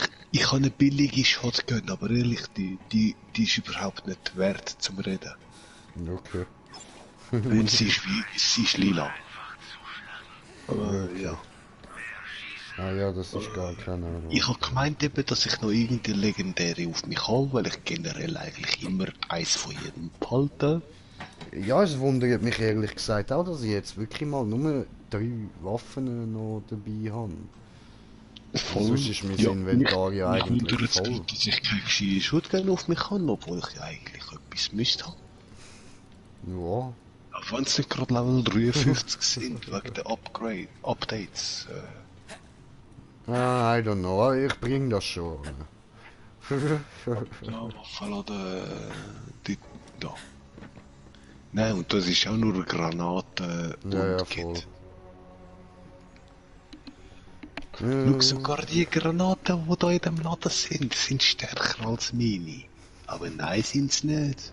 eine billige Shotgun, aber ehrlich, die ist überhaupt nicht wert zum Reden. Okay. Und sie ist lila. Aber ja. Ah ja, das ist gar keine Ahnung. Ich habe gemeint eben, dass ich noch irgendeine legendäre auf mich habe, weil ich generell eigentlich immer eins von jedem behalte. Ja, es wundert mich ehrlich gesagt auch, dass ich jetzt wirklich mal nur 3 Waffen noch dabei habe. Sonst ist mein Inventar ja mich eigentlich wundert es voll. gerade, dass ich keine gescheite Shotgun auf mich habe, obwohl ich ja eigentlich etwas müsste haben. Ja, Auch wenn es nicht gerade Level 53 sind, wegen der Updates. I don't know, ich bring das schon. Ja, Waffenladen, da. Nein, und das ist auch nur Granaten und Ja, Kit. voll. Schau, sogar die Granaten, die da in dem Laden sind stärker als meine. Aber nein, sind's nicht.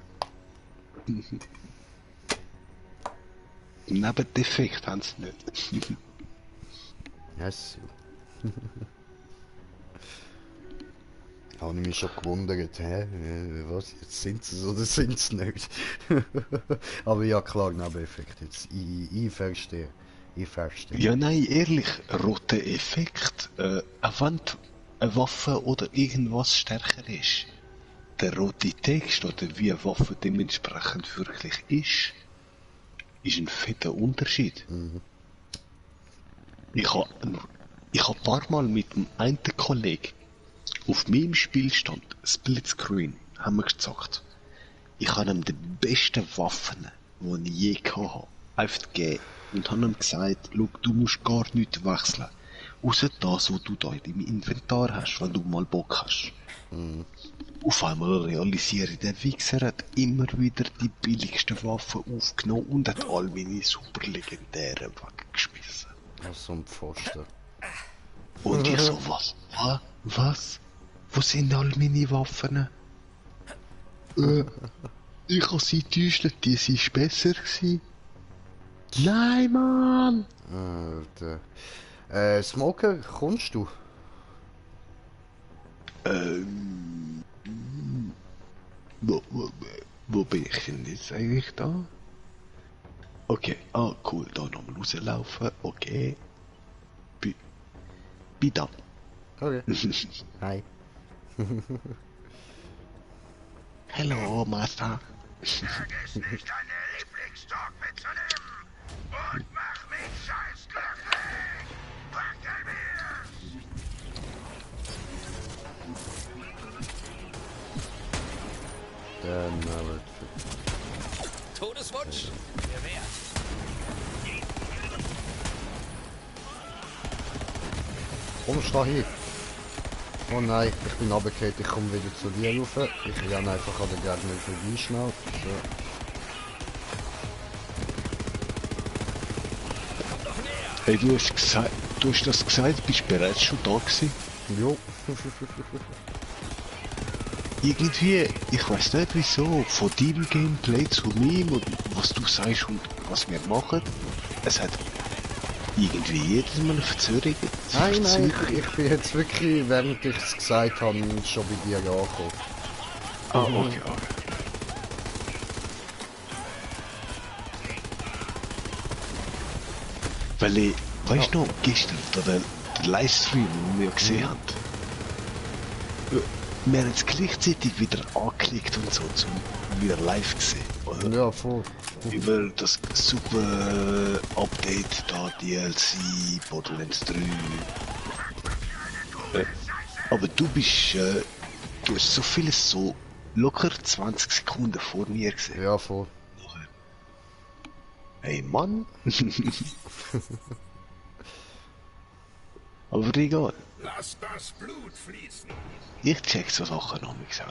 Nebendefekt haben sie nicht. Yes. Habe ich mich schon gewundert, was, jetzt sind sie es oder sind sie nicht? Aber ja, klar, Nebeneffekt jetzt. Ich verstehe. Ich verstehe. Ja, nein, ehrlich, roter Effekt. Auch wenn eine Waffe oder irgendwas stärker ist, der rote Text oder wie eine Waffe dementsprechend wirklich ist ein fetter Unterschied. Mhm. Ich hab ein paar Mal mit dem einen Kollegen Auf meinem Spielstand, Splitscreen, haben wir gezockt. Ich habe ihm die besten Waffen, die ich je gehabt habe, einfach gegeben. Und habe ihm gesagt, schau, du musst gar nichts wechseln. Außer das, was du da in deinem Inventar hast, wenn du mal Bock hast. Auf einmal realisiere ich, der Wichser hat immer wieder die billigsten Waffen aufgenommen und hat all meine super legendären weggeschmissen. Ach, so ein Pfosten. Und ich so, was? Was? Wo sind all meine Waffen? Ich habe sie täuschen, die sind besser gewesen. Nein, Mann! Alter. Smoker, kommst du? Wo bin ich denn jetzt eigentlich da? Okay, cool, da nochmal rauslaufen, okay. Bin da. Okay. Hi. Hello, Master. Vergiss nicht, deine Lieblingsdog mitzunehmen. Und mach mich scheiß glücklich. Wackel mir. Dann aber. Todeswunsch? Gewährt. Komm, steh hin. Oh nein, ich bin runtergefallen, ich komme wieder zu dir rauf. Ich renne einfach an den Gegner vorbei schnell. So. Hey, du hast das gesagt, bist bereits schon da gewesen? Jo. Irgendwie, ich weiß nicht wieso, von deinem Gameplay zu meinem und was du sagst und was wir machen, es hat irgendwie jedes Mal eine Verzögerung. Nein, ich bin jetzt wirklich, während ich es gesagt habe, schon bei dir angekommen. Okay. Weil ich, weißt du noch, gestern, der Livestream, den wir gesehen haben, wir haben es gleichzeitig wieder angeklickt und so, zum wieder live gesehen, oder? Ja, voll. Über das super Update, da DLC, Borderlands 3. Aber du bist, du hast so vieles so locker 20 Sekunden vor mir gesehen. Ja, voll. Hey Mann! Aber egal. Lass das Blut fließen. Ich check so Sachen noch nicht.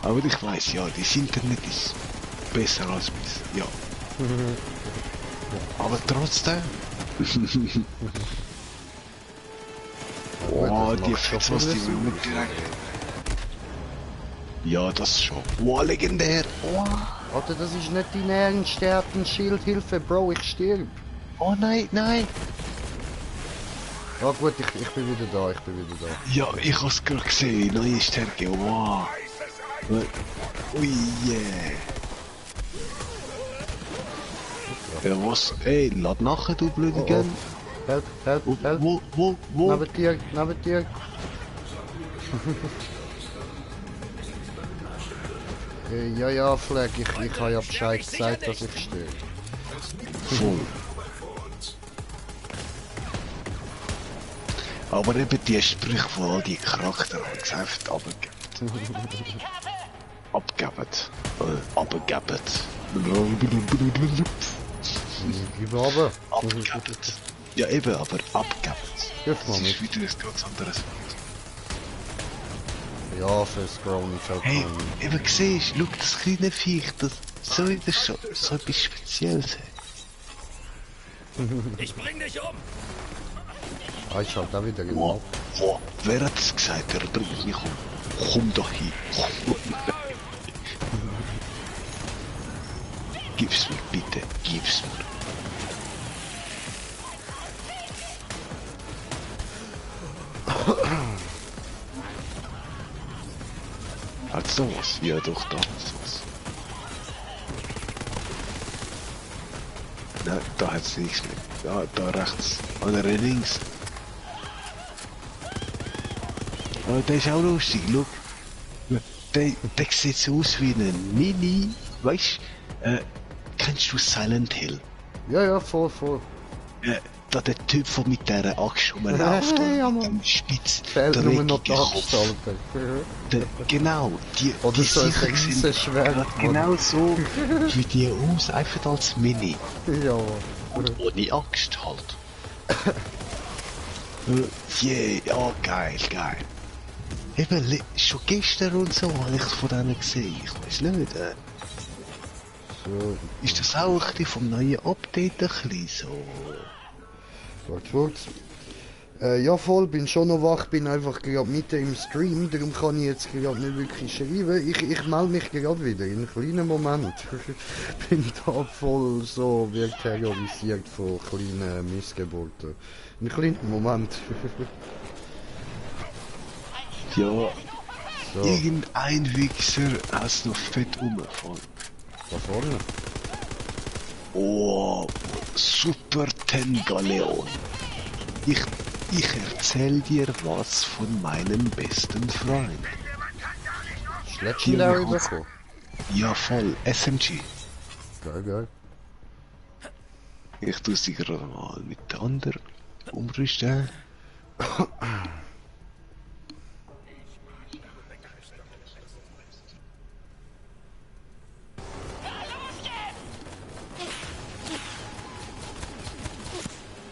Aber ich weiß ja, das Internet ist besser als meins. Ja. Aber trotzdem. Oh, das die macht schon Fetz, was die viel mit direkt. Ja, das schon. Wow, legendär. Wow. Warte, das ist nicht dein Ernst, der hat ein Schild, Hilfe, Bro, ich stirb. Oh nein. Ja gut, ich bin wieder da. Ja, ich hab's gerade gesehen. Neue Stärke. Wow. Ui, yeah. Ja, was? Ey, lad nachher, du blöde Gang. Help. Wo? Neben dir. Ja, Fleck, ich habe ja Bescheid gesagt, dass ich stirb. Voll. Aber eben die Sprüche von all die Charaktere haben es einfach abgegeben. Abgegeben. Gib aber. Abgegeben. Ja eben, aber abgegeben. Hilf Das mal ist mit. wieder ein ganz anderes Wort. Ja, für Scrollen fällt Hey, mir. eben siehst du, schau, das kleine Viech, das soll wieder so etwas Spezielles sein. Ich bring dich um! Ah, ich hab da wieder Wow, genau. wer hat es gesagt? Er bringt mich um. Komm doch hin. Gib's mir bitte, gib's mir. Hat's da was? Ja doch, da hat's was. Nein, da hat's nichts mehr. Da rechts. Oder links. Oh, der ist auch lustig, schau. Der sieht so aus wie ein Mini, weißt kennst du Silent Hill? Ja, voll. da der Typ, der mit dieser Axt rumläuft, Ja, mit Mann. dem spitz, Fehlt nur noch die dreckigen Axt, Kopf. Alter. Genau, die Oder so ein sicher sind Riesenschwert, gerade Mann. genau so wie die aus, einfach als Mini. Ja, Und ohne Axt halt. Yeah, ja, geil, geil. Eben, schon gestern und so habe ich von denen gesehen. Ich weiß nicht, so. ist das auch ein bisschen vom neuen Update ein bisschen so? Warte. Ja, voll, bin schon noch wach, bin einfach gerade mitten im Stream, darum kann ich jetzt gerade nicht wirklich schreiben. Ich melde mich gerade wieder, in einem kleinen Moment. Bin da voll so, wird terrorisiert von kleinen Missgeburten. In einem kleinen Moment. Ja, So, irgendein Wichser hat's noch fett umgefallen. da vorne. Oh, Super Tengaleon. Ich erzähl dir was von meinem besten Freund. Ist Legendary Hier, bekommen? Ja, voll, SMG. Geil, geil. Ich tu sie gerade mal mit der anderen umrüsten.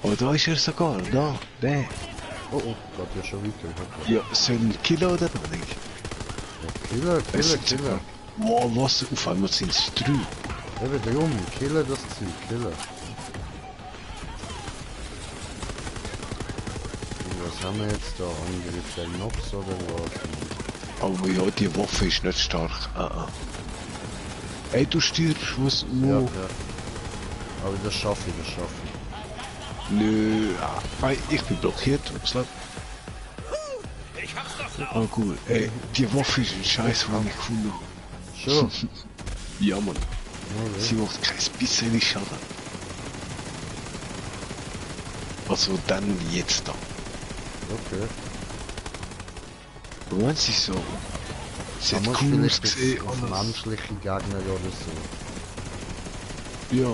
Oh, da ist er sogar, da, der. Oh, geht ja schon weiter. Ja, soll ein Killer oder noch nicht? Killer. Wow, was? Auf einmal sind es 3. Eben drum, Killer das Zeug, Killer. Was haben wir jetzt da? Angriff der Nox oder was? Aber ja, die Waffe ist nicht stark. Ey, du stürzt, was Ja, nur... ja. Aber das schaffe ich. Nö, ich bin blockiert. Slapp. Ah, gut. Ey, die Waffe ist ein Scheiß, was ich gefunden habe. Schon? Ja, Mann. Okay. Sie macht kein bisschen Schaden. Also dann jetzt da. Okay. Und wenn sie so... Sie Da hat musst cool vielleicht ausgesehen, auf alles. menschliche Gegner oder so. Ja.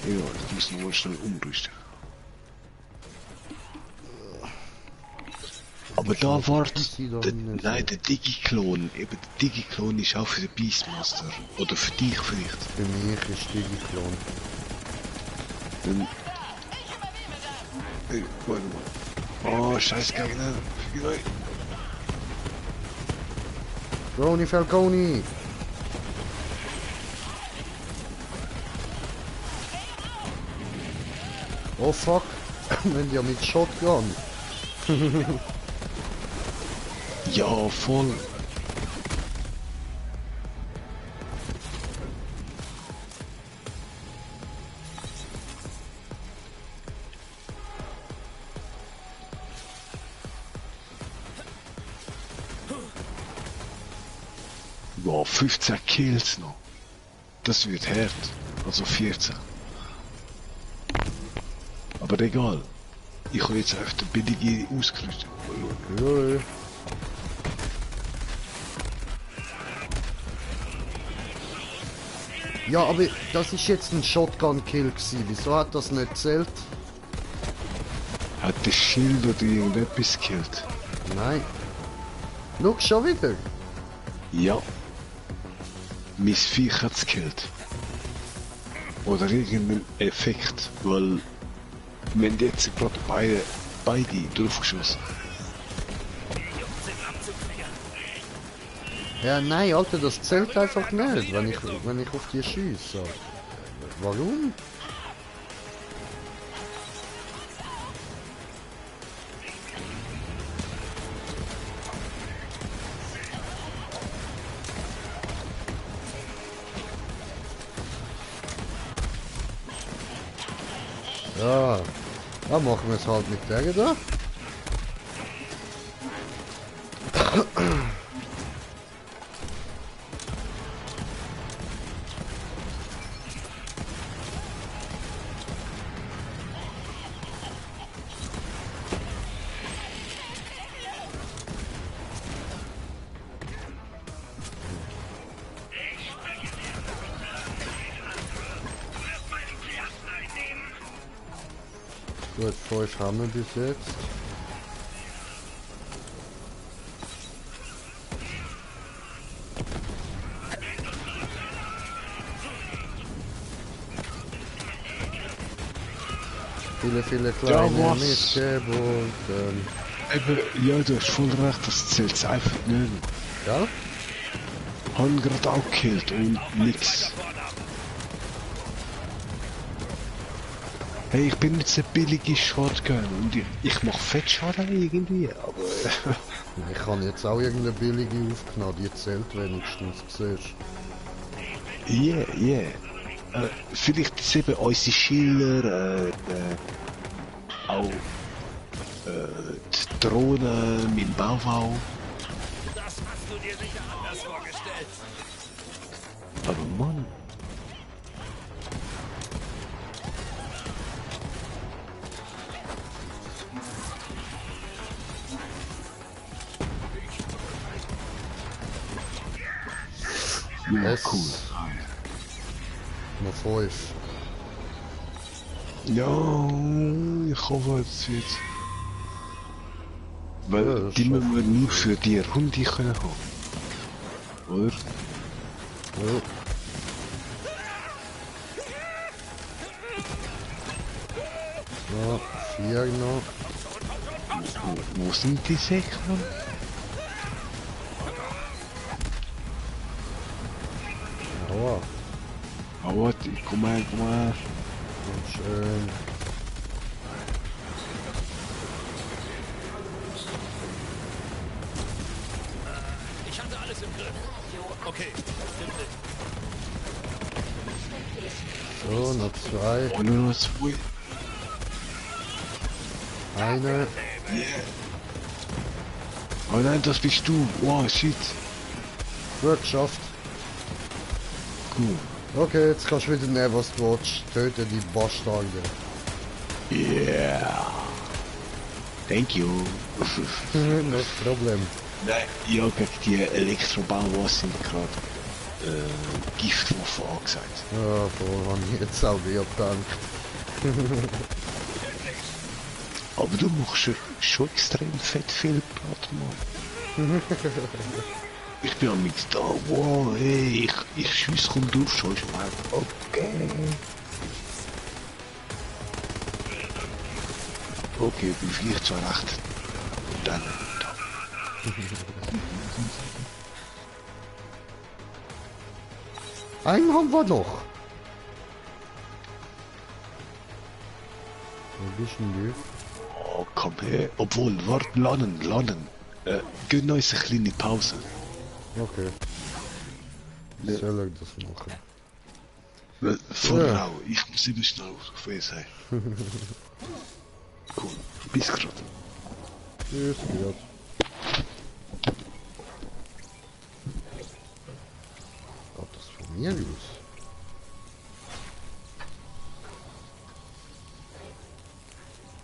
Ja, das müssen wir wohl schnell umrüsten. Aber da war nein, der Digi-Klon, eben der Digi-Klon ist auch für den Beastmaster. Oder für dich vielleicht. Für mich ist Digi-Klon. Dann... Hey, warte mal. Oh, scheiß Gegner. Brony Falconi! Oh fuck! Wenn ja mit Shotgun! Ja, voll. Wow, 15 Kills noch. Das wird hart. Also 14. Aber egal. Ich habe jetzt auf der billige ausgerüstet. Ja, ja. Ja, aber das ist jetzt ein Shotgun-Kill gewesen. Wieso hat das nicht zählt? Hat das Schild oder irgendetwas gekillt? Nein. Schau schon wieder. Ja. Mein Viech hat's gekillt. Oder irgendein Effekt, weil wir haben jetzt gerade beide draufgeschossen. Ja, nein, Alter, das zählt einfach nicht, wenn ich auf die schieße. Warum? Ja, dann machen wir es halt mit der da. Gut, 5 haben wir bis jetzt. Viele kleine was? Missgeburten. Eben, ja, du hast voll recht, das zählt einfach nicht. Ja? Haben gerade auch gekillt und nix. Hey, ich bin jetzt eine billige Shotgun und ich mach Fettschaden irgendwie, aber... Ich habe jetzt auch irgendeine billige aufgenommen, die zählt wenigstens, siehst Yeah. Vielleicht ist eben unsere Schiller, auch die Drohne, mein Baubau. Das hast du dir sicher anders vorgestellt. Aber Mann. Ja, Es- cool. Noch 5. Ja, ich hoffe jetzt wird. Weil Ja, das die schaffen müssen wir nur für die Runde können haben. Oder? Ja. So, 4 noch. Wo sind die Säcke? Aua. Ah, warte, komm mal. Und schön. Ich hatte alles im Griff. Okay, das stimmt nicht. So, noch 2. Oh, nur noch 2. Eine. Oh nein, das bist du. Wow, shit. Gut geschafft. Cool. Okay, jetzt kannst du wieder nehmen, was du willst. Töte die Bastarde. Yeah. Thank you. No Problem. Nein, ja, gegen die Elektrobauer sind gerade Giftwaffe angesagt. Ja, boah, habe ich jetzt auch wieder gedankt. Aber du machst schon extrem fett viel Platt, Mann. Ich bin am Mix da. Wow, hey, ich schiess, komm durch, schon ist mal. Okay. Okay, bin vielleicht zwar recht. Und dann. Einen haben wir noch. Wo bist denn du? Oh, komm her. Obwohl, wart, landen. Gönn uns eine kleine Pause. Okay. Wie soll ich das machen? Vorher, ich muss eben schnell auf den sein. Cool, bis grad. Tschüss, Gott. Gott, das von mir los.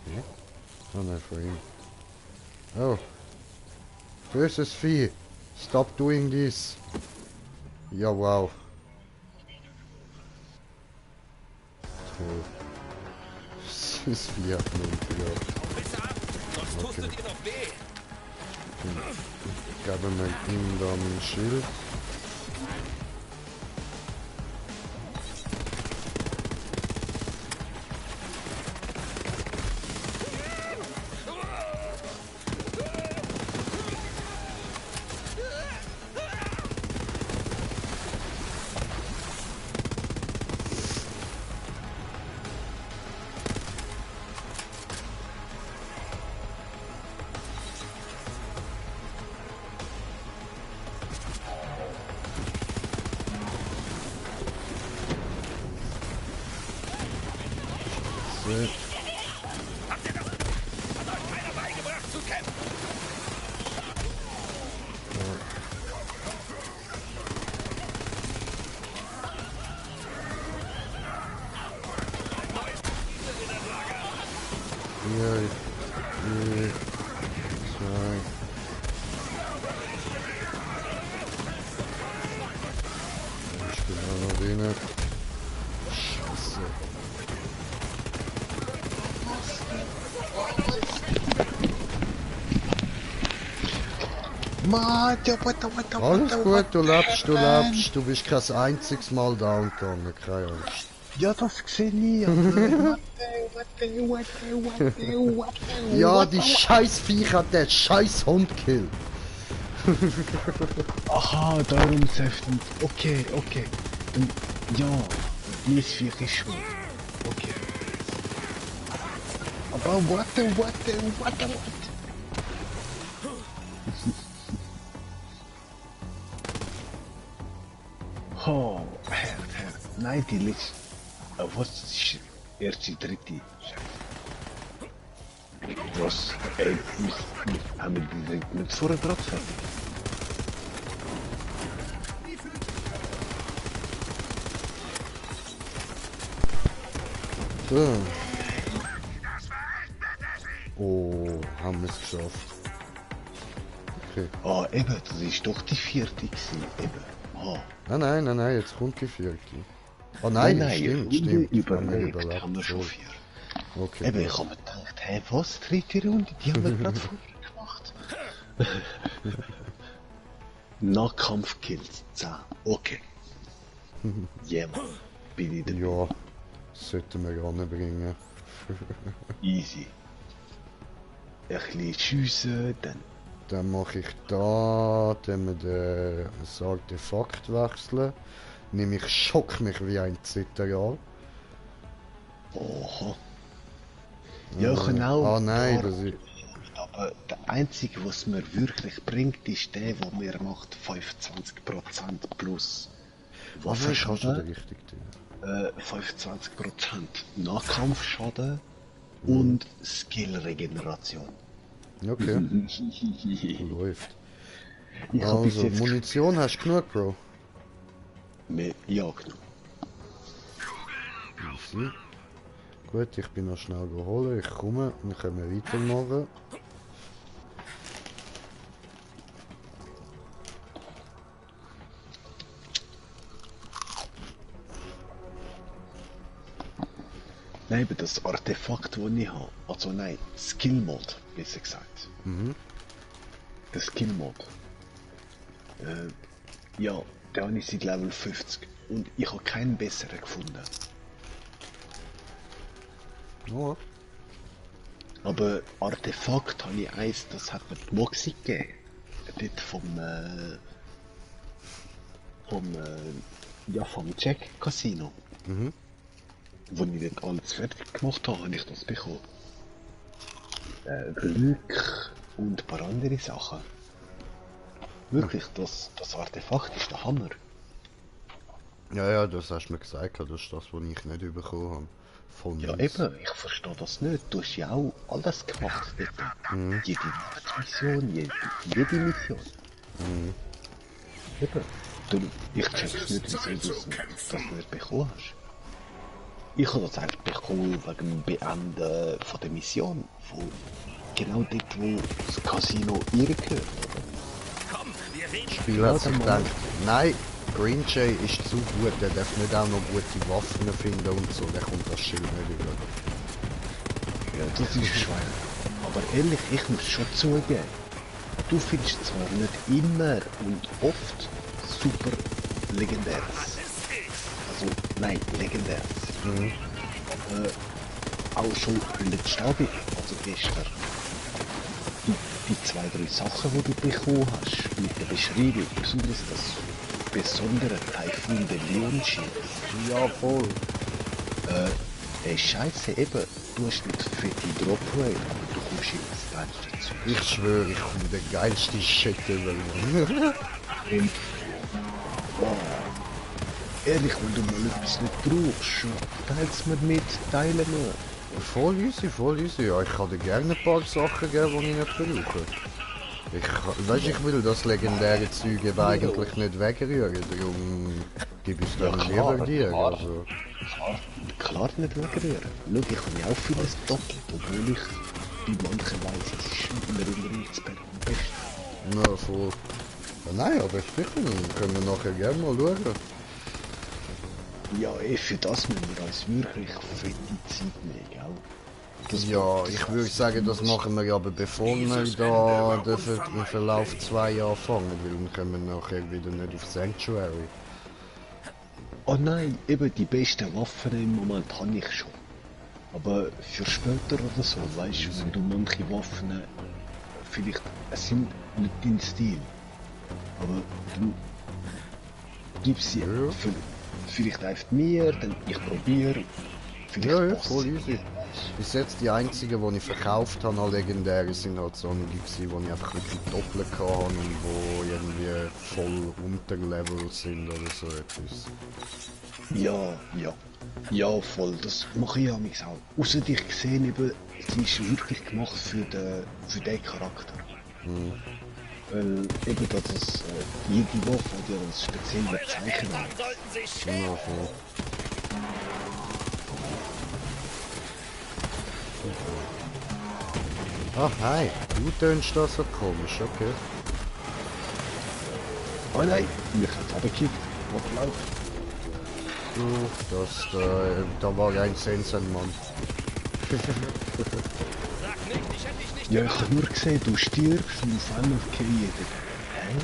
Ja? Oh nein, von ihm. Oh. Böses Vieh. Stop doing this. Ja, wow. Toll. Das Vieh hat mir umgebracht. Bitte ab, sonst tust du dir noch weh. Ich gebe mir ihm dann ein Schild. So. Hat euch keiner beigebracht zu kämpfen. Hier, hier, 2. Ich bin auch noch wenig. Scheiße. Mann, Alles gut, du lebst, du bist kein einziges Mal down gegangen, keine Angst. Ja, das sehe ich, aber... Ja, die scheiß Viech hat der scheiß Hund killt. Aha, darum säften. Okay. Dann, ja, dies Viech ist schwul. Okay. Aber what? Oh, Herr. Nein, die letzte. Was ist erst die dritte? Was? Ey, haben wir die dritte nicht vorher gerade fertig? So. Oh, haben wir es geschafft. Okay. Ah, eben, das ist doch die vierte gewesen, eben. Ah. Nein, jetzt kommt die vierte. Oh nein, stimmt. Überlebt haben wir schon 4. Okay. Eben, ich habe mir gedacht, hey, was, dritte Runde? Die haben wir gerade vorher gemacht. Nahkampfkills 10. Okay. Yeah, man. Bin ich dabei. Ja, sollten wir ranbringen. Easy. Ein bisschen schiessen, dann. Dann mache ich da, dann wir das Artefakt wechseln. Nämlich schock mich wie ein Zitterer. Oha. Ja, genau. Ah nein, das ist... Aber der einzige, was mir wirklich bringt, ist der, der mir macht 25% plus Was ist schon der Waffenschaden, richtige? 25% Nahkampfschaden und Skill-Regeneration. Okay, läuft. Ich hab bis Also, jetzt Munition hast du genug, Bro? ja, genau. Easy. Gut, ich bin noch schnell geholt, ich komme, dann können wir weitermachen. Nein, aber das Artefakt, das ich habe, also nein, Skill-Mod, besser gesagt. Der Skill-Mod. Ja, der habe ich seit Level 50 und ich habe keinen besseren gefunden. Oh. Aber Artefakt habe ich eins, das hat mir die Moxie gegeben. Dort vom Jack Casino. Wo ich dort alles fertig gemacht habe, habe ich das bekommen. Glück und ein paar andere Sachen. Wirklich, das Artefakt ist der Hammer. Ja, das hast du mir gesagt, das ist das, was ich nicht bekommen habe. Von Ja uns. eben, ich verstehe das nicht. Du hast ja auch alles gemacht dort. Jede Mission, jede Mission. Eben. Ich check's nicht, wieso du das nicht bekommen hast. Ich habe das eigentlich bekommen wegen dem Beenden von der Mission. Von genau dort, wo das Casino ihr gehört. Das Spiel hat sich gedacht, nein, Green Jay ist zu gut, der darf nicht auch noch gute Waffen finden und so, der kommt das Schild nicht über. Ja, das ist schwer. Aber ehrlich, ich muss schon zugeben, du findest zwar nicht immer und oft super legendäres. Also, nein, legendäres. Aber auch schon letzte Abend, also gestern, die 2, 3 Sachen, die du bekommen hast, mit der Beschreibung, besonders das besondere Typhoon der Leon-Schild. Ja, voll. Scheiße, eben, du hast nicht fette Drop-Rate, aber du kommst in das Geilste dazu. Ich schwöre, ich komme der geilste Shit über. Und, ehrlich, wenn du mal etwas nicht brauchst, teilst mir mit, teile nur. Voll easy. Ja, ich kann dir gerne ein paar Sachen geben, die ich nicht brauche. Ich will das legendäre Zeug eben eigentlich nicht wegrühren, darum gebe ich es dann lieber dir. Also. Klar nicht wegrühren. Schau, ich habe ja auch vieles doppelt, obwohl ich in manchen Weise es ist in der Unterrichtsberg am besten. Na, voll. Ja, nein, aber sicher, können wir nachher gerne mal schauen. Ja, für das müssen wir uns wirklich fette Zeit nehmen, gell? Ja, ich würde sagen, das machen wir aber bevor wir da den Verlauf 2 anfangen, weil dann kommen wir nachher wieder nicht auf Sanctuary. Oh nein, eben die besten Waffen im Moment habe ich schon. Aber für später oder so, weißt du, wenn du manche Waffen vielleicht, es sind nicht dein Stil, aber du gibst sie Ja. vielleicht einfach mir, dann ich probiere, vielleicht Ja, passt voll sie easy. mir, weißt Bis jetzt die einzigen, die ich verkauft habe, alle legendäre, sind halt so einige gewesen, die ich einfach wirklich doppelt hatte und die irgendwie voll unterlevel sind oder so etwas. du? Ja, voll, das mache ich ja mich auch. Außer ich gesehen eben, sie ist wirklich gemacht für den Charakter. Weil eben, dass es jede Waffe hat ja ein spezielles Zeichen Dann hat. sollten Sie schnell. Ja, voll. Ah, hi. Du tönst das so komisch, okay. Oh nein, mich hat's runtergekickt. Was läuft? Du, da war ein Sensenmann. Sag nicht, ich hätte dich nicht Ja, ich hab nur gesehen, du stirbst und auf einmal kriegst du. Hä?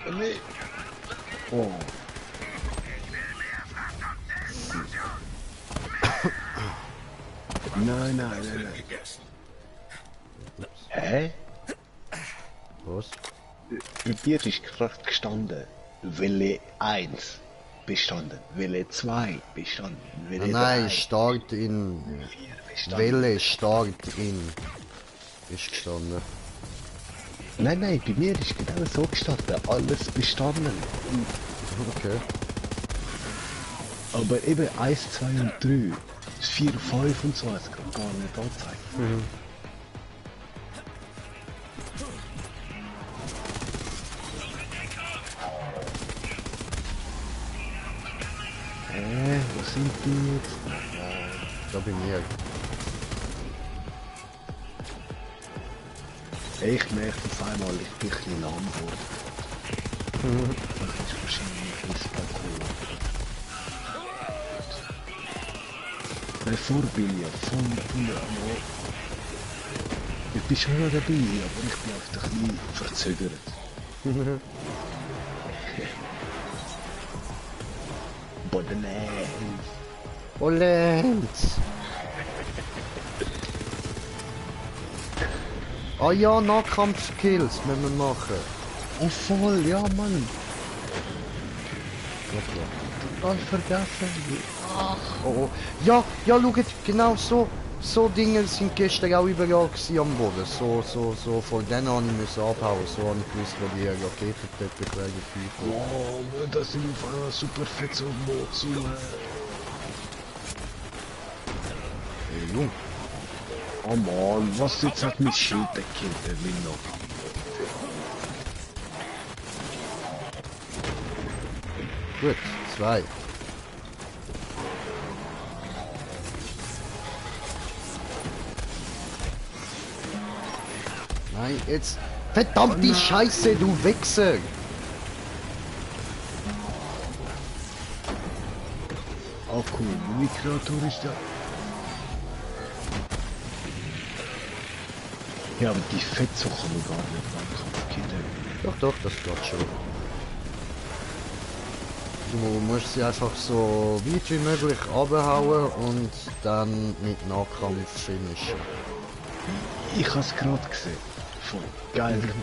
Oh nein. Oh. Nein. Hä? Was? Bei dir ist gerade gestanden, Welle 1 bestanden, Welle 2 bestanden, Welle 3 Nein, Start in... bestanden. Welle Start in... Ist gestanden. Nein, bei mir ist genau so gestanden, alles bestanden. Okay. Aber eben 1, 2 und 3, 4, 5 und so, es kann gar nicht anzeigen. Wo sind die jetzt? Da bei mir. Ich merke auf einmal, ich bin ein bisschen lahm geworden. Das ist wahrscheinlich ein bisschen cool. Nein, vor bin ich ja, von ich bin schon noch dabei, aber ich bin einfach ein bisschen verzögert. Borderlands. Holland! Ah ja, Nahkampfkills müssen wir machen. Oh voll, ja Mann, Okay. total vergessen. Oh, oh. Ja, schaut, genau so Dinge sind gestern auch überall gewesen am Boden. So, von denen habe ich müssen abhauen. So habe ich gewusst, wo die Raketentöpfe quasi fliegen. Oh, das sind auf einmal super fett so Mozu. Hey, Jung. Oh Mann, was jetzt hat mich Schild gekillt, der will noch. Gut, 2. Nein, jetzt. Verdammte Scheiße, du Wichser! Oh cool, wie Kreatur ist da? Ja, aber die Fetzo kann man gar nicht Nahkampf killen. Doch, das geht schon. Du musst sie einfach so weit wie möglich abhauen und dann mit Nahkampf finishen. Ich hab's gerade gesehen. Voll geil gemacht.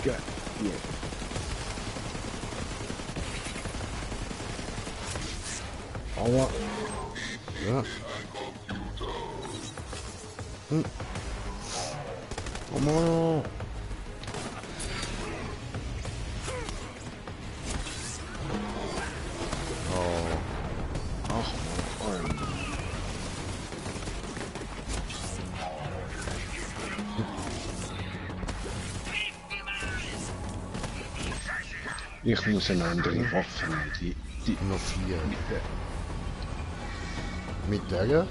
Geil. Yeah. Aber Ja. Oh Mann. ach Mann, ich muss eine andere Waffe nehmen. Die Noch 4. mit Mit der?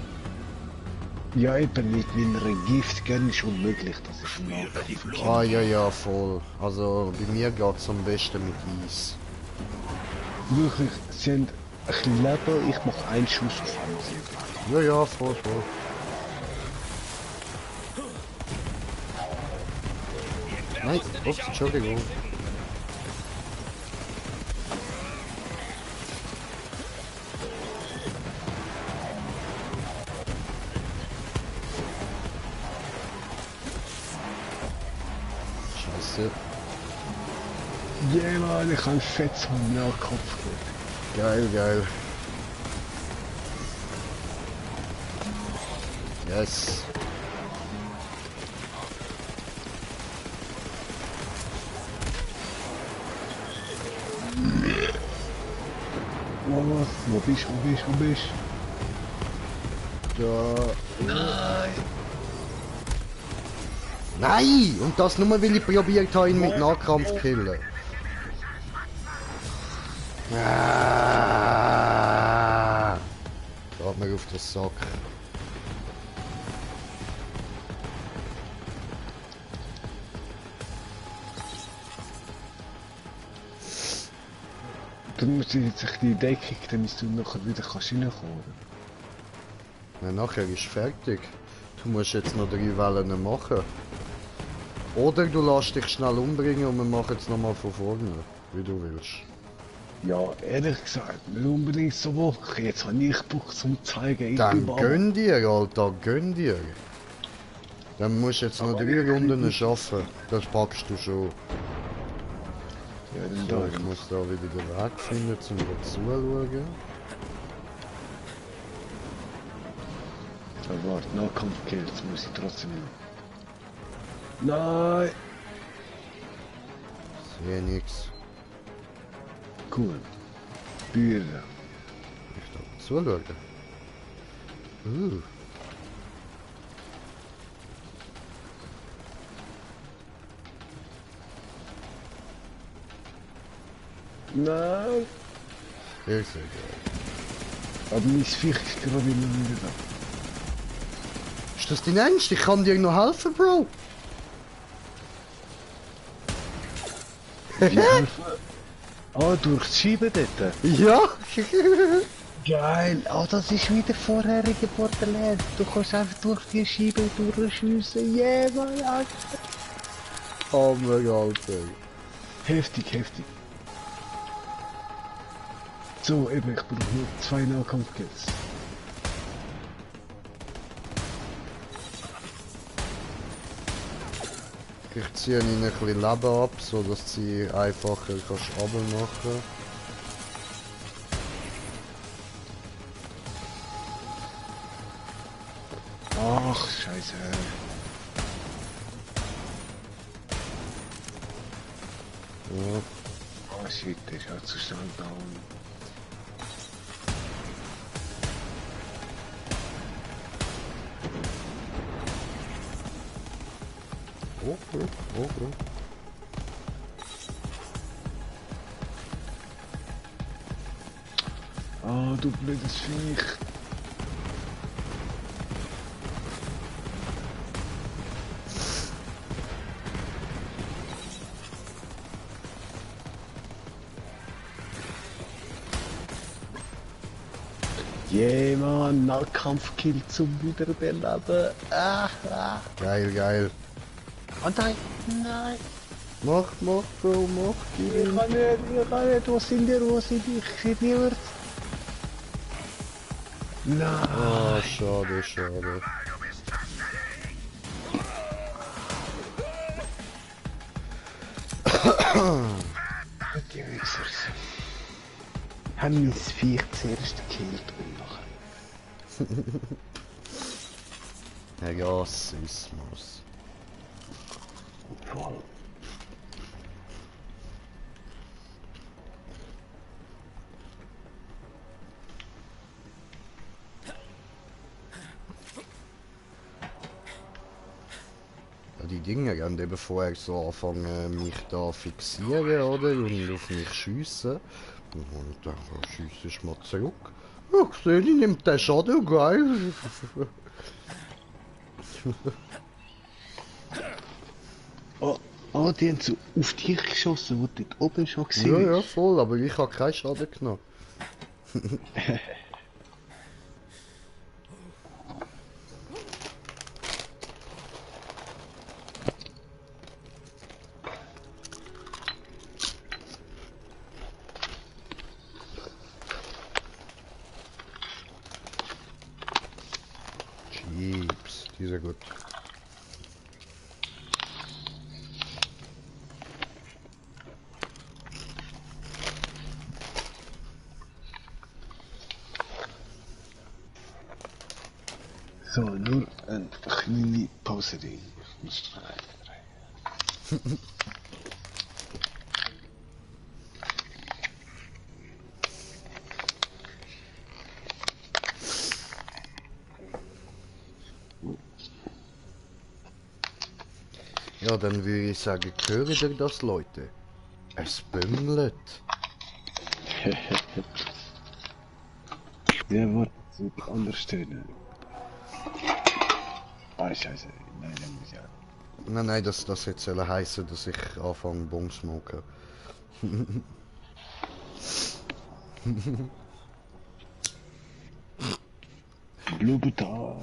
ja, eben mit meiner Giftgun ist unmöglich, dass ich einen Nahkampf kill. Ah ja, voll. Also bei mir geht's am besten mit Eis. Wirklich, sie haben Ich glaube, ich mache einen Schuss auf einmal. Ja, ja, voll, voll. Nein, ups, Entschuldigung. Scheiße. Ja, Mann, ich habe fett vom Nahkampf gehört. Geil, geil. Yes. Wo bist du? Da. Nein! Nein! Und das nur, weil ich probiert habe, ihn mit Nahkampf zu killen. Geht mir auf den Sack. Dann musst du jetzt die Idee kriegen, damit du nachher wieder reinkommen kannst. Ja, nachher ist fertig. Du musst jetzt noch 3 Wellen machen. Oder du lässt dich schnell umbringen und wir machen es nochmal von vorne, wie du willst. Ja, ehrlich gesagt, nicht unbedingt so Woche. Jetzt habe ich Bock zum zeigen, ich Dann bin gönn dir, Alter, gönn dir. Dann musst du jetzt noch 3 Runden schaffen. Das packst du schon. Ja, dann So, da. ich muss da wieder den Weg finden, um zuzuschauen. Aber warte, Nahkampf-Kills muss ich trotzdem noch. Nein! Sehe nix. Cool. Bühne. Ich darf zuschauen. Nein! Sehr, sehr geil. Aber mein Viech ist gerade immer wieder da. Ist das dein Ernst? Ich kann dir noch helfen, Bro. Ah, durch die Scheibe dort. Ja? Geil! Ah, das ist wie der vorherige Borderlands. Du kannst einfach durch die Scheibe durchschiessen. Yeah, Mann, Alter! Hammer, Alter. Heftig, heftig. So, eben, ich brauche nur 2 Nahkampfkills. Ich ziehe ihnen ein bisschen Leben ab, so dass sie einfacher kannst runtermachen. Ach, scheiße. Ja. Oh shit, der ist halt zu schnell down. Okay, okay. Ah, du blödes Viech. Yeah, Mann, Nahkampfkill zum Wiederbeleben. Geil, geil. Oh nein, nein. Mach, Bro, mach. Ich kann nicht, wo sind die? Ich sehe niemand. Nein. Ah, schade, schade. Die Wichsers. Haben mein Viech zuerst gekillt und nachher. Rassismus. Voll. Ja, die Dinger haben eben vorher so anfangen, mich da fixieren, oder? Und auf mich schiessen. Und ich dachte, schiessen ich mal zurück. Ja, ich sehe, die nimmt den Schaden, geil. Oh, die haben so auf dich geschossen, wo du dort oben schon Ja, gesehen ja, voll, aber ich habe keinen Schaden genommen. Chips, die sind gut. So, nur eine kleine Pause. Ich muss rein. Ja, dann würde ich sagen, hören ihr das, Leute? Es bümmelt. Der wird so anders tönen. Ah, scheiße. Nein, der muss ja. Nein, nein, das jetzt soll heißen, dass ich anfange Bons zu smoken. Blumenthal.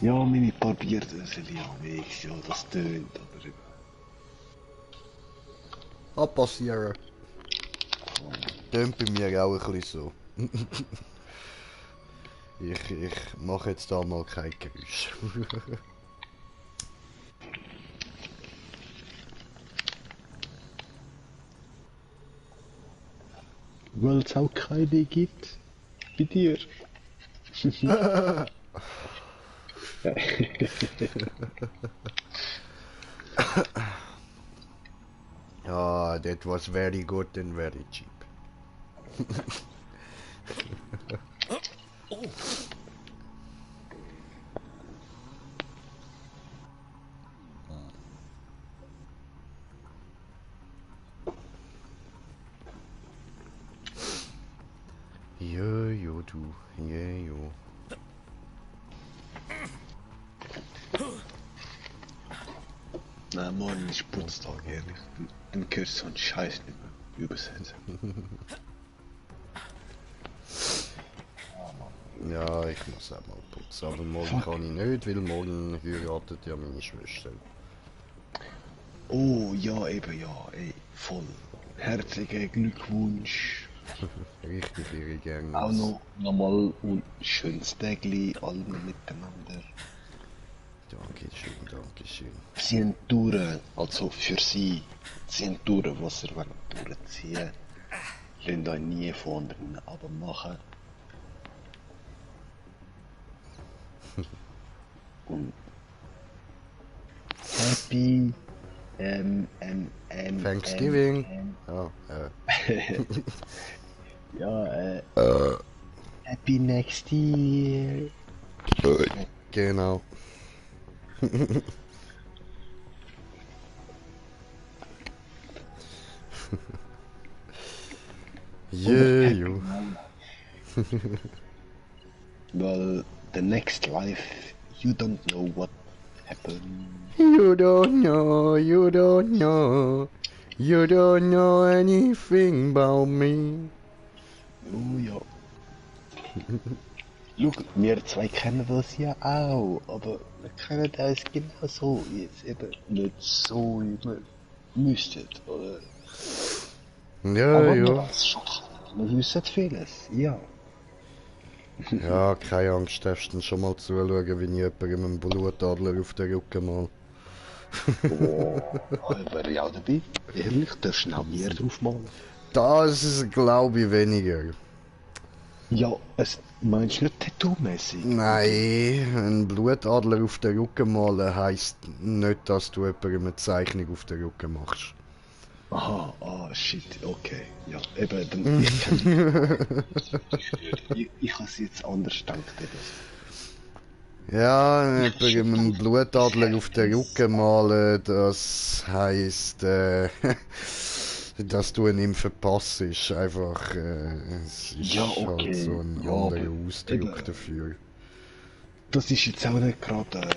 Ja, meine paar Bierdösel am Weg, ja, das tönt, aber Kann passieren. Tönt bei mir auch ein bisschen so. ich mache jetzt da mal kein Geräusch. weil es auch keine gibt. Bei dir. Ah, that was very good and very cheap. Jo, du, jo. Na, morgen ist Putztag, ehrlich. Dann hörst du so einen Scheiß nicht mehr übersetzen. Ja, ich muss auch mal putzen, aber morgen kann ich nicht, weil morgen heiratet ja meine Schwester. Oh, ja, eben, ja, ey, voll. Herzlichen Glückwunsch. Richtig ihre Gänge. Auch noch nochmal ein schönes Tägli, allen miteinander. Dankeschön, Dankeschön. Sie sind durch, also für sie, sie sind durch, was sie wollen durchziehen. Lasst euch nie von anderen abmachen. Und Happy Thanksgiving. ja, Happy next year. Genau. Jo. Well, the next life, you don't know what happened. You don't know, you don't know. You don't know anything about me. Oh ja. Schau, wir zwei kennen das ja auch, aber wir kennen das genau so, jetzt eben nicht so, wie wir müssten, oder? Ja, Aber wir ja. wissen schon, wir wissen vieles, ja. Ja, keine Angst, darfst du schon mal zuschauen, wie ich jemandem einen Blutadler auf den Rücken mal. Oh, ich wäre ja auch dabei. Ehrlich, darfst du noch mehr drauf malen? Das glaube ich weniger. Ja, es meinst du nicht tattoo-mäßig? Nein, ein Blutadler auf den Rücken malen heisst nicht, dass du jemandem eine Zeichnung auf den Rücken machst. Aha, ah, shit, okay. Ja, eben, dann, ich kann ich habe es jetzt anders gedacht, eben. Ja, jemandem einen Blutadler auf den Rücken malen, das heisst, dass du ihn verpasst. Einfach, es ist Ja, halt okay. so ein Ja, anderer aber Ausdruck eben. dafür. Das ist jetzt auch nicht gerade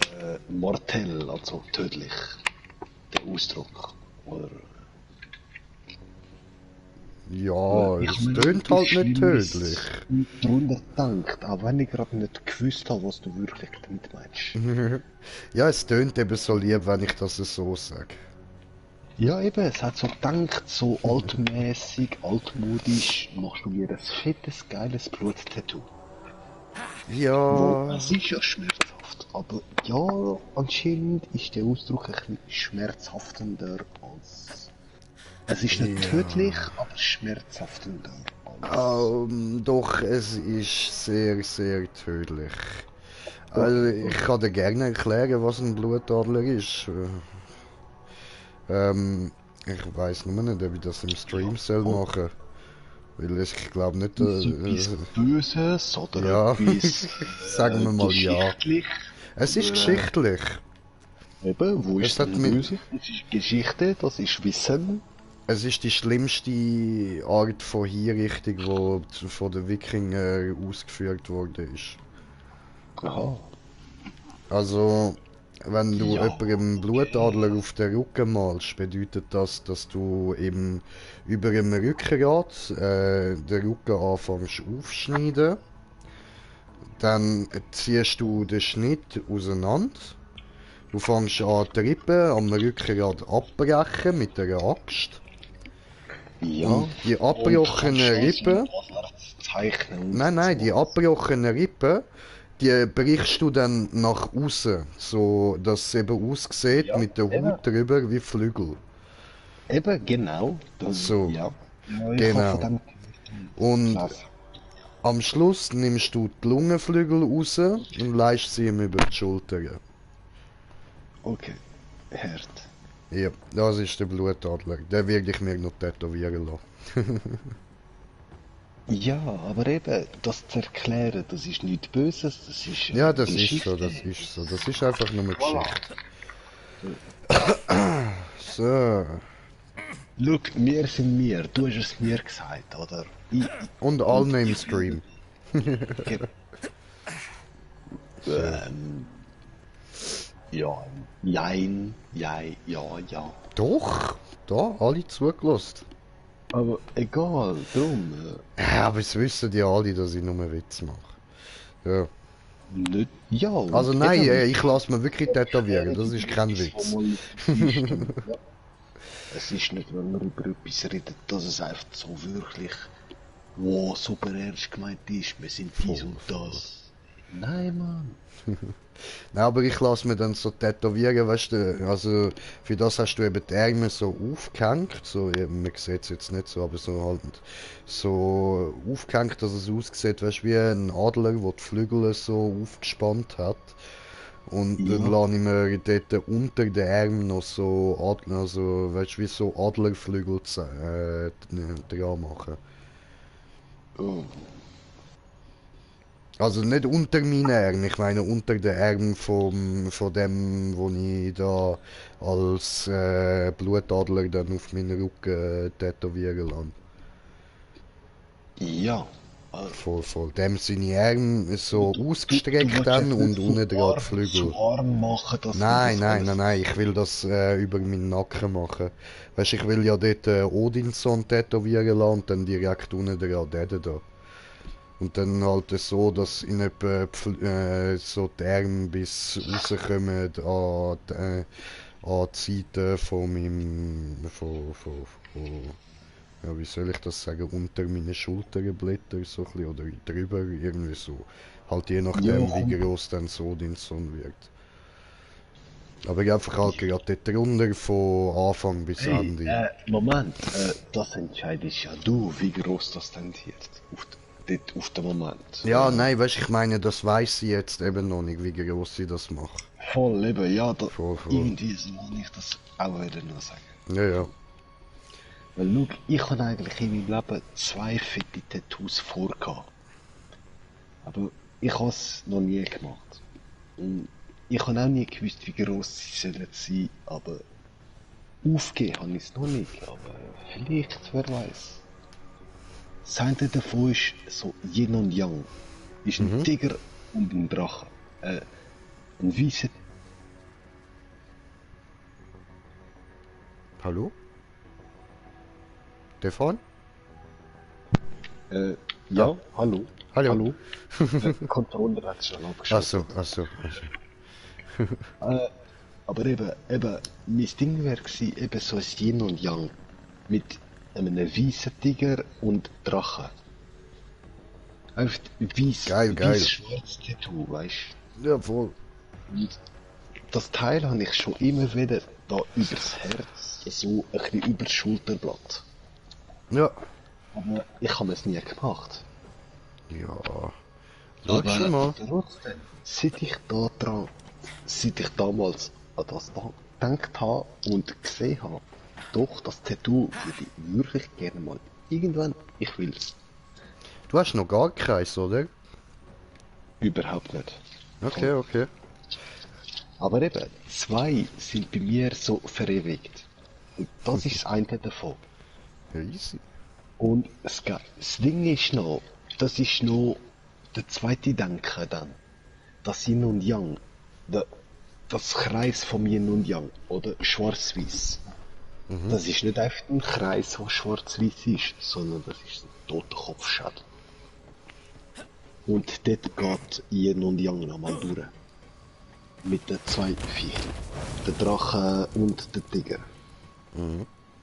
mortell, also tödlich, der Ausdruck, oder? Ja, Ich es meine, tönt halt etwas nicht Schlimmes tödlich. drunter gedacht, auch wenn ich gerade nicht gewusst habe, was du wirklich damit meinst. Ja, es tönt eben so lieb, wenn ich das so sage. Ja, eben, es hat so gedacht, so altmäßig, altmodisch, machst du mir ein fettes, geiles Bluttattoo. Wo, Ja, es ist ja schmerzhaft, aber ja, anscheinend ist der Ausdruck ein bisschen schmerzhaftender als... Es ist nicht tödlich, ja. aber schmerzhaftender als... Doch, es ist sehr, sehr tödlich. Also, Okay, ich okay. kann dir gerne erklären, was ein Blutadler ist. Ich weiß nur nicht, ob ich das im Stream soll Oh, machen. Weil ich glaube nicht, ist etwas Böses oder ja, etwas sagen wir mal ja. geschichtlich? Es ist Oder geschichtlich. eben, wo Es ist hat denn mit, böse? Das ist Geschichte, das ist Wissen. es ist die schlimmste Art von Hinrichtung, die von den Wikingern ausgeführt worden ist. Aha. Also, wenn du Ja, jemandem okay. Blutadler auf den Rücken malst, bedeutet das, dass du eben über dem Rückgrat den Rücken anfängst aufschneiden. Dann ziehst du den Schnitt auseinander. Du fängst an, die Rippe am Rückgrat abbrechen mit einer Axt. Und Ja, die und kannst abgebrochenen du also mit Rippen, Adler zeichnen und nein, so nein, die machen. abgebrochenen Rippen, die brichst du dann nach außen, so dass es eben aussieht Ja, mit der eben. Haut drüber wie Flügel. Eben, genau. Das, So, ja. Ja, ich habe von genau. dem gehört und Und gelesen. am Schluss nimmst du die Lungenflügel raus und leist sie ihm über die Schulter. Okay, hart. Ja, das ist der Blutadler. Den werde ich mir noch tätowieren lassen. Ja, aber eben, das zu erklären, das ist nichts Böses, das ist Ja, das ist so, Geschichte. das ist so. Das ist einfach nur eine Voilà. Geschichte. So. Schau, wir sind wir, du hast es mir gesagt, oder? Und Und alle im ich würde... Stream. Ge So. ja, jein, jein, ja, ja. Doch, da, alle zugelassen. Aber egal, drum, Ja, aber es wissen ja alle, dass ich nur Witz mache. Ja. nicht... Ja, Also und nein, eben... ich lasse mir wirklich tätowieren, erklären das über ist kein etwas, Witz. wo mal ist. Ja. Es ist nicht, wenn man über etwas redet, dass es einfach so wirklich, wow, super ernst gemeint ist, wir sind dies Voll, und voll. das. Nein, Mann. Nein, aber ich lasse mir dann so tätowieren, weißt du, also für das hast du eben die Ärmel so aufgehängt, so, ja, man sieht es jetzt nicht so, aber so halt so aufgehängt, dass es aussieht, weißt du, wie ein Adler, der die Flügel so aufgespannt hat. Und dann Ja. lasse ich mir dort unter den Arm noch so, also, weißt du, wie so Adlerflügel dran machen. Oh. Also nicht unter meinen Arm, ich meine unter den Arm von dem, wo ich da als Blutadler dann auf meinen Rücken tätowieren lasse. Ja. Von dem seine Arme so Du ausgestreckt willst dann jetzt und nicht unten dran die zu Flügel. arm machen, dass du Nein, das nein, nein, alles... nein, ich will das über meinen Nacken machen. Weißt du, ich will ja dort Odinson tätowieren lassen und dann direkt unten dran den da. Und dann halt so, dass in etwa so die Arme bis rauskommen an die Seite von meinem, ja, wie soll ich das sagen, unter meinen Schulterblättern so ein bisschen, oder drüber, irgendwie so. Halt je Ja, nachdem, wie komm. groß dann so Odinson wird. Aber einfach halt gerade dort drunter von Anfang bis Hey, Ende. Moment. Das entscheidest ja du, wie groß das denn wird. Dort auf den Moment. Ja, nein, weißt du, ich meine, das weiß ich jetzt eben noch nicht, wie groß ich das mache. Voll, eben, ja, da, Voll, voll. irgendwie so kann ich das auch wieder nur sagen. Ja, ja. Weil, schau, ich habe eigentlich in meinem Leben 2 fette Tattoos vorgehabt. Aber ich habe es noch nie gemacht. Und ich habe auch nie gewusst, wie groß sie sollen sein, aber aufgeben habe ich es noch nicht. Aber vielleicht, wer weiß. Das eine davon ist so Yin und Yang. Ist ein Tiger und ein Drache. Ein weißer... Hallo? Stefan? Ja, hallo. Hallo. Controller hat schon abgeschaltet. Achso. Aber eben, mein Ding wäre gewesen, eben so ein Yin und Yang. Mit einem weißen Tiger und Drachen. Einfach Geil. weiß-schwarz Tattoo, weißt Ja, voll. du? Und das Teil habe ich schon immer wieder da übers Herz, so ein bisschen übers Schulterblatt. Ja. Aber ich habe es nie gemacht. Ja. Schau schon mal. Trotzdem, seit ich damals an das da gedacht habe und gesehen habe, doch, das Tattoo würde ich wirklich gerne mal irgendwann, ich will's. Du hast noch gar keins, oder? Überhaupt nicht. Okay. Aber eben, zwei sind bei mir so verewigt. Und das ist das eine davon. Easy. Und das Ding ist noch, das ist noch der zweite Gedanke dann. Das Yin und Yang. Das Kreis vom Yin und Yang. Oder schwarz-weiß. Das ist nicht einfach ein Kreis, der schwarz-weiß ist, sondern das ist ein Totenkopfschädel. Und dort geht Yin und Yang nochmal durch. Mit den zwei Viechern. Der Drache und der Tiger.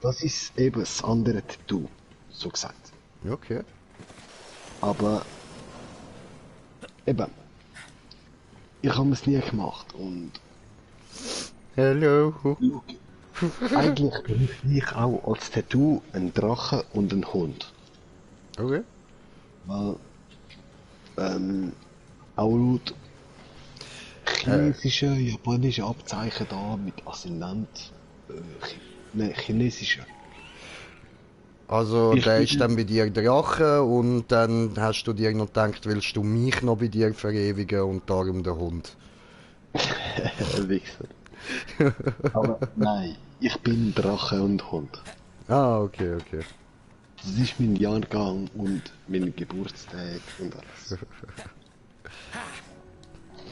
Das ist eben das andere Tattoo, so gesagt. Okay. Aber eben, ich habe es nie gemacht und Hello. eigentlich bin ich auch als Tattoo ein Drache und ein Hund. Okay. Weil, auch laut chinesische, japanische Abzeichen da mit Aszendent, chinesische. Also, Ich der bin- ist dann bei dir Drache und dann hast du dir noch gedacht, willst du mich noch bei dir verewigen und darum der Hund. Wichser. Aber nein, ich bin Drache und Hund. Ah, okay. Das ist mein Jahrgang und mein Geburtstag und alles.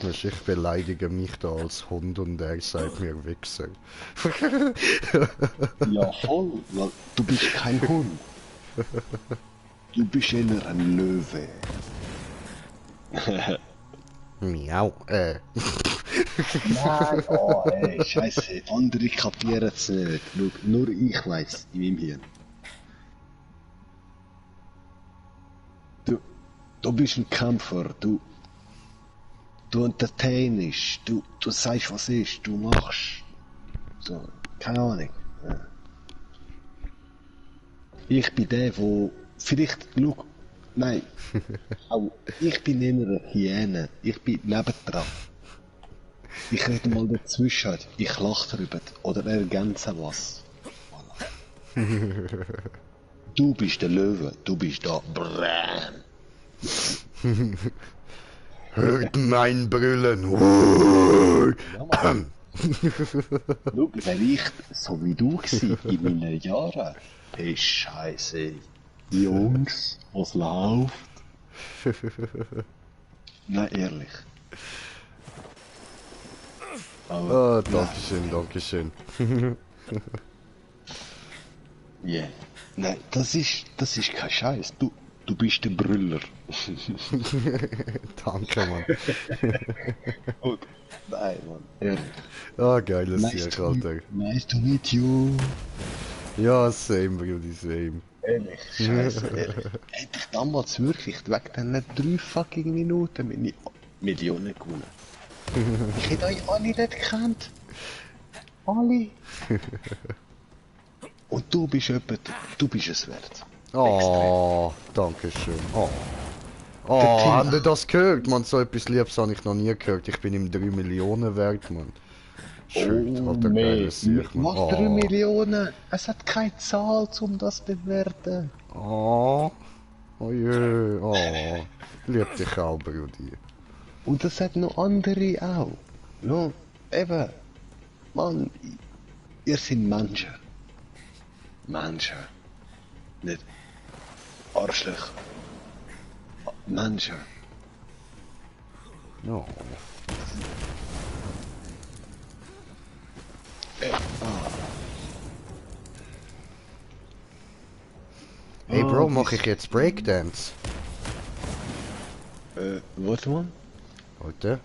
Weisst, ich beleidige mich da als Hund und er sagt mir Wichser. Ja, voll, weil du bist kein Hund. Du bist eher ein Löwe. Miau. Nein, oh ey, scheiße, andere kapieren es nicht. Nur ich weiß in meinem Hirn. Du bist ein Kämpfer, du entertainst, du sagst was ist, du machst. So, keine Ahnung. Ja. Ich bin der, wo vielleicht, nein, auch ich bin eher eine Hyäne, ich bin nebendran. Ich rede mal dazwischen, ich lache drüber oder ergänze was. Du bist der Löwe, du bist da. Bräm. Hört mein Brüllen. Schau, wenn ich so wie du gsi in meinen Jahren, hey Scheiße, Jungs, was läuft? Nein, ehrlich. Aber, Oh, Dankeschön. yeah. Nein, das ist kein Scheiß. Du bist der Brüller. Danke, Mann. Und, nein, Mann, ehrlich. Ah, geiles Sieg, Alter. Nice to meet you. Ja, same, Brudi, same. Ehrlich, scheiße, ehrlich. Hätte ich damals wirklich wegen diesen 3 fucking Minuten meine Millionen gewonnen. Ich hätte euch alle nicht gekannt. Alle. Und du bist es wert. Oh, Dankeschön. Oh, Tim- habt ihr das gehört? Man, so etwas Liebes habe ich noch nie gehört. Ich bin ihm 3 Millionen wert, Mann. Schön, hat er geiles Sieg, Mann. Was 3 Millionen? Es hat keine Zahl, um das zu bewerten. Oh je, lieb dich auch, Brudi. Und das hat noch andere auch. No, eben. Mann, ihr seid Menschen. Menschen. Nicht Arschlöcher. Menschen. Oh. Hey Bro, mach ich jetzt Breakdance? Warte mal. Warte,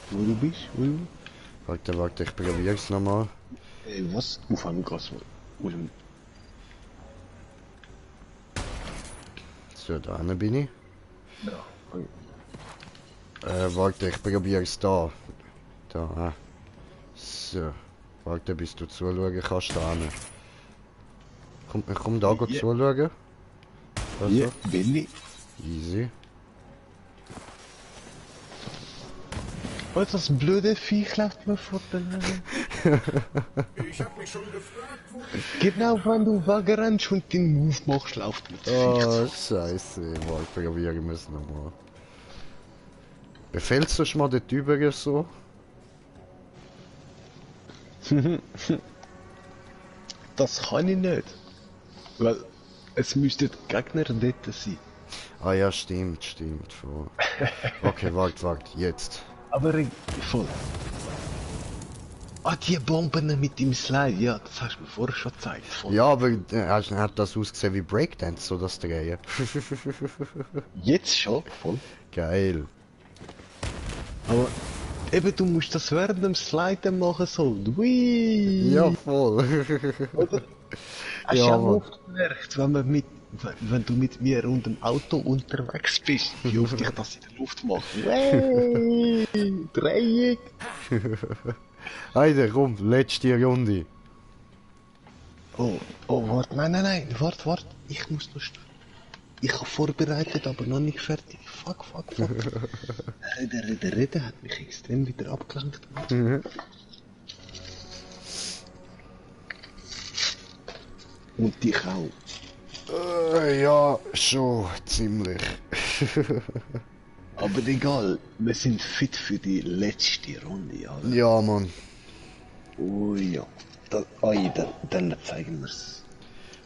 Wo du bist? Wo du? warte, ich probier's nochmal. Ey, was? Auf einem Gas. So, da hinten bin ich. Ja. Warte, ich probier's da. Da, So. Warte, bis du zuschauen kannst, da hinten. Komm da, go zuschauen. Also, Ja, bin ich. easy. Was, das blöde Viech läuft mir vor der Nase. Ich hab mich schon gefragt, wo ich... Genau, wenn du wegrennst und den Move machst, läuft mir das Oh, Viech. scheiße. Warte, probieren wir es nochmal. Befällst du schon mal den Typen so? Das kann ich nicht. Weil es müssten Gegner dort sein. Ah ja, stimmt. Voll. Okay, warte, jetzt. Aber voll. Ah, die Bomben mit dem Slide, ja, das hast du mir vorher schon gezeigt. Voll. Ja, aber hat das ausgesehen wie Breakdance, so das Drehen? Jetzt schon, voll. Geil. Aber eben, du musst das während dem Sliden machen, so. Ui. Ja, voll. Oder? Hast Ja, du ja Mann. oft gemerkt, wenn du mit mir und dem Auto unterwegs bist, wie oft ich das in der Luft mache. Wey, Dreieck. Heide, komm, letzte Runde. Oh, warte, nein, warte, ich muss noch schnell. Ich habe vorbereitet, aber noch nicht fertig. Fuck. Reden hat mich extrem wieder abgelenkt. Und dich auch. Ja, schon, ziemlich. Aber egal, wir sind fit für die letzte Runde, Alter. Ja, Mann. Oh ja. Dann zeigen wir's.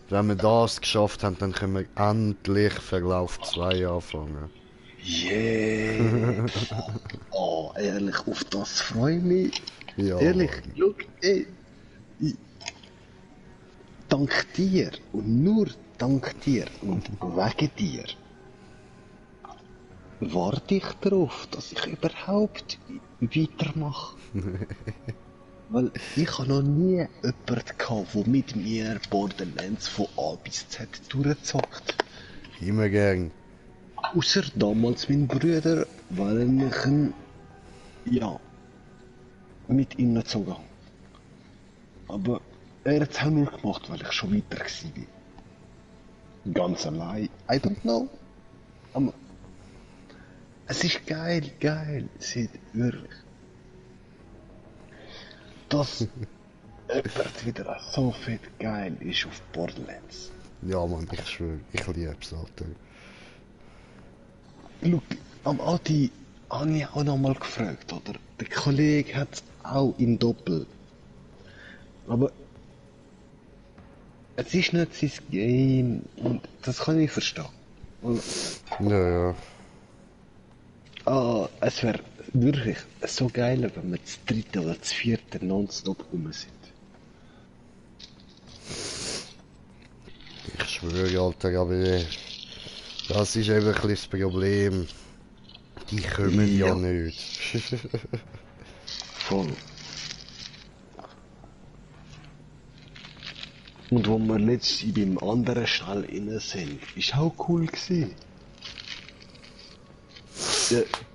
Wenn wir das geschafft haben, dann können wir endlich Verlauf 2 anfangen. Yeah! Oh, ehrlich, auf das freue ich mich. Ja, Ehrlich, Mann. schau, ey. Dank dir und nur dank dir und wegen dir warte ich darauf, dass ich überhaupt weitermache. Weil ich habe noch nie jemanden gehabt, der mit mir Borderlands von A bis Z durchzockt. Immer gern. Außer damals mein Bruder, weil ich mit ihm nicht so gegangen. Aber er hat es auch nur gemacht, weil ich schon weiter war. Ganz allein. I don't know. Aber es ist geil. Seht wirklich. Dass jemand wieder so fett geil ist auf Borderlands. Ja, Mann, ich schwöre, ich lieb's, Alter. Schau, am Adi habe ich auch noch mal gefragt, oder? Der Kollege hat auch in Doppel. Aber es ist nicht sein Game und das kann ich verstehen. Und, Ja. es wäre wirklich so geil, wenn wir das dritte oder das vierte nonstop rum sind. Ich schwöre, Alter, aber das ist eben ein bisschen das Problem. Die kommen ja Ja. nicht. Voll. Und wo wir letztens beim anderen Stall innen sind, ist auch cool gewesen.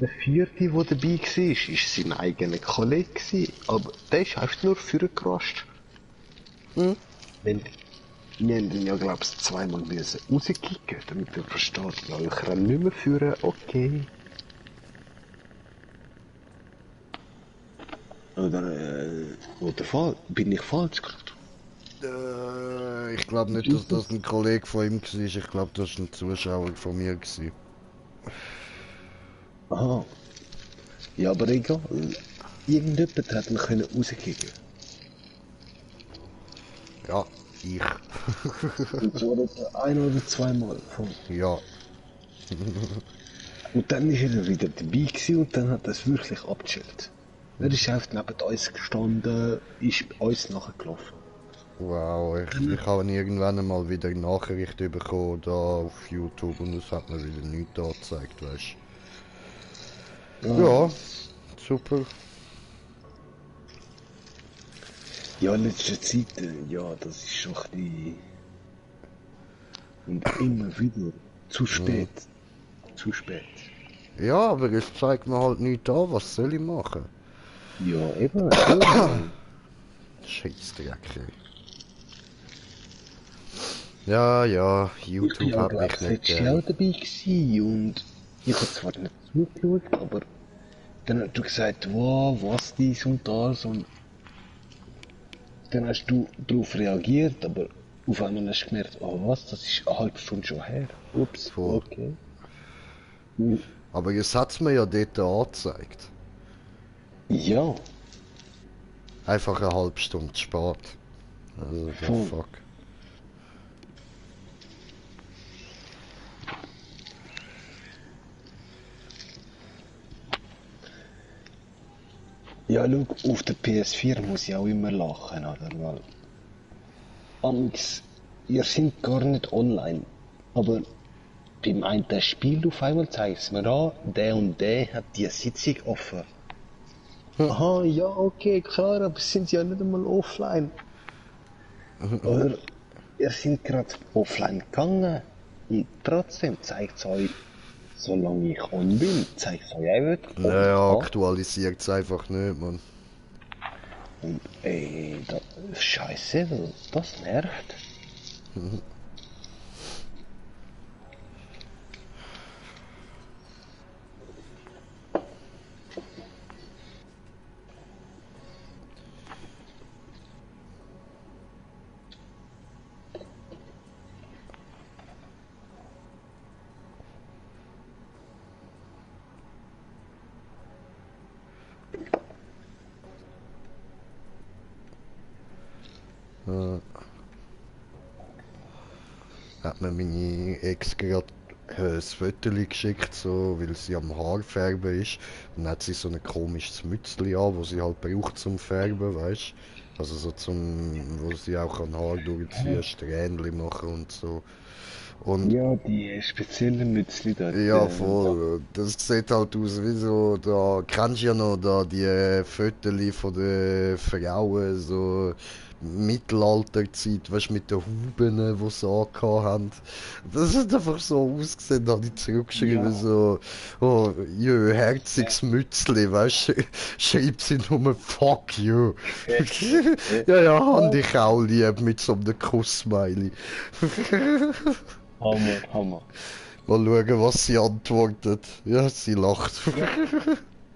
Der vierte, der dabei war, ist sein eigener Kollege gewesen, aber der ist einfach nur vorgerascht. Wir haben ihn ja, glaub ich, zweimal müssen rauskicken, damit er versteht, ja, ich renne nicht mehr führen, okay. Oder bin ich falsch gerade? Ich glaube nicht, dass das ein Kollege von ihm war. Ich glaube, das war ein Zuschauer von mir. Aha. Ja, aber egal. Irgendjemand hat ihn können rauskicken. Ja, ich. Und so etwa ein oder zweimal. Voll. Ja. Und dann ist er wieder dabei gewesen und dann hat er es wirklich abgechillt. Er ist einfach neben uns gestanden, ist bei uns nachgelaufen. Wow, ich habe irgendwann einmal wieder eine Nachricht bekommen da auf YouTube und es hat mir wieder nichts angezeigt, weißt du. Ah. Ja, super. Ja, in letzter Zeit, ja, das ist schon ein bisschen... Und immer wieder. Zu spät. Zu spät. Ja, aber es zeigt mir halt nichts an, was soll ich machen? Ja, eben, eben. Scheissdreck, ey. Ja, ja, Ich YouTube bin auch, hat glaube mich ich, nicht letztes Jahr gern. dabei gewesen und ich habe zwar nicht zugeschaut, aber dann hast du gesagt, wow, was dies und das und dann hast du darauf reagiert, aber auf einmal hast du gemerkt, oh was, das ist eine halbe Stunde schon her. Ups, Voll. okay. Aber es hat's mir ja dort angezeigt. Ja, Einfach eine halbe Stunde spät. Also, the voll. fuck. Ja, schau, auf der PS4 muss ich auch immer lachen, oder? Weil, amix, ihr seid gar nicht online, aber beim einen Spiel auf einmal zeigt es mir an, der und der hat die Sitzung offen. Aha, ja, okay, klar, aber sind ja nicht einmal offline. Oder ihr seid gerade offline gegangen und trotzdem zeigt es euch, solange ich on bin, zeigt es euch einfach on Naja, an. aktualisiert's einfach nicht, man. Und ey, das, scheiße, das nervt. Hat mir meine Ex gerade ein Foto geschickt, so, weil sie am Haarfärben ist. Und dann hat sie so ein komisches Mützli an, wo sie halt braucht zum Färben, weißt. Also so zum, wo sie auch an Haar durchziehen, Strähnchen machen und so. Und Ja, die speziellen Mützli dort. ja, voll. Das sieht halt aus wie so, da kennst du ja noch da die Fotos von den Frauen, so Mittelalterzeit, weißt du, mit den Huben, die sie angehabt haben. Das hat einfach so ausgesehen, da habe ich zurückgeschrieben, Ja. so, oh, jö, herziges Mützli, weißt du, schreibt sie nur fuck you. Ja, ja, hab ich auch lieb, mit so einem Kuss-Smiley. Hammer, Hammer. Mal schauen, was sie antwortet. Ja, sie lacht.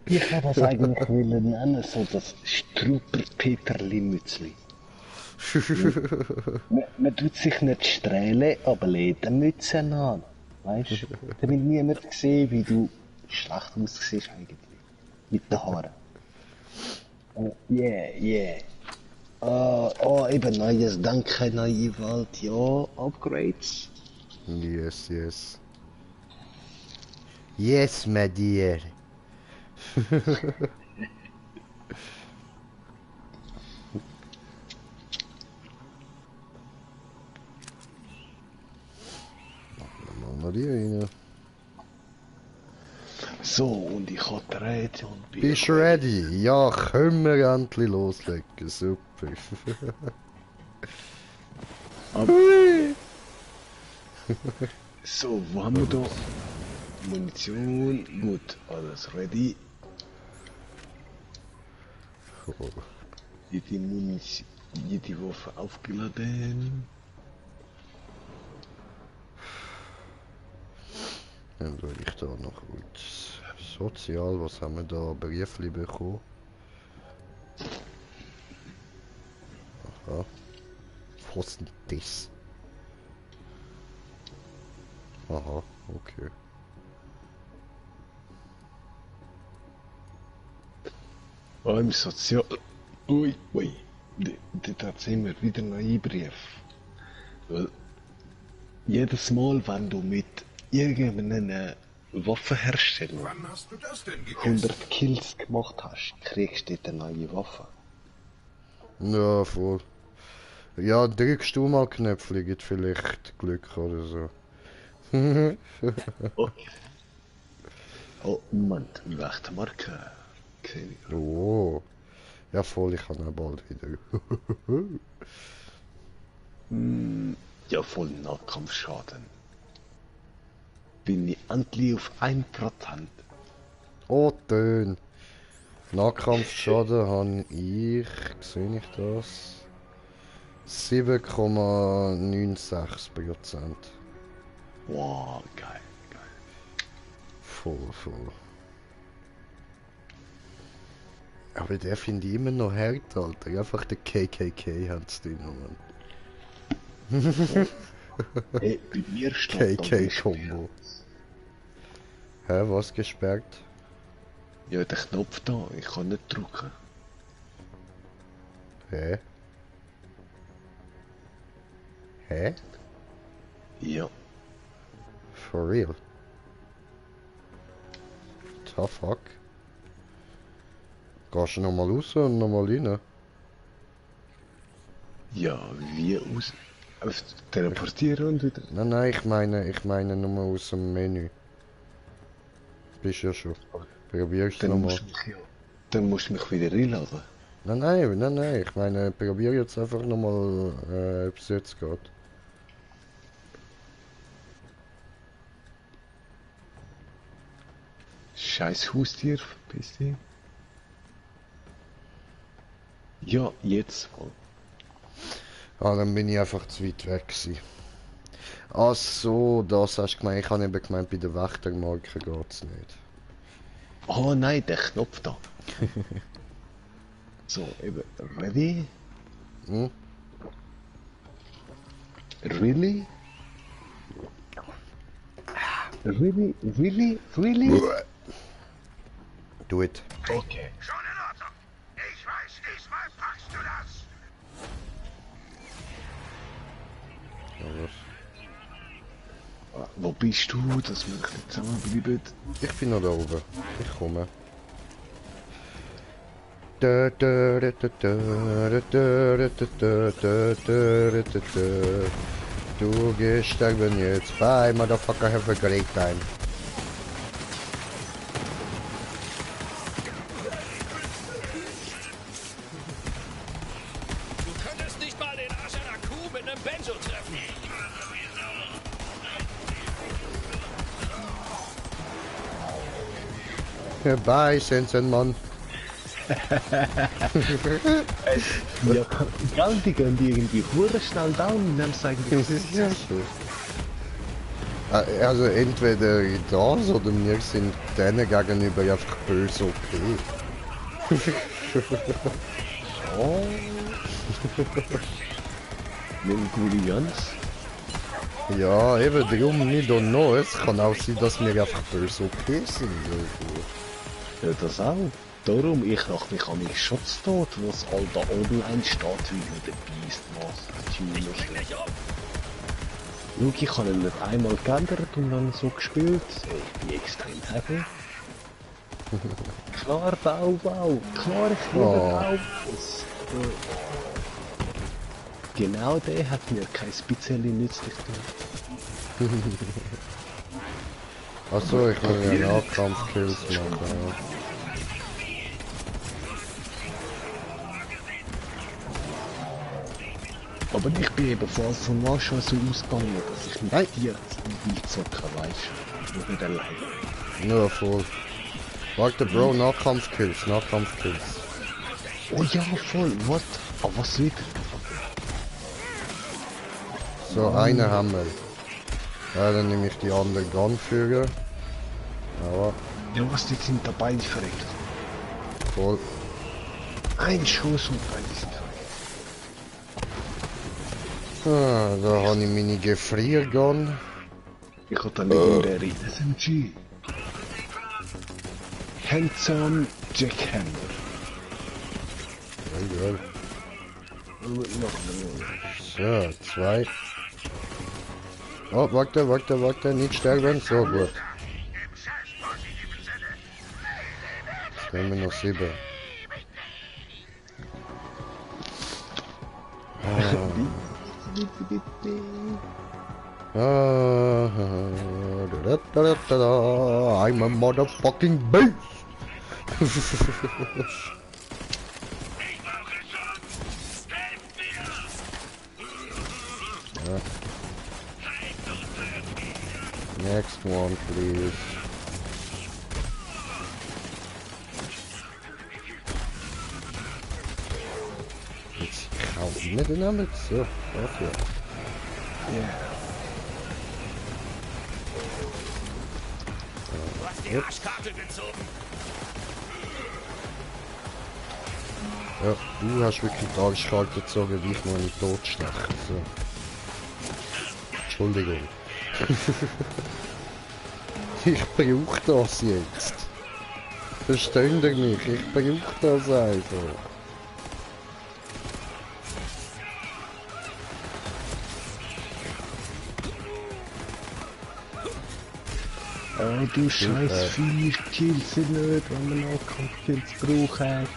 Ich habe das eigentlich wollen nennen, so das Strupper-Peterli-Mützli. Man tut sich nicht strählen, aber lädt eine Mütze an. Weißt du? Damit niemand sieht, wie du schlecht aussiehst eigentlich. Mit den Haaren. Yeah, yeah. Eben neues Danke, neue Welt. Ja, Upgrades. Yes, yes. Yes, my dear. Dann machen wir die rein. So, und ich habe gedreht und bin... Bist du ready? Ja, können wir endlich loslegen. Super. So, wo haben wir da? Munition, gut, alles ready. Jede Munition, jede Waffe aufgeladen. Dann tue ich da noch gut. Sozial, was haben wir da? Briefli bekommen. Aha. Was ist denn das? Aha, okay. Im Sozial... Ui, ui. Dort sehen wir wieder neue Brief. Weil jedes Mal, wenn du mit irgendeinem Waffenhersteller Wann hast du das denn gegessen? 100 Kills gemacht hast, kriegst du dort eine neue Waffe. Ja, voll. Ja, drückst du mal Knöpfe, gibt vielleicht Glück oder so. Okay. Oh, Moment, rechte Marke. Okay. Oh. Ja voll, ich kann auch bald wieder. Ja, voll Nahkampfschaden. Bin ich endlich auf 1%. Oh, Tön. Nahkampfschaden habe ich, sehe ich das? 7,96%. Wow, geil, geil. Voll, voll. Aber der finde ich immer noch hart, Alter. Einfach der KKK hat es drin, Mann. Hey, bei mir steht da KK-Kombo. Hä, was gesperrt? ja, der Knopf da, ich kann nicht drücken. Hä? Hä? Ja, For real? The fuck? Gehst du nochmal raus und nochmal rein? ja, wie aus... Auf teleportieren und wieder... Nein, nein, ich meine nur aus dem Menü. Bist ja schon. Probierst du Dann nochmal. musst du mich ja... Dann musst du mich wieder einladen. Nein, nein, nein, nein, ich meine, probier jetzt einfach nochmal, ob es jetzt geht. Scheiß Haustier, verpiss dich. Ja, jetzt voll. Ah, dann bin ich einfach zu weit weg gewesen. Ach so, das hast du gemeint. Ich habe eben gemeint, bei der Wächtermarke geht's nicht. Oh nein, der Knopf da. So, eben, ready? Hm? Really? Really? Really? Really? Do it. Okay. Schon in Ordnung. Ich weiß, diesmal packst du das. Ja, was? Wo bist du, dass wir nicht zusammenbleiben? Ich bin noch da oben. Ich komme. Du gehst sterben jetzt. Bye, motherfucker, have a great time. Du könntest nicht mal den Arsch einer Kuh mit einem Benzo treffen. Bye, Sensenmann. Ja, gell, die gehen irgendwie hure schnell down, nimm's eigentlich. Ja, so. Also entweder das oder wir sind denen gegenüber einfach böse okay. Oh. Nimm Gulians. Ja, eben darum nicht und noch. Es kann auch sein, dass wir einfach böse okay sind. Ja, das auch. Darum, ich dachte, ich habe mich Schutz tot, was all da online steht, wie der Beastmaster Tuner. Schau, ich habe ihn nicht einmal geändert und dann so gespielt. So, ich bin extrem happy. Klar, Bau. Klar, ich liebe Oh. Baubaus. Genau der hat mir kein spezielle nützlich gemacht. Achso, ich will ja Nahkampfkills machen. Ja. Aber ich bin eben von Anfang an schon so ausgegangen, dass ich mit Nein. dir will zocken, weißt du. Nicht allein. Nur voll. Warte, Bro, Nahkampfkills. Oh ja, voll, what? Ah, was wieder? So, eine haben wir. Ja, dann nehme ich die andere Gunführer. Aber Ja, was, die sind dabei verreckt. voll. Ein Schuss und beide sind verreckt. Ah, da habe ich meine Gefriergun. Ich hatte eine legendäre SMG. Handsome Jackhammer. Ja, geil. So, 2. Oh, warte, nicht sterben. So, gut. Im selbstpositiven Sinne. Jetzt nehmen wir noch 7. I'm a motherfucking beast. Ich brauche Schutz! Helft mir! Next one, please. Jetzt kaum mit den Namen. So, okay. Du hast die Arschkarte gezogen. Ja, du hast wirklich die Arschkarte gezogen, wie ich noch nicht totsteche. So. Entschuldigung. Ich brauche das jetzt. Versteht ihr mich? Ich brauche das einfach. Oh, du scheiß Viech, kills sie nicht, wenn man Nahkampfkills braucht.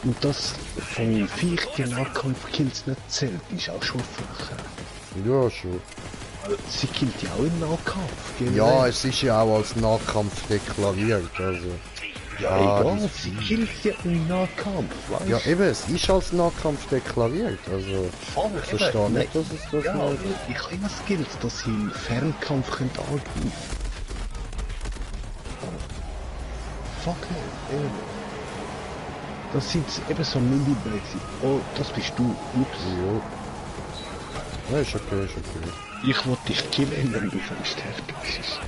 Und das von Viech die Nahkampfkills nicht zählt, ist auch schon frech. Ja, schon. Sie killt ja auch im Nahkampf, gell? Ja, es ist ja auch als Nahkampf deklariert, also. Ja, egal, das- sie killt ja im Nahkampf, weißt Ja, eben, es ist als Nahkampf deklariert, also. Voll, Ich verstehe nicht, dass es das ja, nicht... ich habe immer Skills, dass sie im Fernkampf könnt angreifen. Fuck it, ey. Das sind eben so Millimeter. Oh, das bist du. Ups. Jo. Ja, ist okay, ist okay. Ich wollte dich killen, wenn du verstärkt bist.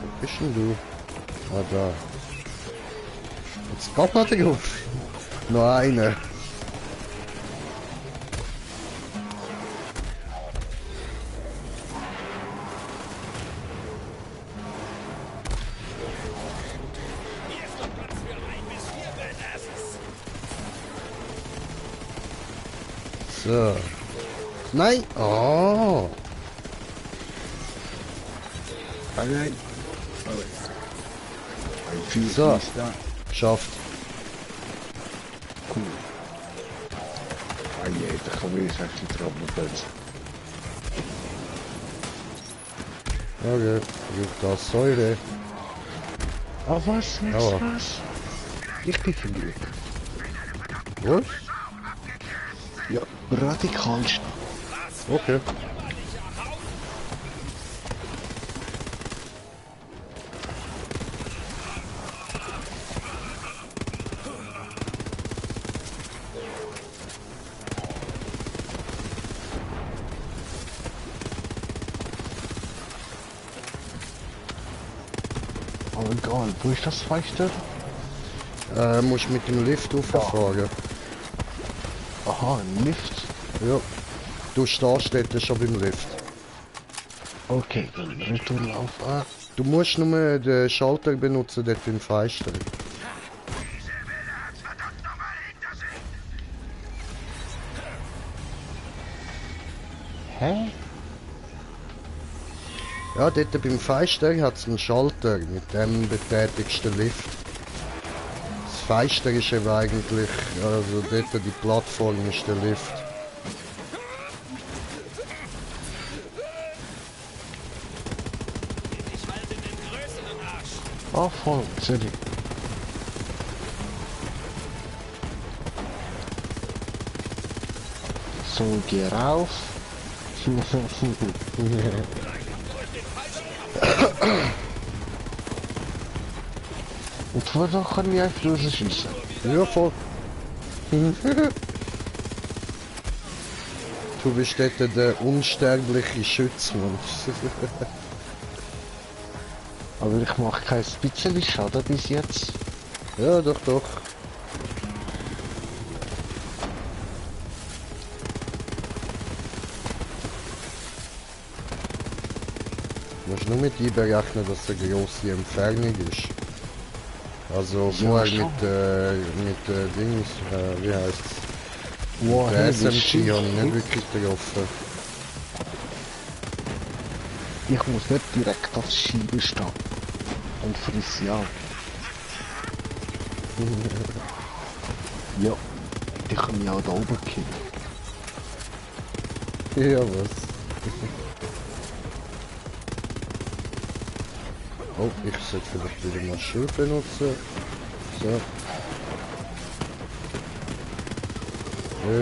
Wo bist denn du? Ah, da. Jetzt kommt noch auf. Noch eine. Hier ist noch Platz für 1 bis 4 Badasses. So. Nein! Oh! Nein. Ein Vieh So. ist da. Geschafft. Cool. Ah je, da gaan we eens even die trappenput. Okay. Braucht das Säure. Ah, was? Aua. Was? Ich bin verliebt. Was? Ja, radikalst. Okay. Aber egal, wo ist das Feister? Musst mit dem Lift auffahren. Aha, ein Lift. Ja. Du stehst dort schon beim Lift. Okay, dann Retourlauf. Ah, Du musst nur den Schalter benutzen dort beim Fenster. hä? Ja, dort beim Fenster hat es einen Schalter, mit dem betätigst du den Lift. Das Fenster ist eben eigentlich, also dort die Plattform ist der Lift. Ich halte den größeren Arsch. Ah, voll, sorry. So, geh rauf. Und von da kann ich einfach rausschießen. Ja, voll. Du bist dort der unsterbliche Schützmann. Aber ich mache kein bisschen Schaden bis jetzt. Ja, doch, doch. Du musst nur mit einberechnen, dass eine grosse Entfernung ist. Also Ja, vorher schon. mit Dings, wie heißt's? Wow, Der hey, SMG habe ich nicht wirklich getroffen. Ich muss nicht direkt auf Schiebe stehen. Und friss ja. Ja, die können ja auch da oben killen. Ja, was? Oh, ich sollte vielleicht wieder mal Schild benutzen. So. Nein.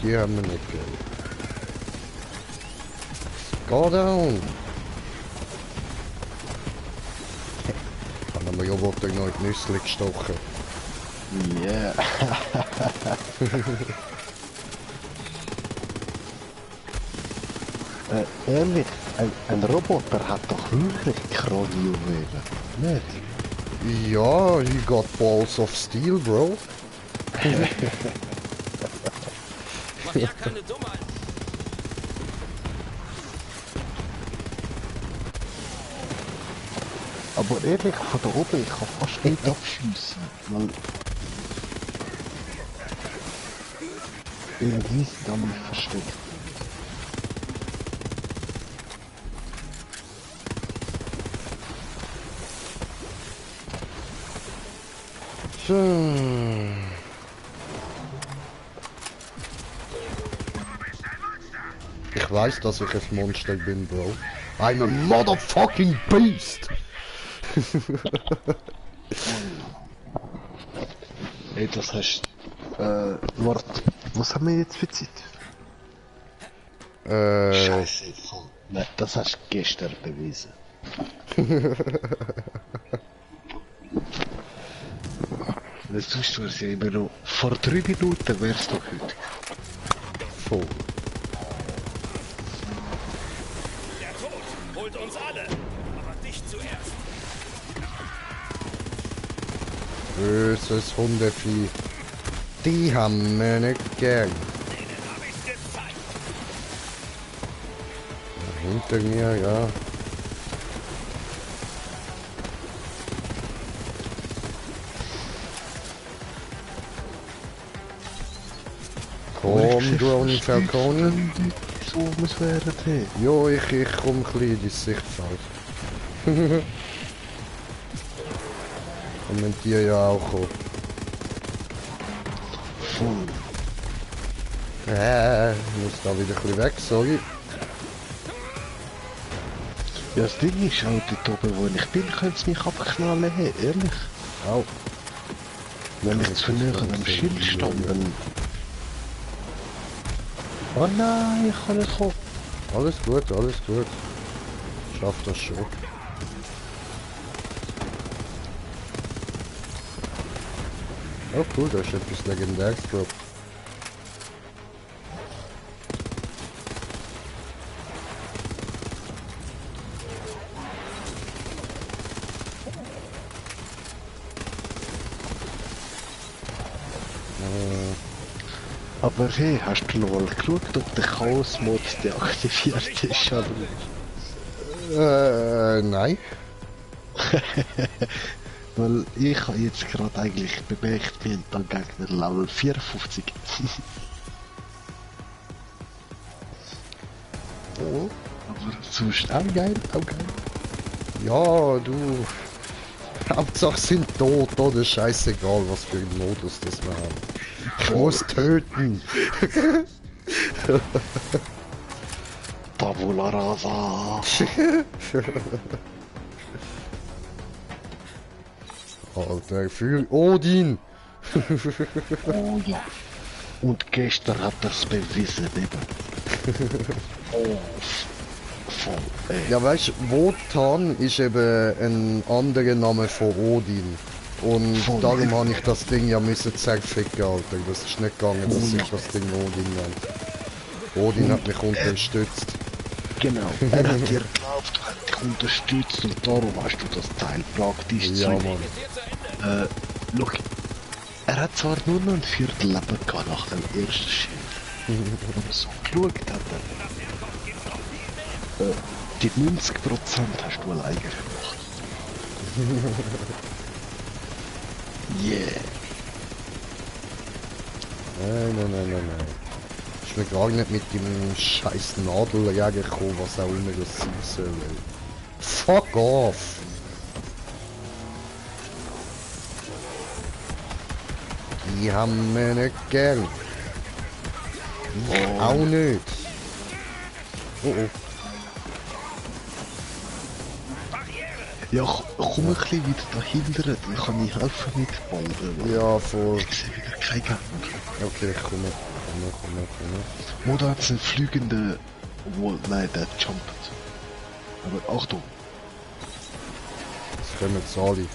Die haben wir nicht gegeben. Go down! Haben wir ja wohl noch in die Nüsse gestochen. Yeah. Ehrlich, ein Roboter hat doch wirklich Kronjuwelen, nicht? Ja, he got balls of steel, bro. Mach ja keine Dummheit. Aber ehrlich, von da oben, ich kann fast nicht abschiessen, weil... Irgendwie sind da nicht versteckt. So. Ich weiß, dass ich ein Monster bin, Bro. I'm a motherfucking beast! Ey, das heißt... warte, was haben wir jetzt für Zeit? Scheiße, voll. Nein, das hast du gestern bewiesen. Sonst wär's ja immer noch... Vor 3 Minuten wär's doch heute. Voll. Der Tod holt uns alle. Aber dich zuerst. Böses Hundevieh. Die haben wir nicht gern. Denen hab ich's gezeigt. Hinter mir, ja. Komm, Drone Falcone. So muss werden, hey. Jo, ich komm ein bisschen in die Sichtfeld. Und wenn die ja auch kommen. Voll. Ich muss da wieder ein bisschen weg, sorry. Ja, das Ding ist auch dort oben, wo ich bin, können sie mich abknallen, hey, ehrlich. Au. Wenn ich zu näher am Schild stand, dann... Oh nein, ich kann nicht kommen. Alles gut, alles gut. Schaff das schon. Oh cool, da ist etwas Legendäres drauf. Aber hey, hast du noch mal geschaut, ob der Chaos-Mod deaktiviert ist oder nicht? Nein. Weil ich habe jetzt gerade eigentlich bemerkt, wir haben da Gegner Level 54. Oh. Aber sonst auch geil, auch geil. Ja, du. Hauptsache sind tot, oder? Scheißegal, was für einen Modus das wir haben. Ich muss töten. Tabula rasa. Alter, für Odin. Oh ja. Und gestern hat das bewiesen, eben. Oh. Voll, ey. Ja, weißt du, Wotan ist eben ein anderer Name von Odin. Und Voll. darum habe ich das Ding ja müssen zerficken, Alter. Das ist nicht gegangen, dass ich das Ding Odin nennt. Odin hat mich unterstützt. Genau. Er hat dir geglaubt, hat dich unterstützt und darum hast du das Teil praktisch Ja, Mann. Ist hier zu Ende. Look, er hat zwar nur noch ein Viertel Leben gehabt nach dem ersten Schild. Aber so geschaut hat er. Die 90% hast du alleine gemacht. Yeah. Nein. Ich bin gar nicht mit dem scheiß Nadeljäger gekommen, was auch immer das sein soll. Fuck off! Die haben wir nicht gern. Ich auch nicht. Oh oh. Ja, komm ein bisschen wieder dahinter, dann kann ich helfen mit Ballen. Ja, voll. Ich sehe wieder kein Gegner. Okay, ich komme. Oder hat es einen fliegenden... Obwohl, nein, der jumpt. Aber Achtung. Jetzt kommen sie alle.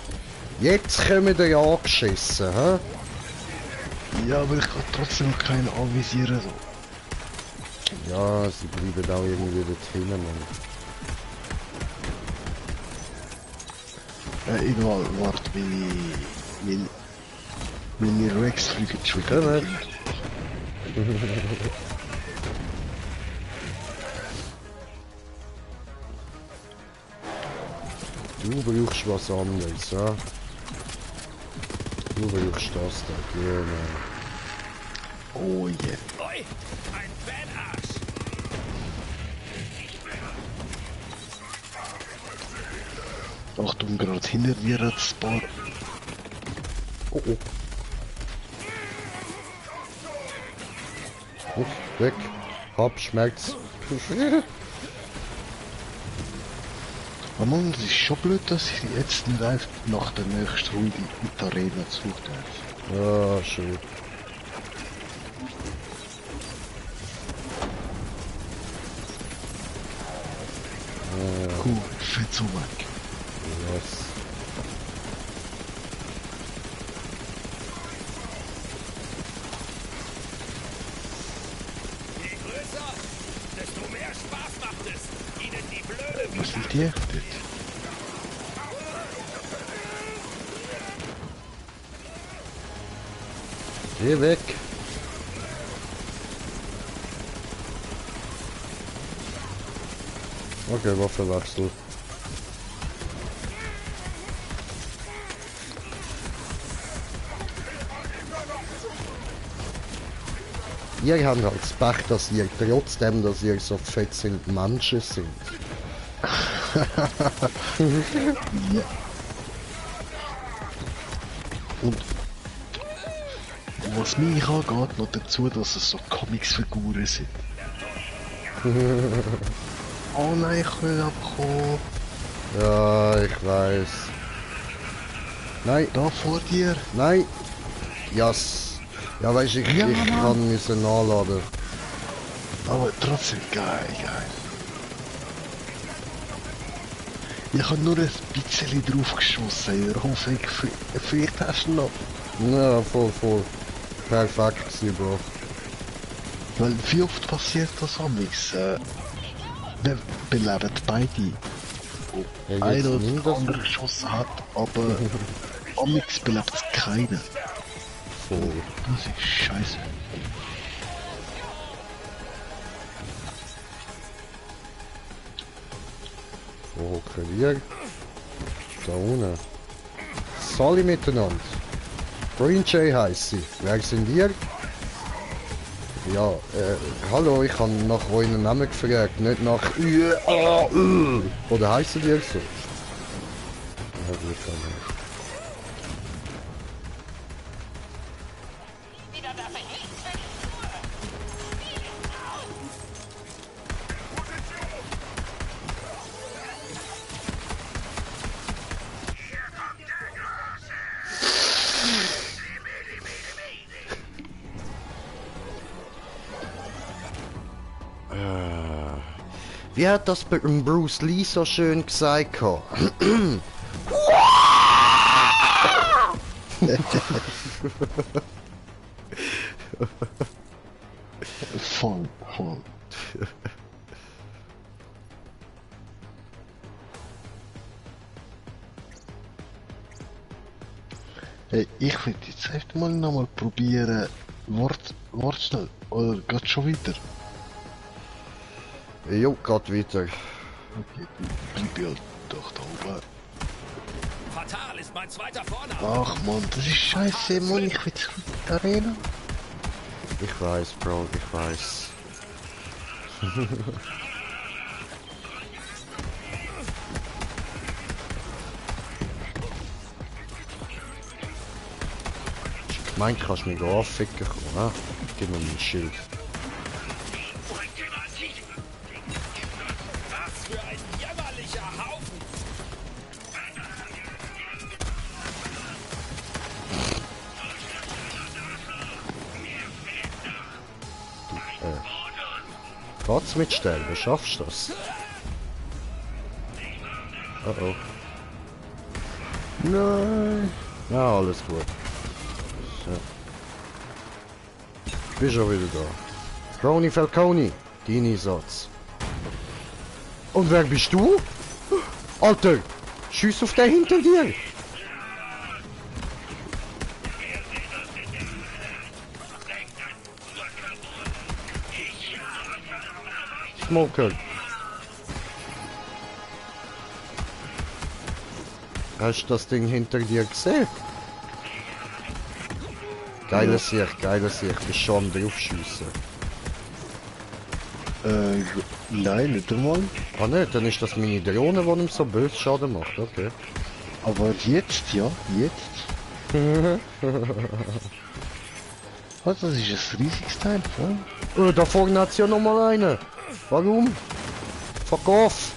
Jetzt kommen die angeschissen, hä? Ja, aber ich kann trotzdem noch keinen anvisieren. So. Ja, sie bleiben auch irgendwie dort hinten, Mann. Egal, warte, meine Rex fliegen schon wieder. Kommen. Du brauchst was anderes, ja? Du brauchst das da, genau. Oh yeah. Oi, ein Fanarsch. Achtung, gerade hinter dir das Paar. Oh oh. Uff, weg. Hab, schmeckt's. Aber man, es ist schon blöd, dass ich jetzt nicht einfach nach der nächsten Runde mit der Arena zurück darf. Ja, schön. Cool, fett so weg. Yes. Je größer, desto mehr Spaß macht es, ihnen die blöde Was sind die echt dort? Geh weg. Okay, Waffenwechsel. Ihr habt halt das Pech, dass ihr trotzdem, dass ihr so fett sind, Menschen sind. Ja. Und was mich angeht, noch dazu, dass es so Comics-Figuren sind. Oh nein, ich will abkommen. Ja, ich weiß. Nein, Da vor dir. nein. Yes. Ja, weißt du, ich kann müssen nachladen. Aber trotzdem geil, geil. Ich habe nur ein bisschen drauf geschossen. Ich hoffe, vielleicht hast du noch. Ja, voll. Perfekt gewesen, Bro. Weil wie oft passiert das amigs? Wir beleben beide. Ja, jetzt Einer nimm oder das andere geschossen hat, aber amigs belebt keiner. voll. Das ist scheiße. Wo hocken wir? Da unten. Alle miteinander. Green Jay heisst sie. Wer sind ihr? Ja, hallo, ich habe nach euren Namen gefragt, nicht nach Oder heißen die so? Ja, gut, dann. Wie hat das bei dem Bruce Lee so schön gesagt? Voll. Hey, ich will jetzt erst mal nochmal probieren. Wart schnell. Oder geht schon wieder? Jo, geht weiter. Okay, bleib ja doch da oben. Fatal ist mein zweiter Vorname. Ach man, das ist scheiße, Mann. Ich will zurück in die Arena. Ich weiß, Bro, ich weiß. meint, kannst du mich anficken kommen, ne? Gib mir mein Schild. Was für ein jämmerlicher Haufen! Geht's mit Sterben? Schaffst du das? Oh oh. Nein! Ja, alles gut. So. Ich bin schon wieder da. Crony Falconi, dein Einsatz. Und wer bist du? Alter, schieß auf den hinter dir! Smoker. Hast du das Ding hinter dir gesehen? Geiles Sicht, geiles Sicht. Ich bin schon am draufschiessen. Nein, nicht einmal. Ah ne, dann ist das meine Drohne, die ihm so böse Schaden macht, okay. Aber jetzt, ja, jetzt. Was, das ist ein riesiges Teil, ja? Da vorne hat's ja noch mal eine. Warum? Fuck off!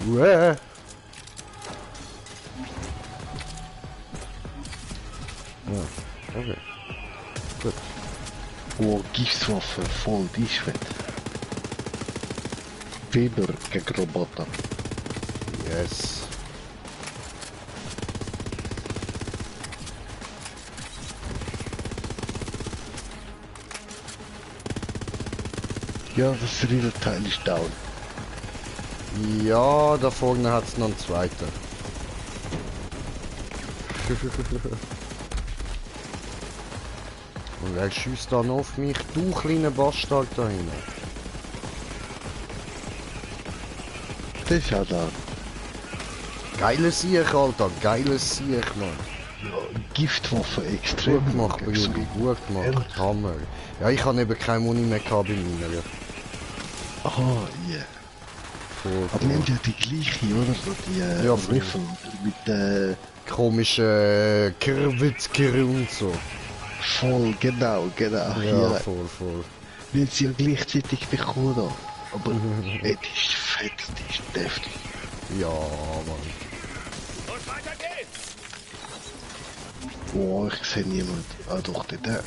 Uäh. Ja, okay. Gut. Oh, Giftwaffe, voll die Schwert. Feder gegen Roboter. Yes. Ja, das Riesenteil ist down. Ja, da vorne hat's noch einen zweiten. Und wer schießt dann auf mich? Du kleiner Bastard da hinten. Das ist ja da. Geiles Sieg, Alter. Geiles Sieg, Mann. Ja, Giftwaffe extrem. Gut gemacht, Brudi. Gut gemacht. Hammer. Ja, ich habe eben keine Muni mehr gehabt bei meiner. Aha, yeah. Voll, Aber wir haben ja die gleiche, oder? So die Ja, Riffel mit komische Kirwitzkirre und so. voll, genau. Ja, Hier, voll, voll. wir haben sie ja gleichzeitig bekommen da. Aber ey, die ist fett, die ist deftig. Ja, Mann. Und weiter geht's! Oh, ich sehe niemand. Ah doch, der.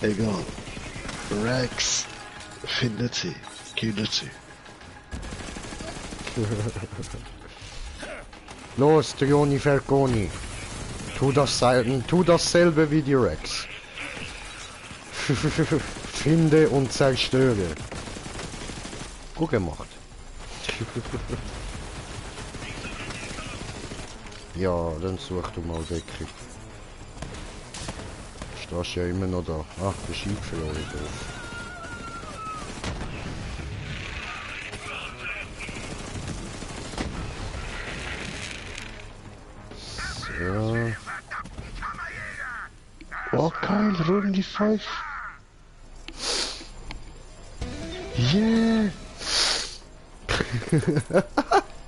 Egal. Rex findet sie, killt sie. Los, Trioni Falconi. Tu dasselbe wie die Rex. Finde und zerstöre. Gut gemacht. Ja, dann such du mal Deckung. Stehst ja immer noch da. Ach, der Schieb verloren drauf. So. Oh geil, Runde 5. Yeah!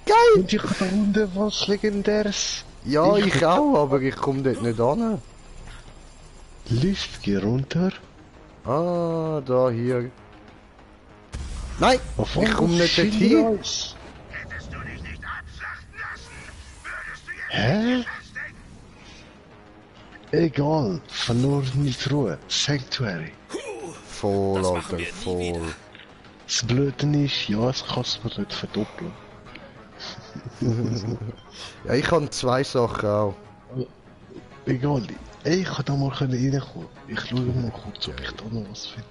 Geil! Und ich habe da unten was Legendäres. Ja, ich auch, aber ich komme dort nicht an. Lift, geh runter. Ah, da hier. Nein! Auf Ich komme nicht dort hin. hin. Hättest du dich nicht abschlachten lassen, würdest du jetzt Hä? feststecken. Egal, verlorene Ruhe. Sanctuary. Voll, Das machen Alter, wir nie voll. wieder. Das Blöde ist, ja, es kann es mir nicht verdoppeln. Ja, ich habe zwei Sachen auch. Egal, ey, ich kann da mal reinkommen. Ich schaue mal kurz, ob ich da noch was finde.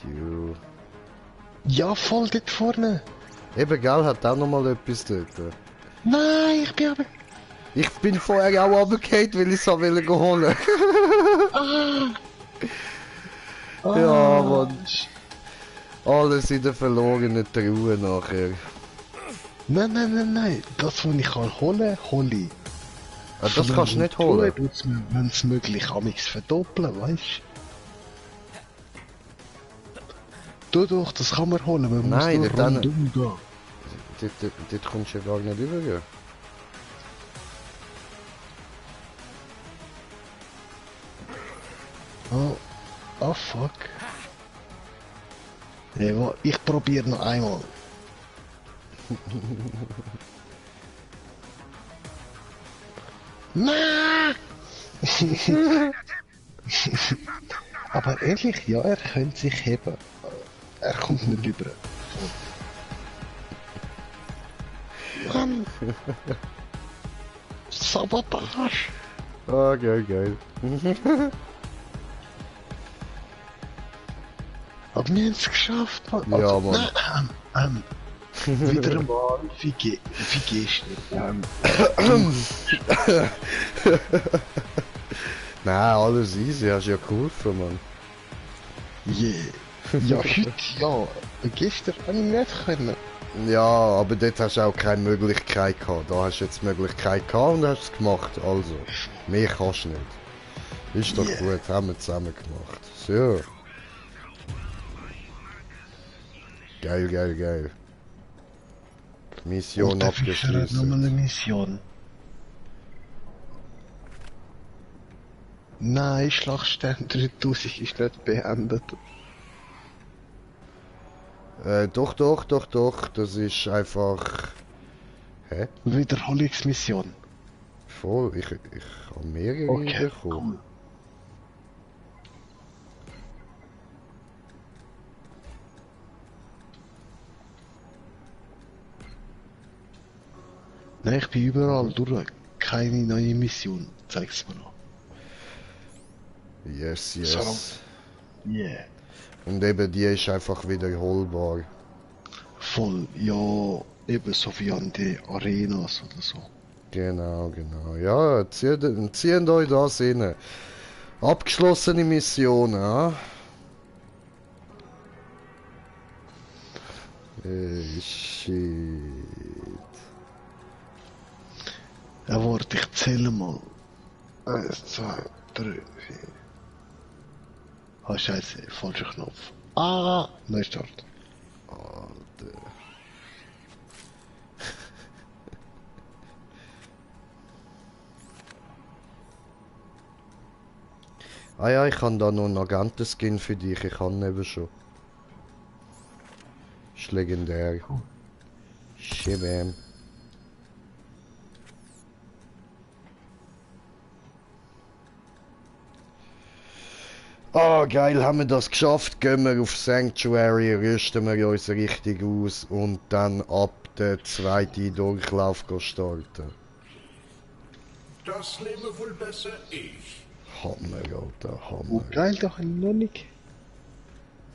So. Ja, voll dort vorne. Eben, gell, hat auch noch mal etwas dort. Nein, ich bin aber... Ich bin vorher auch runtergefallen, weil ich es holen wollte. Ja, Mann. Alles in der verlorenen Truhe nachher. Nein. Das, was ich kann holen, hole ich. Ah, das kannst du nicht holen. Wenn es möglich ist, kann ich es verdoppeln, weißt du? Doch, das kann man holen, man Nein, muss nur dann- rundum gehen. dort kommst du ja gar nicht rüber. Oh fuck. Ja, ich probiere noch einmal. Nein! Aber ehrlich, ja, er könnte sich heben. Er kommt nicht rüber. Mann! Sabotage! Ah, geil. Aber wir haben es geschafft, Mann. Ja, Mann. Nein, wieder einmal, wie gehst du? Nein, alles easy, hast ja geholfen, Mann. Yeah. Ja, heute ja. Gestern habe ich nicht können. Ja, aber dort hast du auch keine Möglichkeit gehabt. Da hast du jetzt die Möglichkeit gehabt und hast es gemacht. Also, mehr kannst du nicht. Ist doch gut, haben wir zusammen gemacht. So. Geil. Mission Nochmal eine abgeschlossen. Mission. Nein, Schlachtstern 3000 ist nicht beendet. Doch. Das ist einfach... Hä? Wiederholungsmission. Voll, ich habe mehrere Okay, bekommen. cool. Nein, ich bin überall durch. Keine neue Mission. Zeig's mir noch. Yes. Yeah. Und eben die ist einfach wiederholbar. Voll, ja, ebenso wie an die Arenas oder so. Genau. Ja, zieht euch das rein. Abgeschlossene Missionen, ah? Shit. Ja, warte, ich zähle mal. 1, 2, 3, 4. Ah, scheiße, falscher Knopf. Ah, Neustart. Alter. Ah ja, ich habe da noch einen Agenten-Skin für dich, ich kann eben schon. Ist legendär. Shibam. Ah, geil, haben wir das geschafft. Gehen wir auf Sanctuary, rüsten wir uns richtig aus und dann ab der zweiten Durchlauf starten. Das lebe wohl besser ich. Hammer, Alter, Oh, Hammer. geil, da habe ich noch nicht.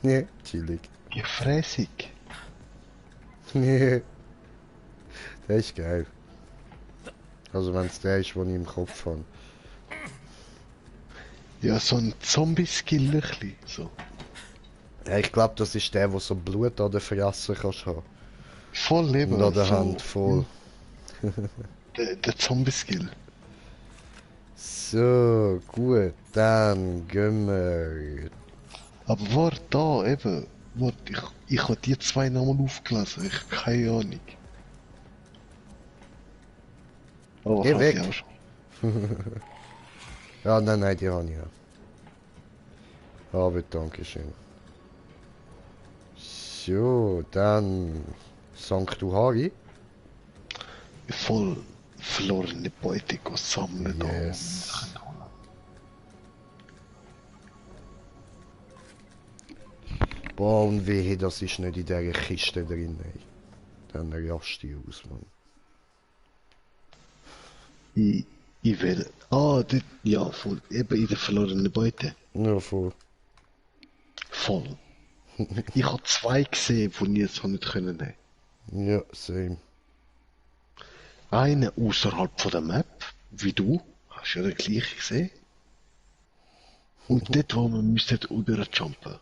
Nee, chillig. Gefräßig. Nee. Der ist geil. Also wenn es der ist, den ich im Kopf habe. Ja, so ein Zombie-Skill-Löchli. So. Ja, ich glaube, das ist der, wo so Blut an der Fresse kannst haben. Voll Leben. Und an der so, Hand voll. Der Zombie-Skill. So, gut, dann gehen wir. Aber warte, da eben. Warte, ich habe die zwei Namen aufgelassen. Ich habe keine Ahnung. Aber Geh ich weg. auch schon. Ja, nein, die habe ich ja. Aber danke schön. So, dann Sanctuary. Voll verlorene Beute sammeln. Yes. Da. Boah, und wehe, das ist nicht in dieser Kiste drin. Ey. Dann raste ich aus, Mann. Ich will. Ah, dort, ja, voll. Eben in der verlorenen Beute. Ja, voll. Voll. Ich habe zwei gesehen, die ich jetzt nicht können nehmen. Ja, same. Eine außerhalb von der Map, wie du, hast ja den gleichen gesehen. Und dort, wo wir müssen überjumpen.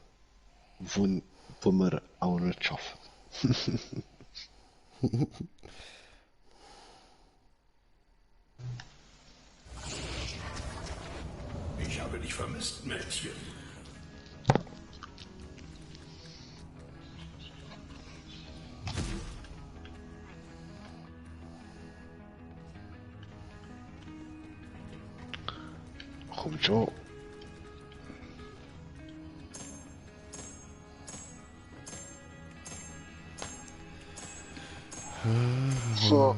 Wo wir auch nicht schaffen. Ich habe dich vermisst, Mädchen. schon. So.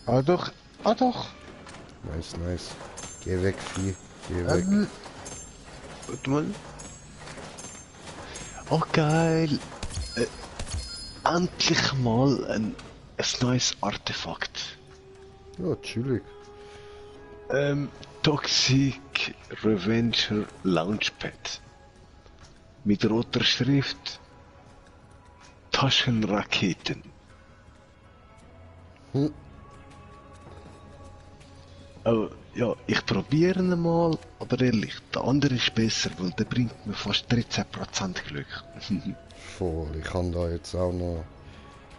Ah doch, ah doch. Nice, nice. Geh weg, Vieh. Geh weg. Warte mal. Oh geil. Endlich mal ein neues Artefakt. Ja, chillig. Toxic Revenger Launchpad. Mit roter Schrift. Taschenraketen. Hm. Aber ja, ich probiere ihn mal, aber ehrlich, der andere ist besser, weil der bringt mir fast 13% Glück. Voll. Ich habe da jetzt auch noch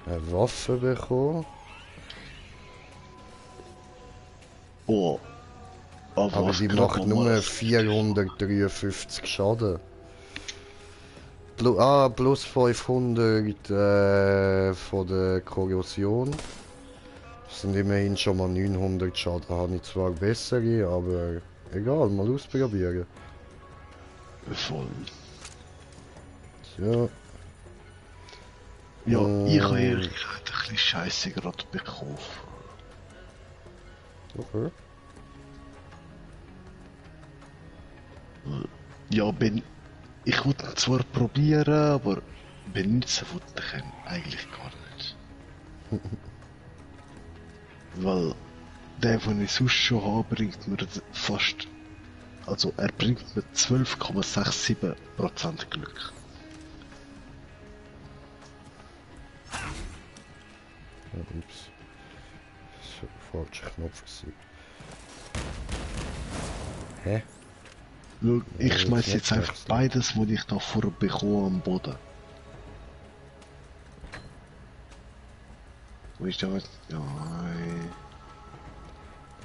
eine Waffe bekommen. Oh. Aber was die grad macht noch nur mal- 453 Schaden. Plus 500 von der Korrosion. Das sind immerhin schon mal 900 Schaden. Habe ich zwar bessere, aber egal, mal ausprobieren. Voll. So. Ja, ich habe ehrlich gesagt ein bisschen Scheiße gerade bekommen. Okay. Ja, ich wollte ihn zwar probieren, aber benutzen wollte ich ihn eigentlich gar nicht. Weil der, den ich sonst schon habe, bringt mir fast... Also er bringt mir 12,67% Glück. Ja, ups. Das war falscher Knopf gewesen. Hä? Schau, ich Ja, schmeiß jetzt jetzt nicht einfach wechseln. beides, was ich da vorher bekomme, am Boden. Wo ist der? Nein.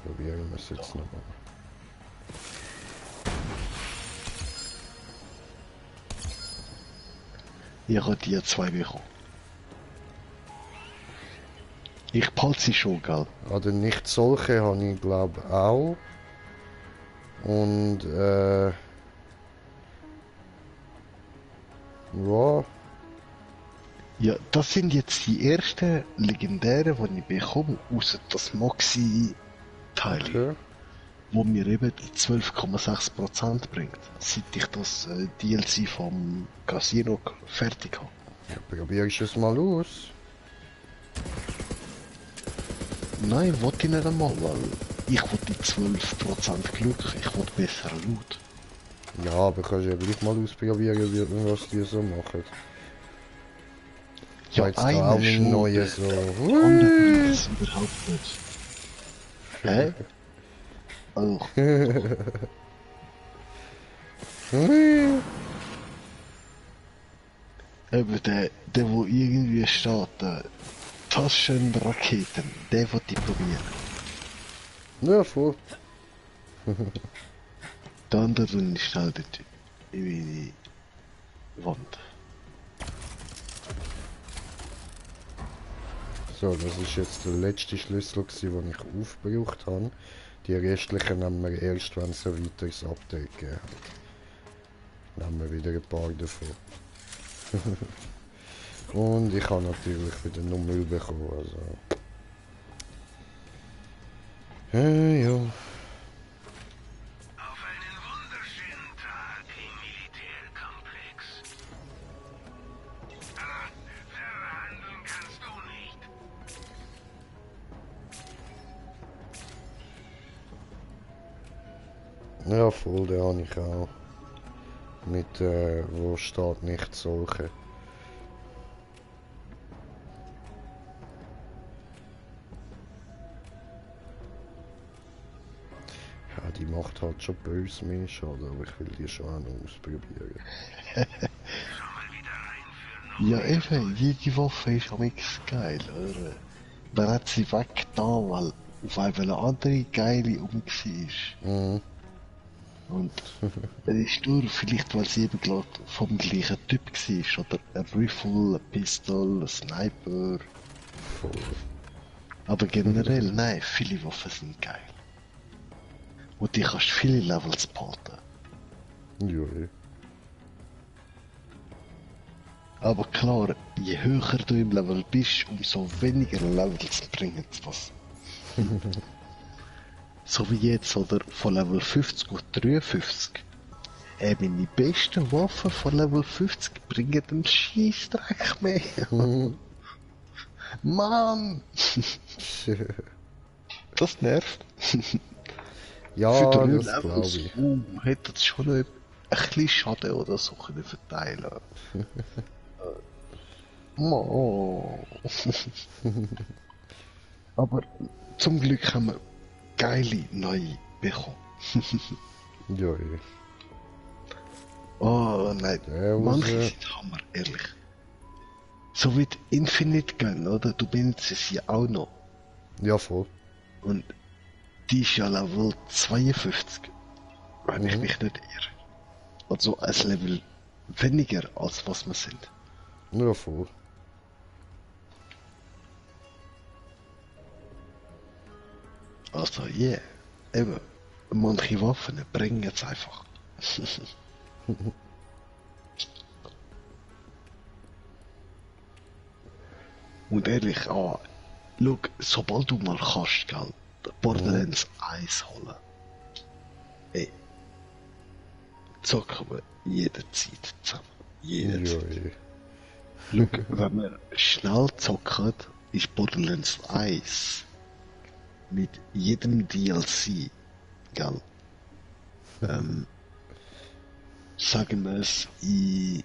Probieren wir es jetzt nochmal. Ich habe die zwei bekommen. Ich behalte sie schon, gell? Also nicht solche habe ich glaube auch. Und ja, Ja, das sind jetzt die ersten legendären, die ich bekomme, außer das Moxie-Teil, okay. wo mir eben die 12,6% bringt, seit ich das DLC vom Casino fertig habe. Ja, probierst du es mal aus. Nein, wollte ich nicht einmal, weil ich will die 12% Glück, ich will besser Loot. Ja, aber kannst du ja gleich mal ausprobieren, was die so machen. Ja, Jetzt da einer auch mit schon, neuen der so. andere bringt es überhaupt nicht. Hä? Oh, eben der wo irgendwie steht, Taschenraketen, der will ich probieren. Ja, voll. Der andere ist schnell dort in die Wand. So, das ist jetzt der letzte Schlüssel gewesen, den ich aufgebraucht habe. Die restlichen nehmen wir erst, wenn es ein weiteres Update gibt. Nehmen wir wieder ein paar davon. Und ich habe natürlich wieder Nummer bekommen, also... ja. Auf einen wunderschönen Tag im Militärkomplex. Verhandeln kannst du nicht. Ja, voll, den habe ich auch. Mit, wo steht nicht solche. Ja, die macht halt schon böse mehr Schaden, aber ich will die schon auch noch ausprobieren. Ja eben, jede Waffe ist am X geil, oder? Dann hat sie weggetan, weil auf einmal eine andere geile um war. Mhm. Und es ist nur vielleicht, weil sie eben gerade vom gleichen Typ war, oder ein Rifle, ein Pistol, ein Sniper. Voll. Aber generell, nein, viele Waffen sind geil. Und die kannst viele Levels behalten. Ja. Aber klar, je höher du im Level bist, umso weniger Levels bringen was. So wie jetzt, oder? Von Level 50 auf 53. Meine besten Waffen von Level 50 bringen den Scheissdreck mehr. Mann! Das nervt. Für Ja, 3 das glaube Levels, ich. hätte es schon noch ein bisschen Schaden oder so können verteilen. Mann. Aber zum Glück haben wir geile neue bekommen. Ja, Oh nein, Der manche raus. sind Hammer, ehrlich. So wie die Infinite Gun, oder? Du benutzt es ja auch noch. ja, voll. Und die ist ja Level 52, wenn ich mich nicht irre. Also ein Level weniger als was wir sind. Ja, voll. Also yeah, eben, manche Waffen bringen es einfach. Und ehrlich, schau, sobald du mal kannst, gell, Borderlands 1 holen, ey, zocken wir jederzeit zusammen. Ja, Jederzeit. Schau, wenn wir schnell zocken, ist Borderlands 1 mit jedem DLC, gell, sagen wir es, in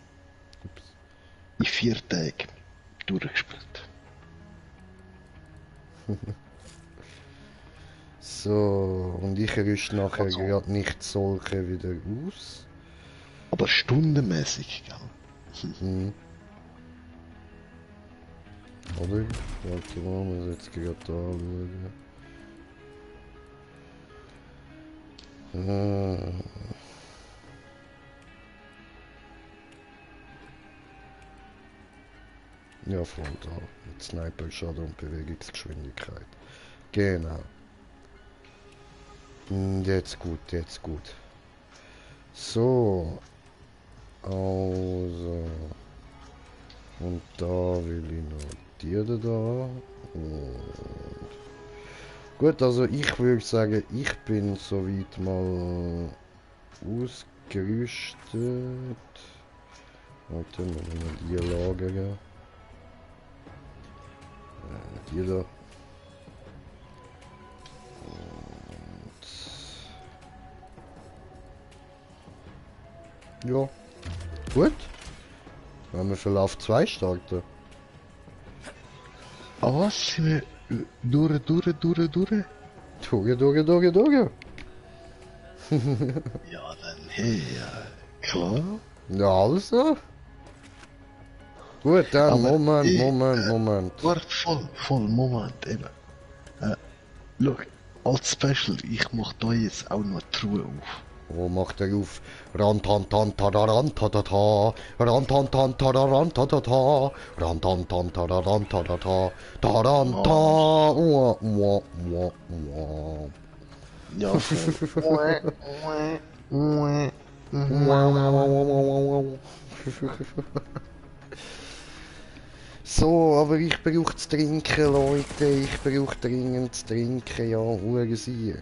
4 Tagen durchgespielt. So, und ich rüste nachher Also. gerade nicht solche wieder aus. Aber stundenmäßig, gell. Oder? Warte mal, muss jetzt gerade anschauen. Ja, voll da. Mit Sniper-Schaden und Bewegungsgeschwindigkeit. Genau. Jetzt gut, jetzt gut. So. Also. Und da will ich noch die da. Und gut, also ich würde sagen, ich bin soweit mal ausgerüstet. Warte, muss ich mal die lagern. Die da. Und ja. Gut. Wenn wir Verlauf 2 starten. Aber was sind wir durch? Durch. Ja, dann hey, klar. Ja, also. Gut, dann Aber, Moment. Warte, voll, Moment, eben. Schau, als Special, ich mach da jetzt auch noch die Truhe auf. Wo macht er auf? Rantantantararantatata. Rantantantararantatata. Rantantantararantatata. Taranta. Ua, ua, ua, ua. Ja, voll. So, aber ich brauche zu trinken, Leute. Ich brauche dringend zu trinken, ja, Hurensiech.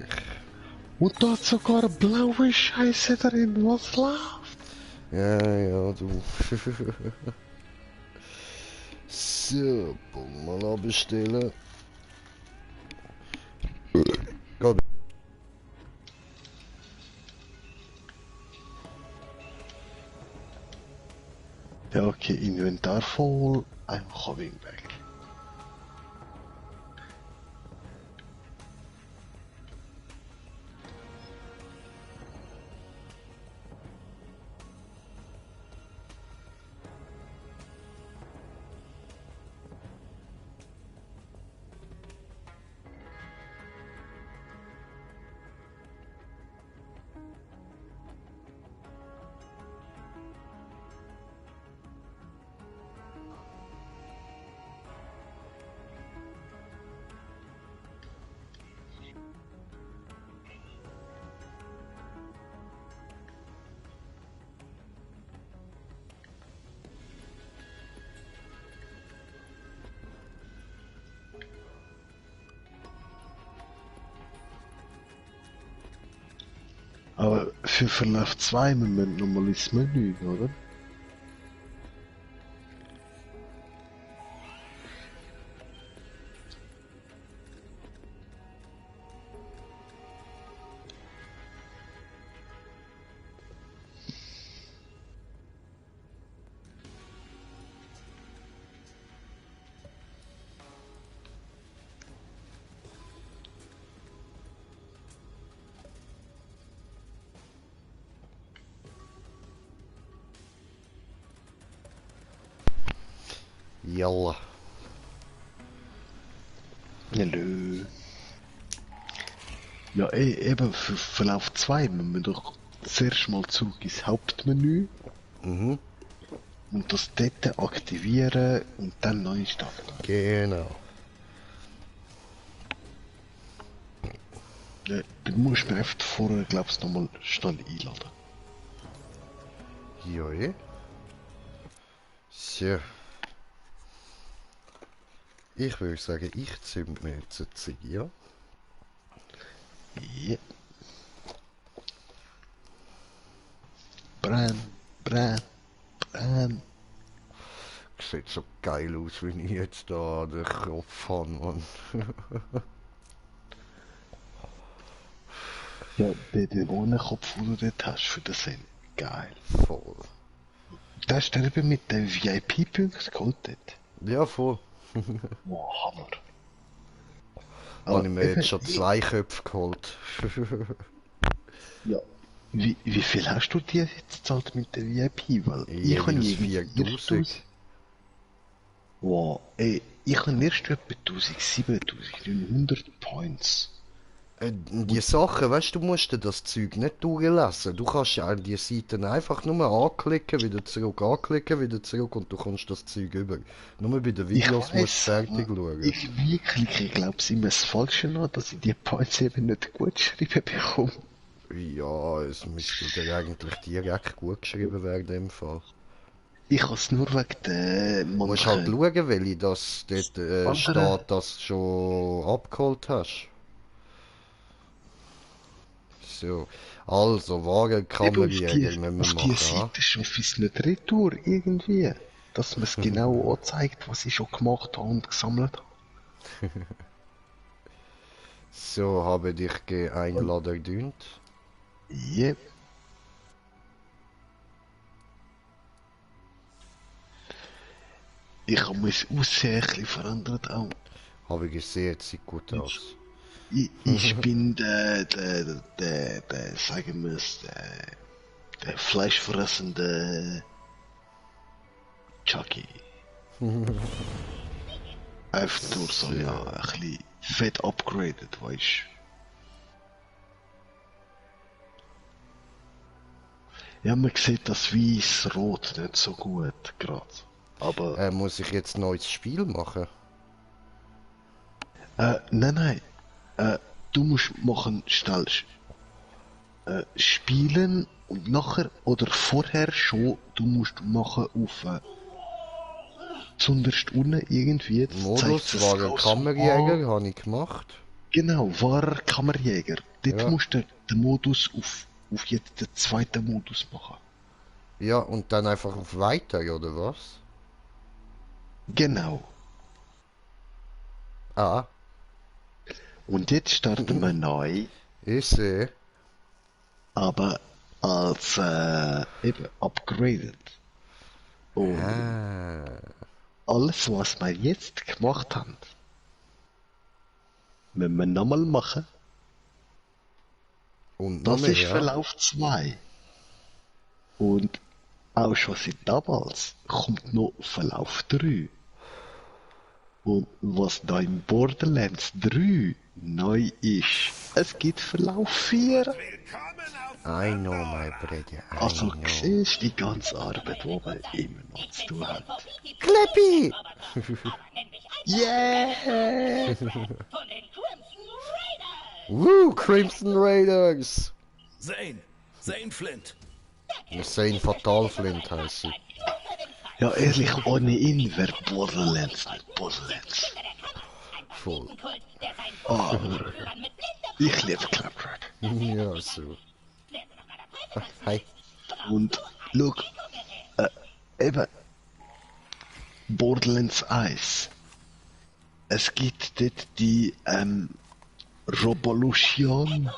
Und da hat sogar blaue Scheiße drin, was läuft? Ja, du. So, mal abbestellen. Geht. Ja, okay, Inventar voll, I'm coming back. Aber für Verlauf 2 müssen wir nochmal ins Menü, oder? Jalla. Hallo. Ja, eben für Verlauf 2 müssen wir doch zuerst mal zurück ins Hauptmenü Mhm. und das dort aktivieren und dann neu starten. Genau. Ja, dann musst du mir einfach vorher, glaubst du, nochmal schnell einladen. Joi. So. Ich würde sagen, ich zünd mir jetzt eine Ziege, ja? Ja. Brenn, brenn, brenn. Sieht so geil aus, wenn ich jetzt da den Kopf habe, Mann. Ja, den Ohnenkopf, den du dort hast für den Sinn. Geil. Voll. Da hast du eben mit den VIP-Punkten geholt dort. Ja, voll. Wow, Hammer. Habe ich mir eben, jetzt schon 2 Köpfe geholt. Ja. Wie viel hast du dir jetzt gezahlt mit der VIP? Weil ich habe Jeweils irgendwie 4000. Wow, ich habe erst etwa 7900 Points. Die Sachen, weißt du, du musst dir das Zeug nicht durchlesen. Du kannst ja die Seiten einfach nur anklicken, wieder zurück, anklicken, wieder zurück und du kommst das Zeug über. Nur bei den Videos musst du fertig schauen. Ich klicke, glaube ich, immer das Falsche an, dass ich die Points eben nicht gut geschrieben bekomme. Ja, es müsste dir eigentlich direkt gut geschrieben werden im Fall. Ich habe es nur wegen der Du musst halt schauen, welche das dort steht, dass du schon abgeholt hast. So, also, Wagenkammerjäger müssen wir auf die machen. Seite schaffe ich es nicht retour, irgendwie. Dass man es genau anzeigt, was ich schon gemacht habe und gesammelt habe. So, habe dich eingeladen. Yep. Ich habe mein Aussehen ein bisschen verändert auch. Habe ich gesehen, sieht gut aus. Ich bin der, sagen wir es, der fleischfressende Chucky. Einfach nur so, ja, ein bisschen fett upgraded, weißt du. Ja, man sieht das Weiß-Rot nicht so gut, gerade. Aber, Muss ich jetzt ein neues Spiel machen? nein, du musst machen, stellst, spielen und nachher, oder vorher schon, du musst machen auf, zunderst unten irgendwie. Modus Wagenkammerjäger habe ich gemacht. Genau, wahrer Kammerjäger. Dort Ja. musst du den Modus auf jetzt den zweiten Modus machen. Ja, und dann einfach auf Weiter, oder was? Genau. Ah, Und jetzt starten wir neu, ich sehe. aber als eben upgraded. Und Ah, alles, was wir jetzt gemacht haben, müssen wir nochmal machen. und noch Das mehr, ist ja. Verlauf 2. Und auch schon seit damals kommt noch Verlauf 3. Und was da im Borderlands 3 neu ist, es gibt Verlauf 4. Willkommen auf I know, my brother, I Also know. siehst die ganze Arbeit, die man immer noch zu tun hat. Kleppi! Yeah! Woo, Crimson Raiders! Zane Flint. Insane Fatal Flint heißt sie. Ja, ehrlich, ohne ihn wäre Borderlands nicht Borderlands. Voll. Oh, ich liebe Claptrap. Ja, so. Hi. Und schau, eben, Borderlands 1. Es gibt dort die Revolution.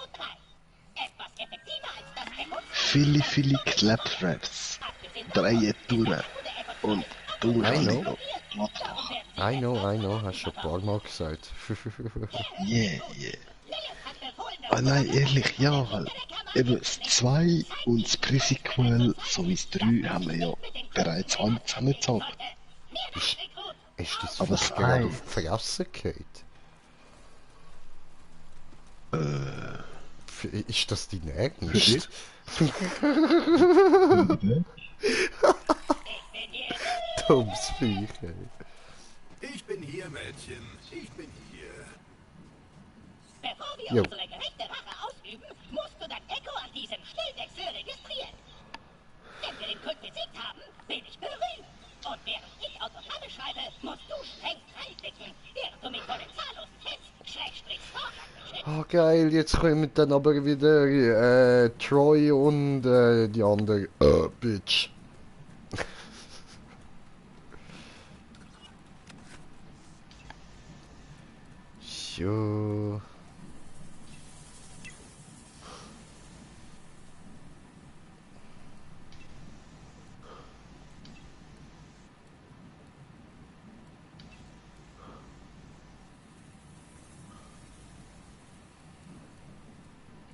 Viele Claptraps. Drei durch. Und du musst I alle know. platt machen. I know, hast schon ein paar Mal gesagt. Yeah. Ah nein, ehrlich, ja, weil eben das 2 und das Pre-Sequel sowie das 3 haben wir ja bereits alle zusammengezahlt. Ist das Aber vielleicht das gerade Ei. auf die Fresse gefallen? Ist das dein Ernst? Dummes Viech, ey. Ich bin hier, Mädchen. Ich bin hier. Bevor wir Jo. unsere gerechte Rache ausüben, musst du dein Echo an diesem Stellwechsel registrieren. Wenn wir den Kult besiegt haben, bin ich berühmt. Und während ich Autogramme schreibe, musst du streng reinblicken, während du mich vor den zahllosen Tests, Vorgang beschützt. Ah, geil, jetzt kommen dann aber wieder Troy und die andere Bitch. So.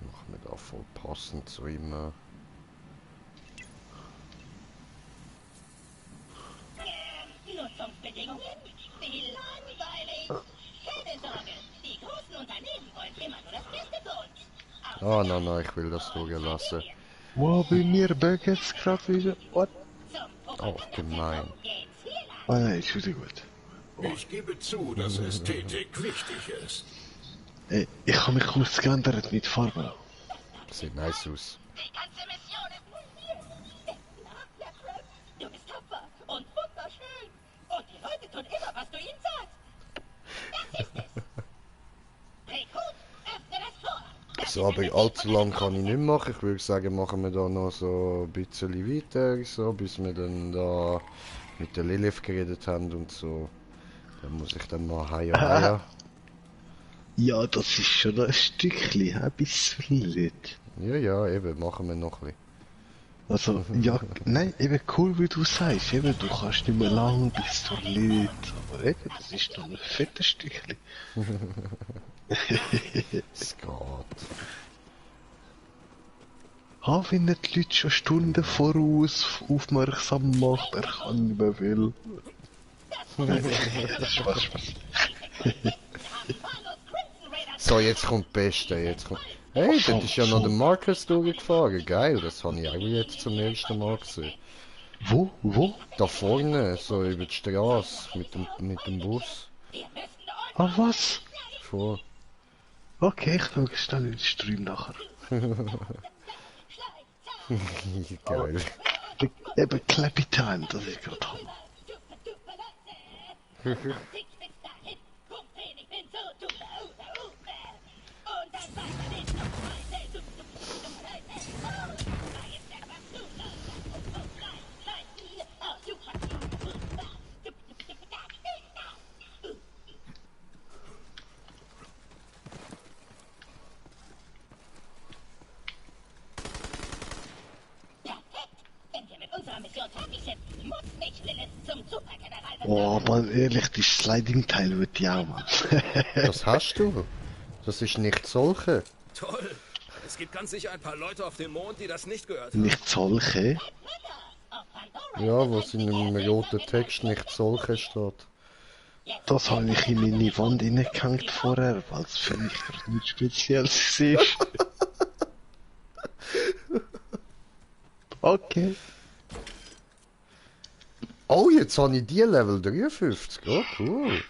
Machen wir da voll passend zu ihm. Nutzungsbedingungen? Wie langweilig. Keine Sorge, die großen Unternehmen wollen immer nur das Beste für uns. Ah, nein, ich will das durchlassen. Wow, bei mir buggt gerade wieder. What? Oh, gemein. Ah nein, ist wieder gut. Ich gebe zu, dass Ästhetik wichtig ist. Ey, ich habe mich kurz geändert mit Farbe. Sieht nice aus. Die ganze Mission ist passiert. Na, Fred, du bist tapfer und wunderschön. Und die Leute tun immer, was du ihnen sagst. Das ist es. Rekrut, öffne das Tor. So, aber allzu lang kann ich nicht machen. Ich würde sagen, machen wir da noch so ein bisschen weiter, so, bis wir dann da mit der Lilith geredet haben und so. Dann muss ich dann mal heia. Ja, das ist schon ein Stückchen, hä, bis Lilith. Ja, eben, machen wir noch ein Also, ja, nein, eben cool, wie du sagst, eben, du kannst nicht mehr lang bis zur Lilith, aber eben, das ist noch ein fettes Stückchen. bisschen. Es geht. Wenn er die Leute schon Stunden voraus aufmerksam macht, er kann nicht mehr viel. Spaß. So, jetzt kommt das Beste, jetzt kommt... Hey, das ist ja noch der Marcus durchgefahren, geil, das habe ich auch jetzt zum ersten Mal gesehen. Wo? Da vorne, so über die Straße, mit dem Bus. Ah, was? Vor. Okay, ich schaue schnell in den Stream nachher. Geil. Eben Clappy Time, das ist gerade Hammer. Oh, man, ehrlich, die Sliding-Teil wird ja, Mann. Das hast du. Das ist nicht solche. Toll. Es gibt ganz sicher ein paar Leute auf dem Mond, die das nicht gehört haben. Nicht solche. Ja, wo es in einem roten Text nicht solche steht. Das habe ich in meine Wand reingehängt vorher, weil es für mich gerade nicht speziell ist. Okay. Oh, jetzt habe ich die Level 53. Oh, cool.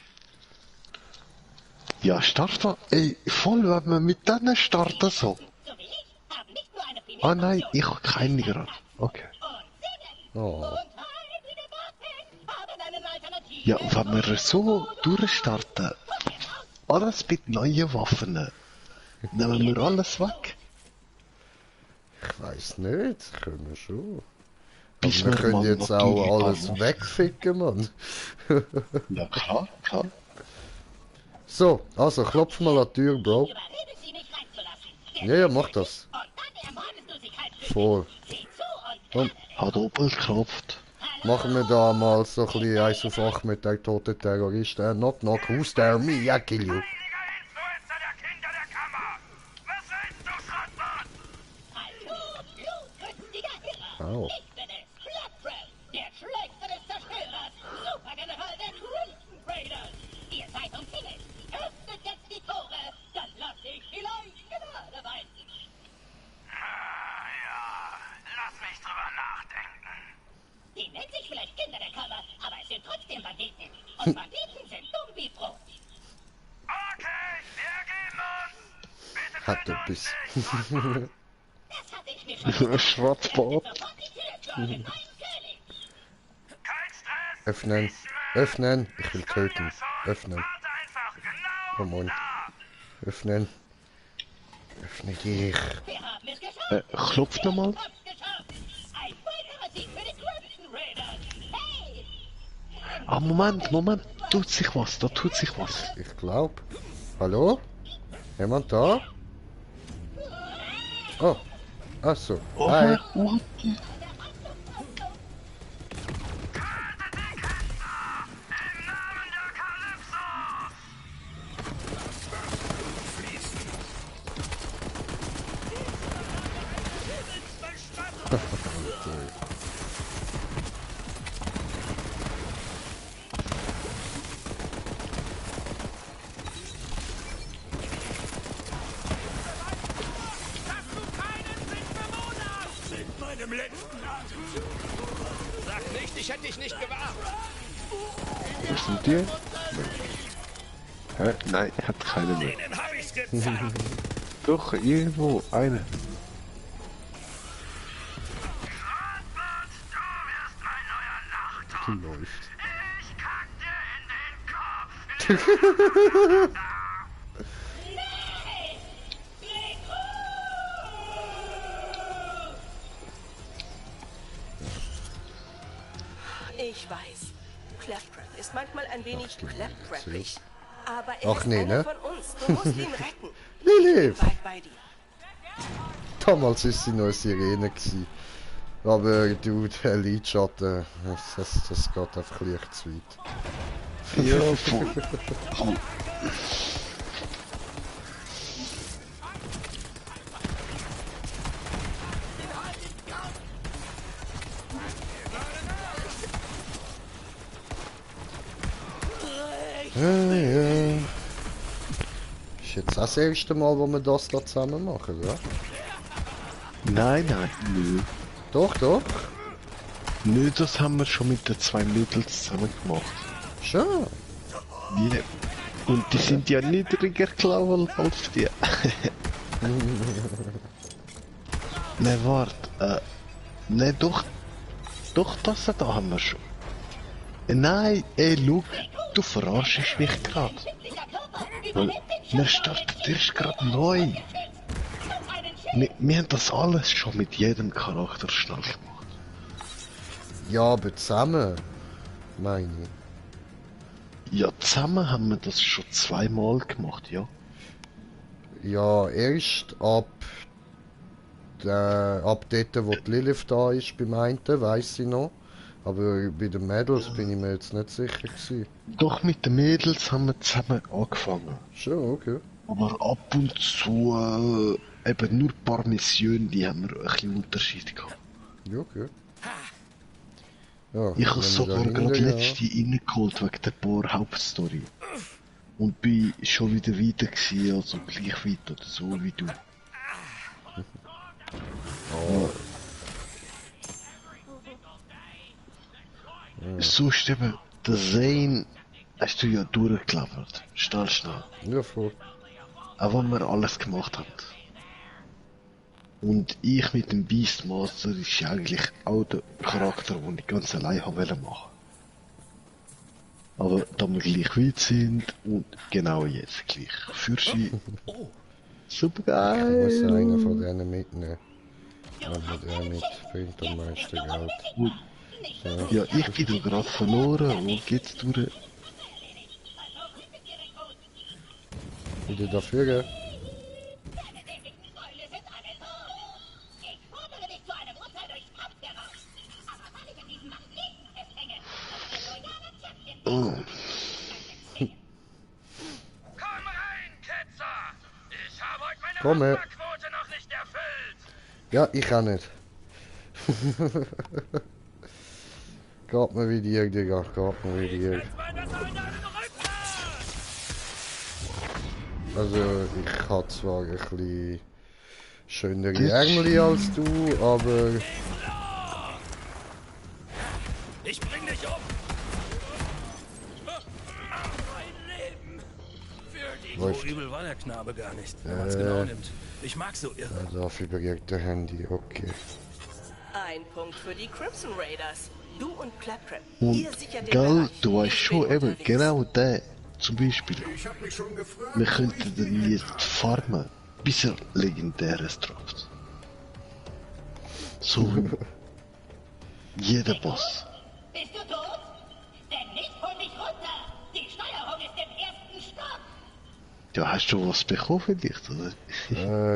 Ja, starten. Ey, voll, wenn wir mit denen starten so. Ah nein, ich habe keine gerade. Okay. Oh. Ja, wenn wir so durchstarten, alles mit neuen Waffen, nehmen wir alles weg. Ich weiß nicht, können wir schon. Bis Aber wir können mal jetzt natürlich auch alles alles- wegficken, Mann. Ja, klar, klar. So, also klopf mal an die Tür, Bro. Überrede sie, mich reinzulassen. Ja, ja, mach das. Und dann ermordest du sie kaltblütig. Vor. Sieh zu und Komm, Hat Opel geklopft. machen wir da mal so ein bisschen eins auf 8 mit der toten Terrorist. Knock, knock, who's there? Me, I kill you. Heiliger Influencer der Kinder der Kammer! Was willst du, Schrottmann? Hallo, blutrünstiger Irrer. Au. Ich bin es, Bloodfred, der Schlechter des Zerstörers, Supergeneral der Crimson Raiders. Ihr seid umzingelt. Öffnet jetzt die Tore, dann lasse ich vielleicht Gnade walten. Ja, lass mich drüber nachdenken. Die nennen sich vielleicht Kinder der Kammer, aber es sind trotzdem Banditen. Und Banditen sind dumm wie Brot. Okay, wir geben uns. Bitte Hat töte etwas. uns nicht. Das hatte ich mir schon Schrottbot. sofort die Tür geöffnet, mein König. Kein Stress. Öffnen, Ich schwöre, öffnen. Ich will ich komm töten. ja schon. Öffnen, Warte einfach genau Komm on. da. öffnen. Öffne dich. Wir haben es geschafft. Klopft nochmal. Wir haben's geschafft. Ein weiterer Sieg für die Crimson Raiders. Hey! Ah, Moment. Tut sich was, da tut sich was. Ich glaub. Hallo? Jemand da? Oh. Ach so. Hi. What? Im Namen der Kalypsos. Mit meinem letzten Atemzug. Sag nicht, ich hätte dich nicht gewarnt. Wo sind die? Hä? Nein, er hat keine mehr. Denen hab ich's getan. Doch, irgendwo eine. Robert, du wirst mein neuer Nachtop. Die läuft. Ich kack dir in den Kopf. Ich weiß. Claptrap ist manchmal ein wenig claptrappig. Aber er Ach ist nee, einer ne? von uns. Du musst ihn retten. Lilith! Weit bei dir. Damals war sie noch eine Sirene. Gewesen. Aber du, der Lidschatten, das geht einfach leicht zu weit. Ja, voll. Komm. Ja. Ist jetzt auch das erste Mal, wo wir das da zusammen machen, oder? Nein, nö. Doch, doch. Nö, das haben wir schon mit den zwei Mädels zusammen gemacht. Schon. Ja. Und die sind ja niedriger gelaufen als die. Ne, warte. Ne, doch. Doch, das da haben wir schon. Nein, schau, du verarschst mich gerade. Weil wir starten erst gerade neu. Wir haben das alles schon mit jedem Charakter schnell gemacht. Ja, aber zusammen. Meine ich. Ja, zusammen haben wir das schon zweimal gemacht, ja. Ja, erst ab dort, wo die Lilith da ist, beim einen, weiss ich noch. Aber bei den Mädels bin ich mir jetzt nicht sicher gewesen. Doch mit den Mädels haben wir zusammen angefangen. Schon, okay. Aber ab und zu eben nur ein paar Missionen, die haben wir ein bisschen Unterschied gehabt. Ja, okay. Ja, Ich habe wenn wir sogar da gerade hingehen, letzte reingeholt wegen der paar Hauptstory. Und bin schon wieder weiter gewesen, also gleich weit oder so wie du. Sonst eben, der Zane hast du ja durchgelaufen. Schnell. Ja, voll. Auch wenn wir alles gemacht haben. Und ich mit dem Beastmaster ist eigentlich auch der Charakter, den ich ganz allein haben wollte machen. Aber da wir gleich weit sind und genau jetzt gleich. Für sie. Super Ich muss geil! einen von denen mitnehmen. Aber der mit bringt am meisten Geld. Ja, ich bin da gerade verloren und geht's durch. Wieder dafür. Deine dämlichen Säule sind alle tot. Ich fordere dich zu einem Urteil durchs Kampf heraus. Aber weil ich an diesem Magneten festhänge, und ein loyaler Champion bin, Oh. Komm rein, Ketzer! Ich habe heute meine Komme. Opferquote noch nicht erfüllt! Ja, ich auch nicht. Geht mir wie dir, Digga. Geht mir wie dir. Also, ich habe zwar ein bisschen schönere Ärmel als du, aber Ich bring dich um! Mein Leben! Für dich! So Läuft. übel war der Knabe gar nicht, wenn man es genau nimmt. Ich mag so irre. dafür bewirkt der Handy, okay. Ein Punkt für die Crimson Raiders. Du und Claptrap. Und Ihr sichert den gell, Bereich. du weißt Ich schon, bin eben, unterwegs. genau der, zum Beispiel. Wir könnten den jetzt farmen, bis er Legendäres droppt. So wie jeder Boss. bist du tot? Denn nicht hol mich runter. Die Steuerung ist im ersten Stock. Ja, hast du was bekommen vielleicht, oder?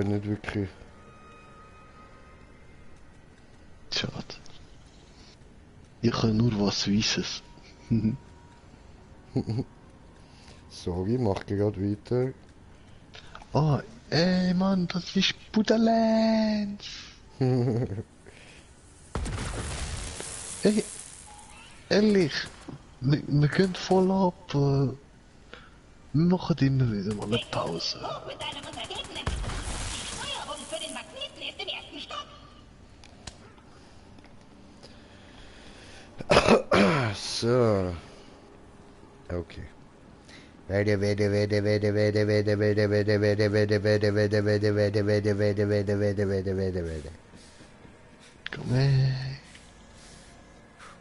Nicht wirklich. Schade. Ich habe nur was Weißes. Sorry, mach gerade weiter. Ah, ey Mann, das ist Borderlands. Ey, ehrlich, wir gehen voll ab. Wir machen immer wieder mal eine Pause. Hoch mit deinem Untergebenen. Die Steuerung für den Magneten ist im ersten Stock. So. Okay. Komm her.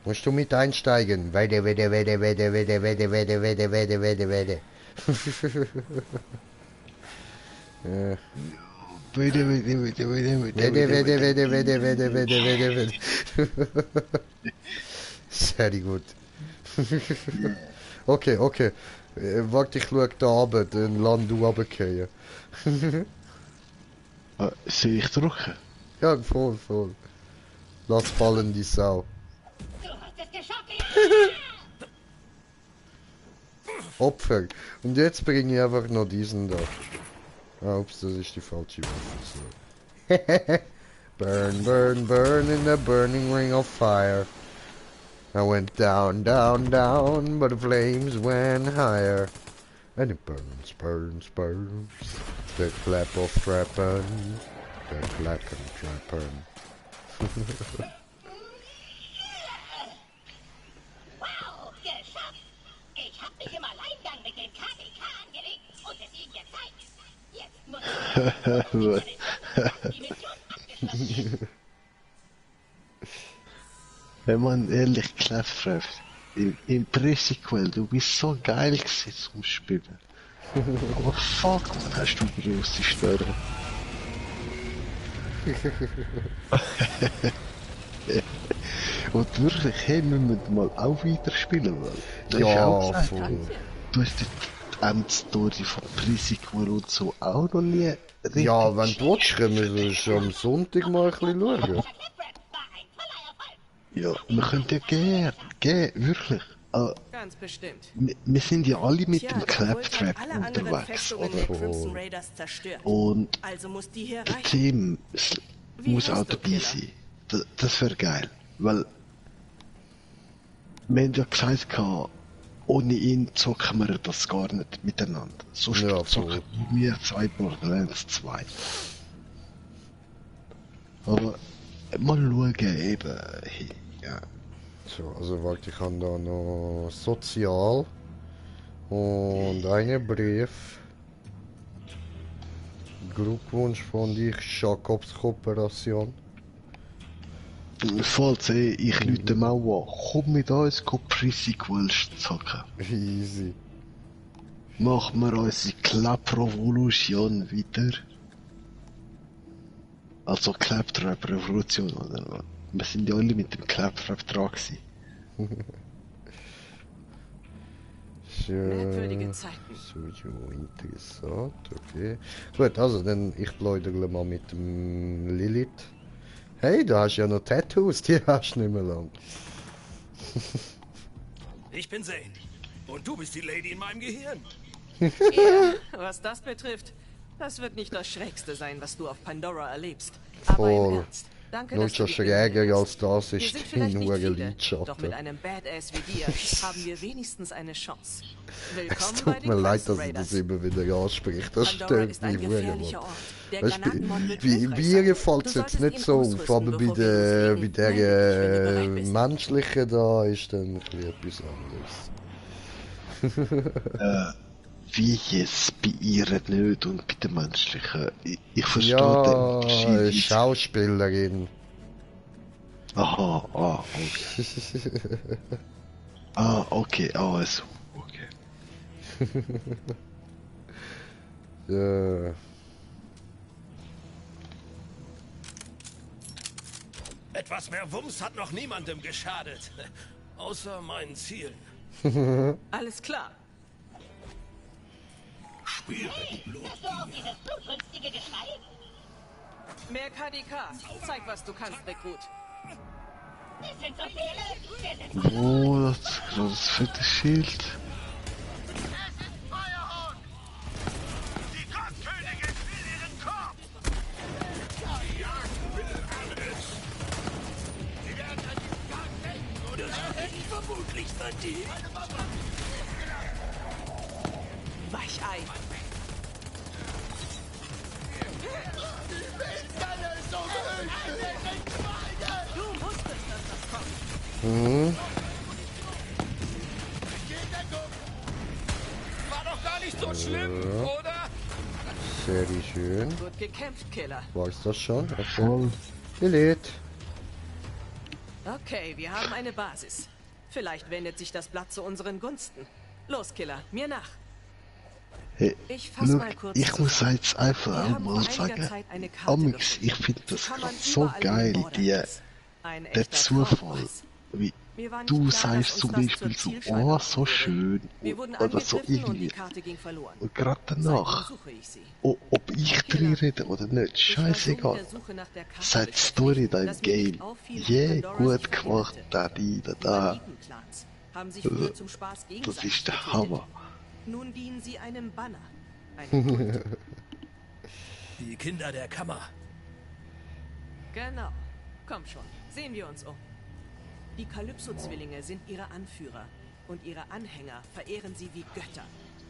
Musst du mit einsteigen? Sehr gut. Okay, okay. Warte, ich schau da runter, dann land du runterfallen. Soll ich drücken? Ja, voll, voll. Lass fallen die Sau. Du hast es geschafft. Opfer. Und jetzt bringe ich einfach noch diesen da. Ah, ups, das ist die falsche Waffe. So. Burn, burn, burn in the burning ring of fire. I went down, down, down, but the flames went higher. And it burns, burns, burns. The clap of trappin', the clap of trappin'. Wow, geschafft. Ich hab mich im Alleingang mit dem KDK angelegt und es ihm gezeigt. Jetzt muss ich die Mission abgeschlossen. Wenn man ehrlich Claptrap, im Pre-Sequel, du bist so geil gewesen zum Spielen. Aber fuck, man, hast du grosse Störe. Und wirklich, hey, wir müssen mal auch weiter spielen, weil du hast auch Ja, gesagt, voll. du hast die Endstory von Pre-Sequel und so auch noch nie richtig Ja, wenn du willst, können wir schon am Sonntag mal ein bisschen schauen. Claptrap war ein toller Erfolg. Ja, wir können ja gern, wirklich. Ganz bestimmt. Wir sind ja alle mit Tja, dem der Claptrap Wolf hat alle anderen unterwegs, Festungen oder? der Crimson Raiders zerstört. Und Also muss die hier der reichen. Team Wie muss heißt auch du, dabei Killer? sein. Das wäre geil, weil wir haben ja gesagt, ohne ihn zocken wir das gar nicht miteinander. Sonst Ja, zocken wir zwei Borderlands 2. Aber mal schauen eben. Hey, ja. So, also warte, ich habe da noch Sozial und einen Brief. Glückwunsch von dich, Jacobs Kooperation. Falls ich Leute mal an, komm mit uns, go Pre-Sequels zocken. Easy. Machen wir unsere Clap Revolution weiter. Also Claptrap-Revolution, oder? Wir sind ja alle mit dem Claptrap dran gewesen. Merkwürdige Zeiten. So, interessant, okay. Gut, also dann ich bläudere mal mit dem Lilith. Hey, du hast ja noch Tattoos, die hast du nicht mehr lang. Ich bin Zane. Und du bist die Lady in meinem Gehirn. Ja, was das betrifft, das wird nicht das Schrägste sein, was du auf Pandora erlebst. Aber Voll. im Ernst, danke, Nur dass du schon dich schräger bemüht als hast. das Wir ist sind vielleicht nicht nur viele, Lidschatten. doch mit einem Badass wie dir haben wir wenigstens eine Chance. Es Willkommen bei tut den mir leid, Crimson dass er das Raiders. immer wieder anspricht. Das Pandora stört ist ein mich wirklich. gefährlicher Ort. Der Weißt du, Granatenmord wird Bei hilfreich mir sein. fällt es Du jetzt solltest nicht ihn so auf, ausrüsten, aber bei bevor wir der, loslegen. bei Melde dich, wenn du der bereit bist. menschlichen da ist dann ein bisschen etwas anderes. Wie jetzt bei ihr nicht und bei den menschlichen. Ich verstehe den Ja, Unterschied. Schauspielerin. Aha, okay. Okay, also. Okay. Ja. Etwas mehr Wumms hat noch niemandem geschadet. Außer meinen Zielen. Alles klar. Hörst du auf dieses blutrünstige Geschrei? Mehr KDK. Zeig, was du kannst, Rekrut. Es sind so viele! Wir sind Oh, das fette Schild. Es ist Feuerhorn! Die Kopfkönigin will ihren Kopf! Vermutlich verdient. Weichei. Du wusstest, dass das kommt. War doch gar nicht so schlimm, oder? Sehr schön. Gut gekämpft, Killer. War es das schon? Okay. Voll. Lilith. Okay, wir haben eine Basis. Vielleicht wendet sich das Blatt zu unseren Gunsten. Los, Killer, mir nach. Hey, Ich fass look, mal kurz ich muss zusammen. jetzt einfach Wir auch haben mal vor einiger sagen, Zeit eine Karte Amix, gefunden. ich finde Die das kann man gerade so überall geil, in Borderlands. Ein der echter Zufall, Traumpreis. wie Mir war nicht du klar, sagst dass zum uns das Beispiel zur so, Zielscheibe oh, machen so würde. schön, Wir wurden oder so angegriffen und die irgendwie. Karte ging verloren. Und gerade Seitdem danach, suche ich sie. ob ich drin rede oder nicht, Ich war so mit scheißegal. der Suche nach der Karte Seit Story beschäftigt, dein dass mir nicht Game, auffiel, wie yeah, Pandora gut sich gemacht, veränderte. da, Die da. Banditenclans haben sich früher zum Spaß gegenseitig Das ist der getötet. Hammer. Nun dienen sie einem Banner. Einem Kult. Die Kinder der Kammer. Genau. Komm schon, sehen wir uns um. Die Kalypso-Zwillinge sind ihre Anführer und ihre Anhänger verehren sie wie Götter.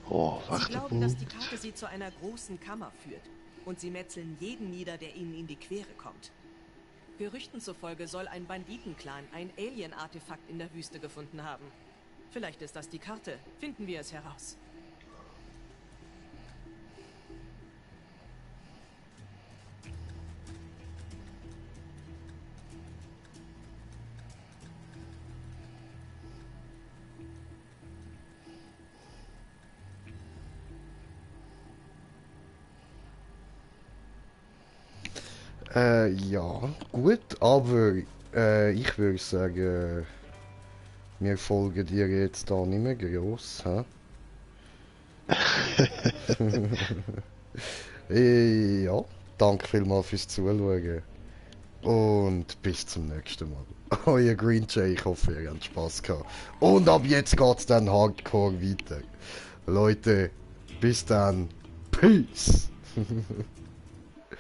Oh, Sie warte, glauben, dass die Karte sie zu einer großen Kammer führt und sie metzeln jeden nieder, der ihnen in die Quere kommt. Gerüchten zufolge soll ein Banditenclan ein Alien-Artefakt in der Wüste gefunden haben. Vielleicht ist das die Karte. Finden wir es heraus. Ja, gut, aber ich würde sagen, wir folgen dir jetzt da nicht mehr gross, hä? Ja, danke vielmals fürs Zuschauen. Und bis zum nächsten Mal. Euer Green Jay, ich hoffe, ihr habt Spaß gehabt. Und ab jetzt geht's dann hardcore weiter. Leute, bis dann. Peace.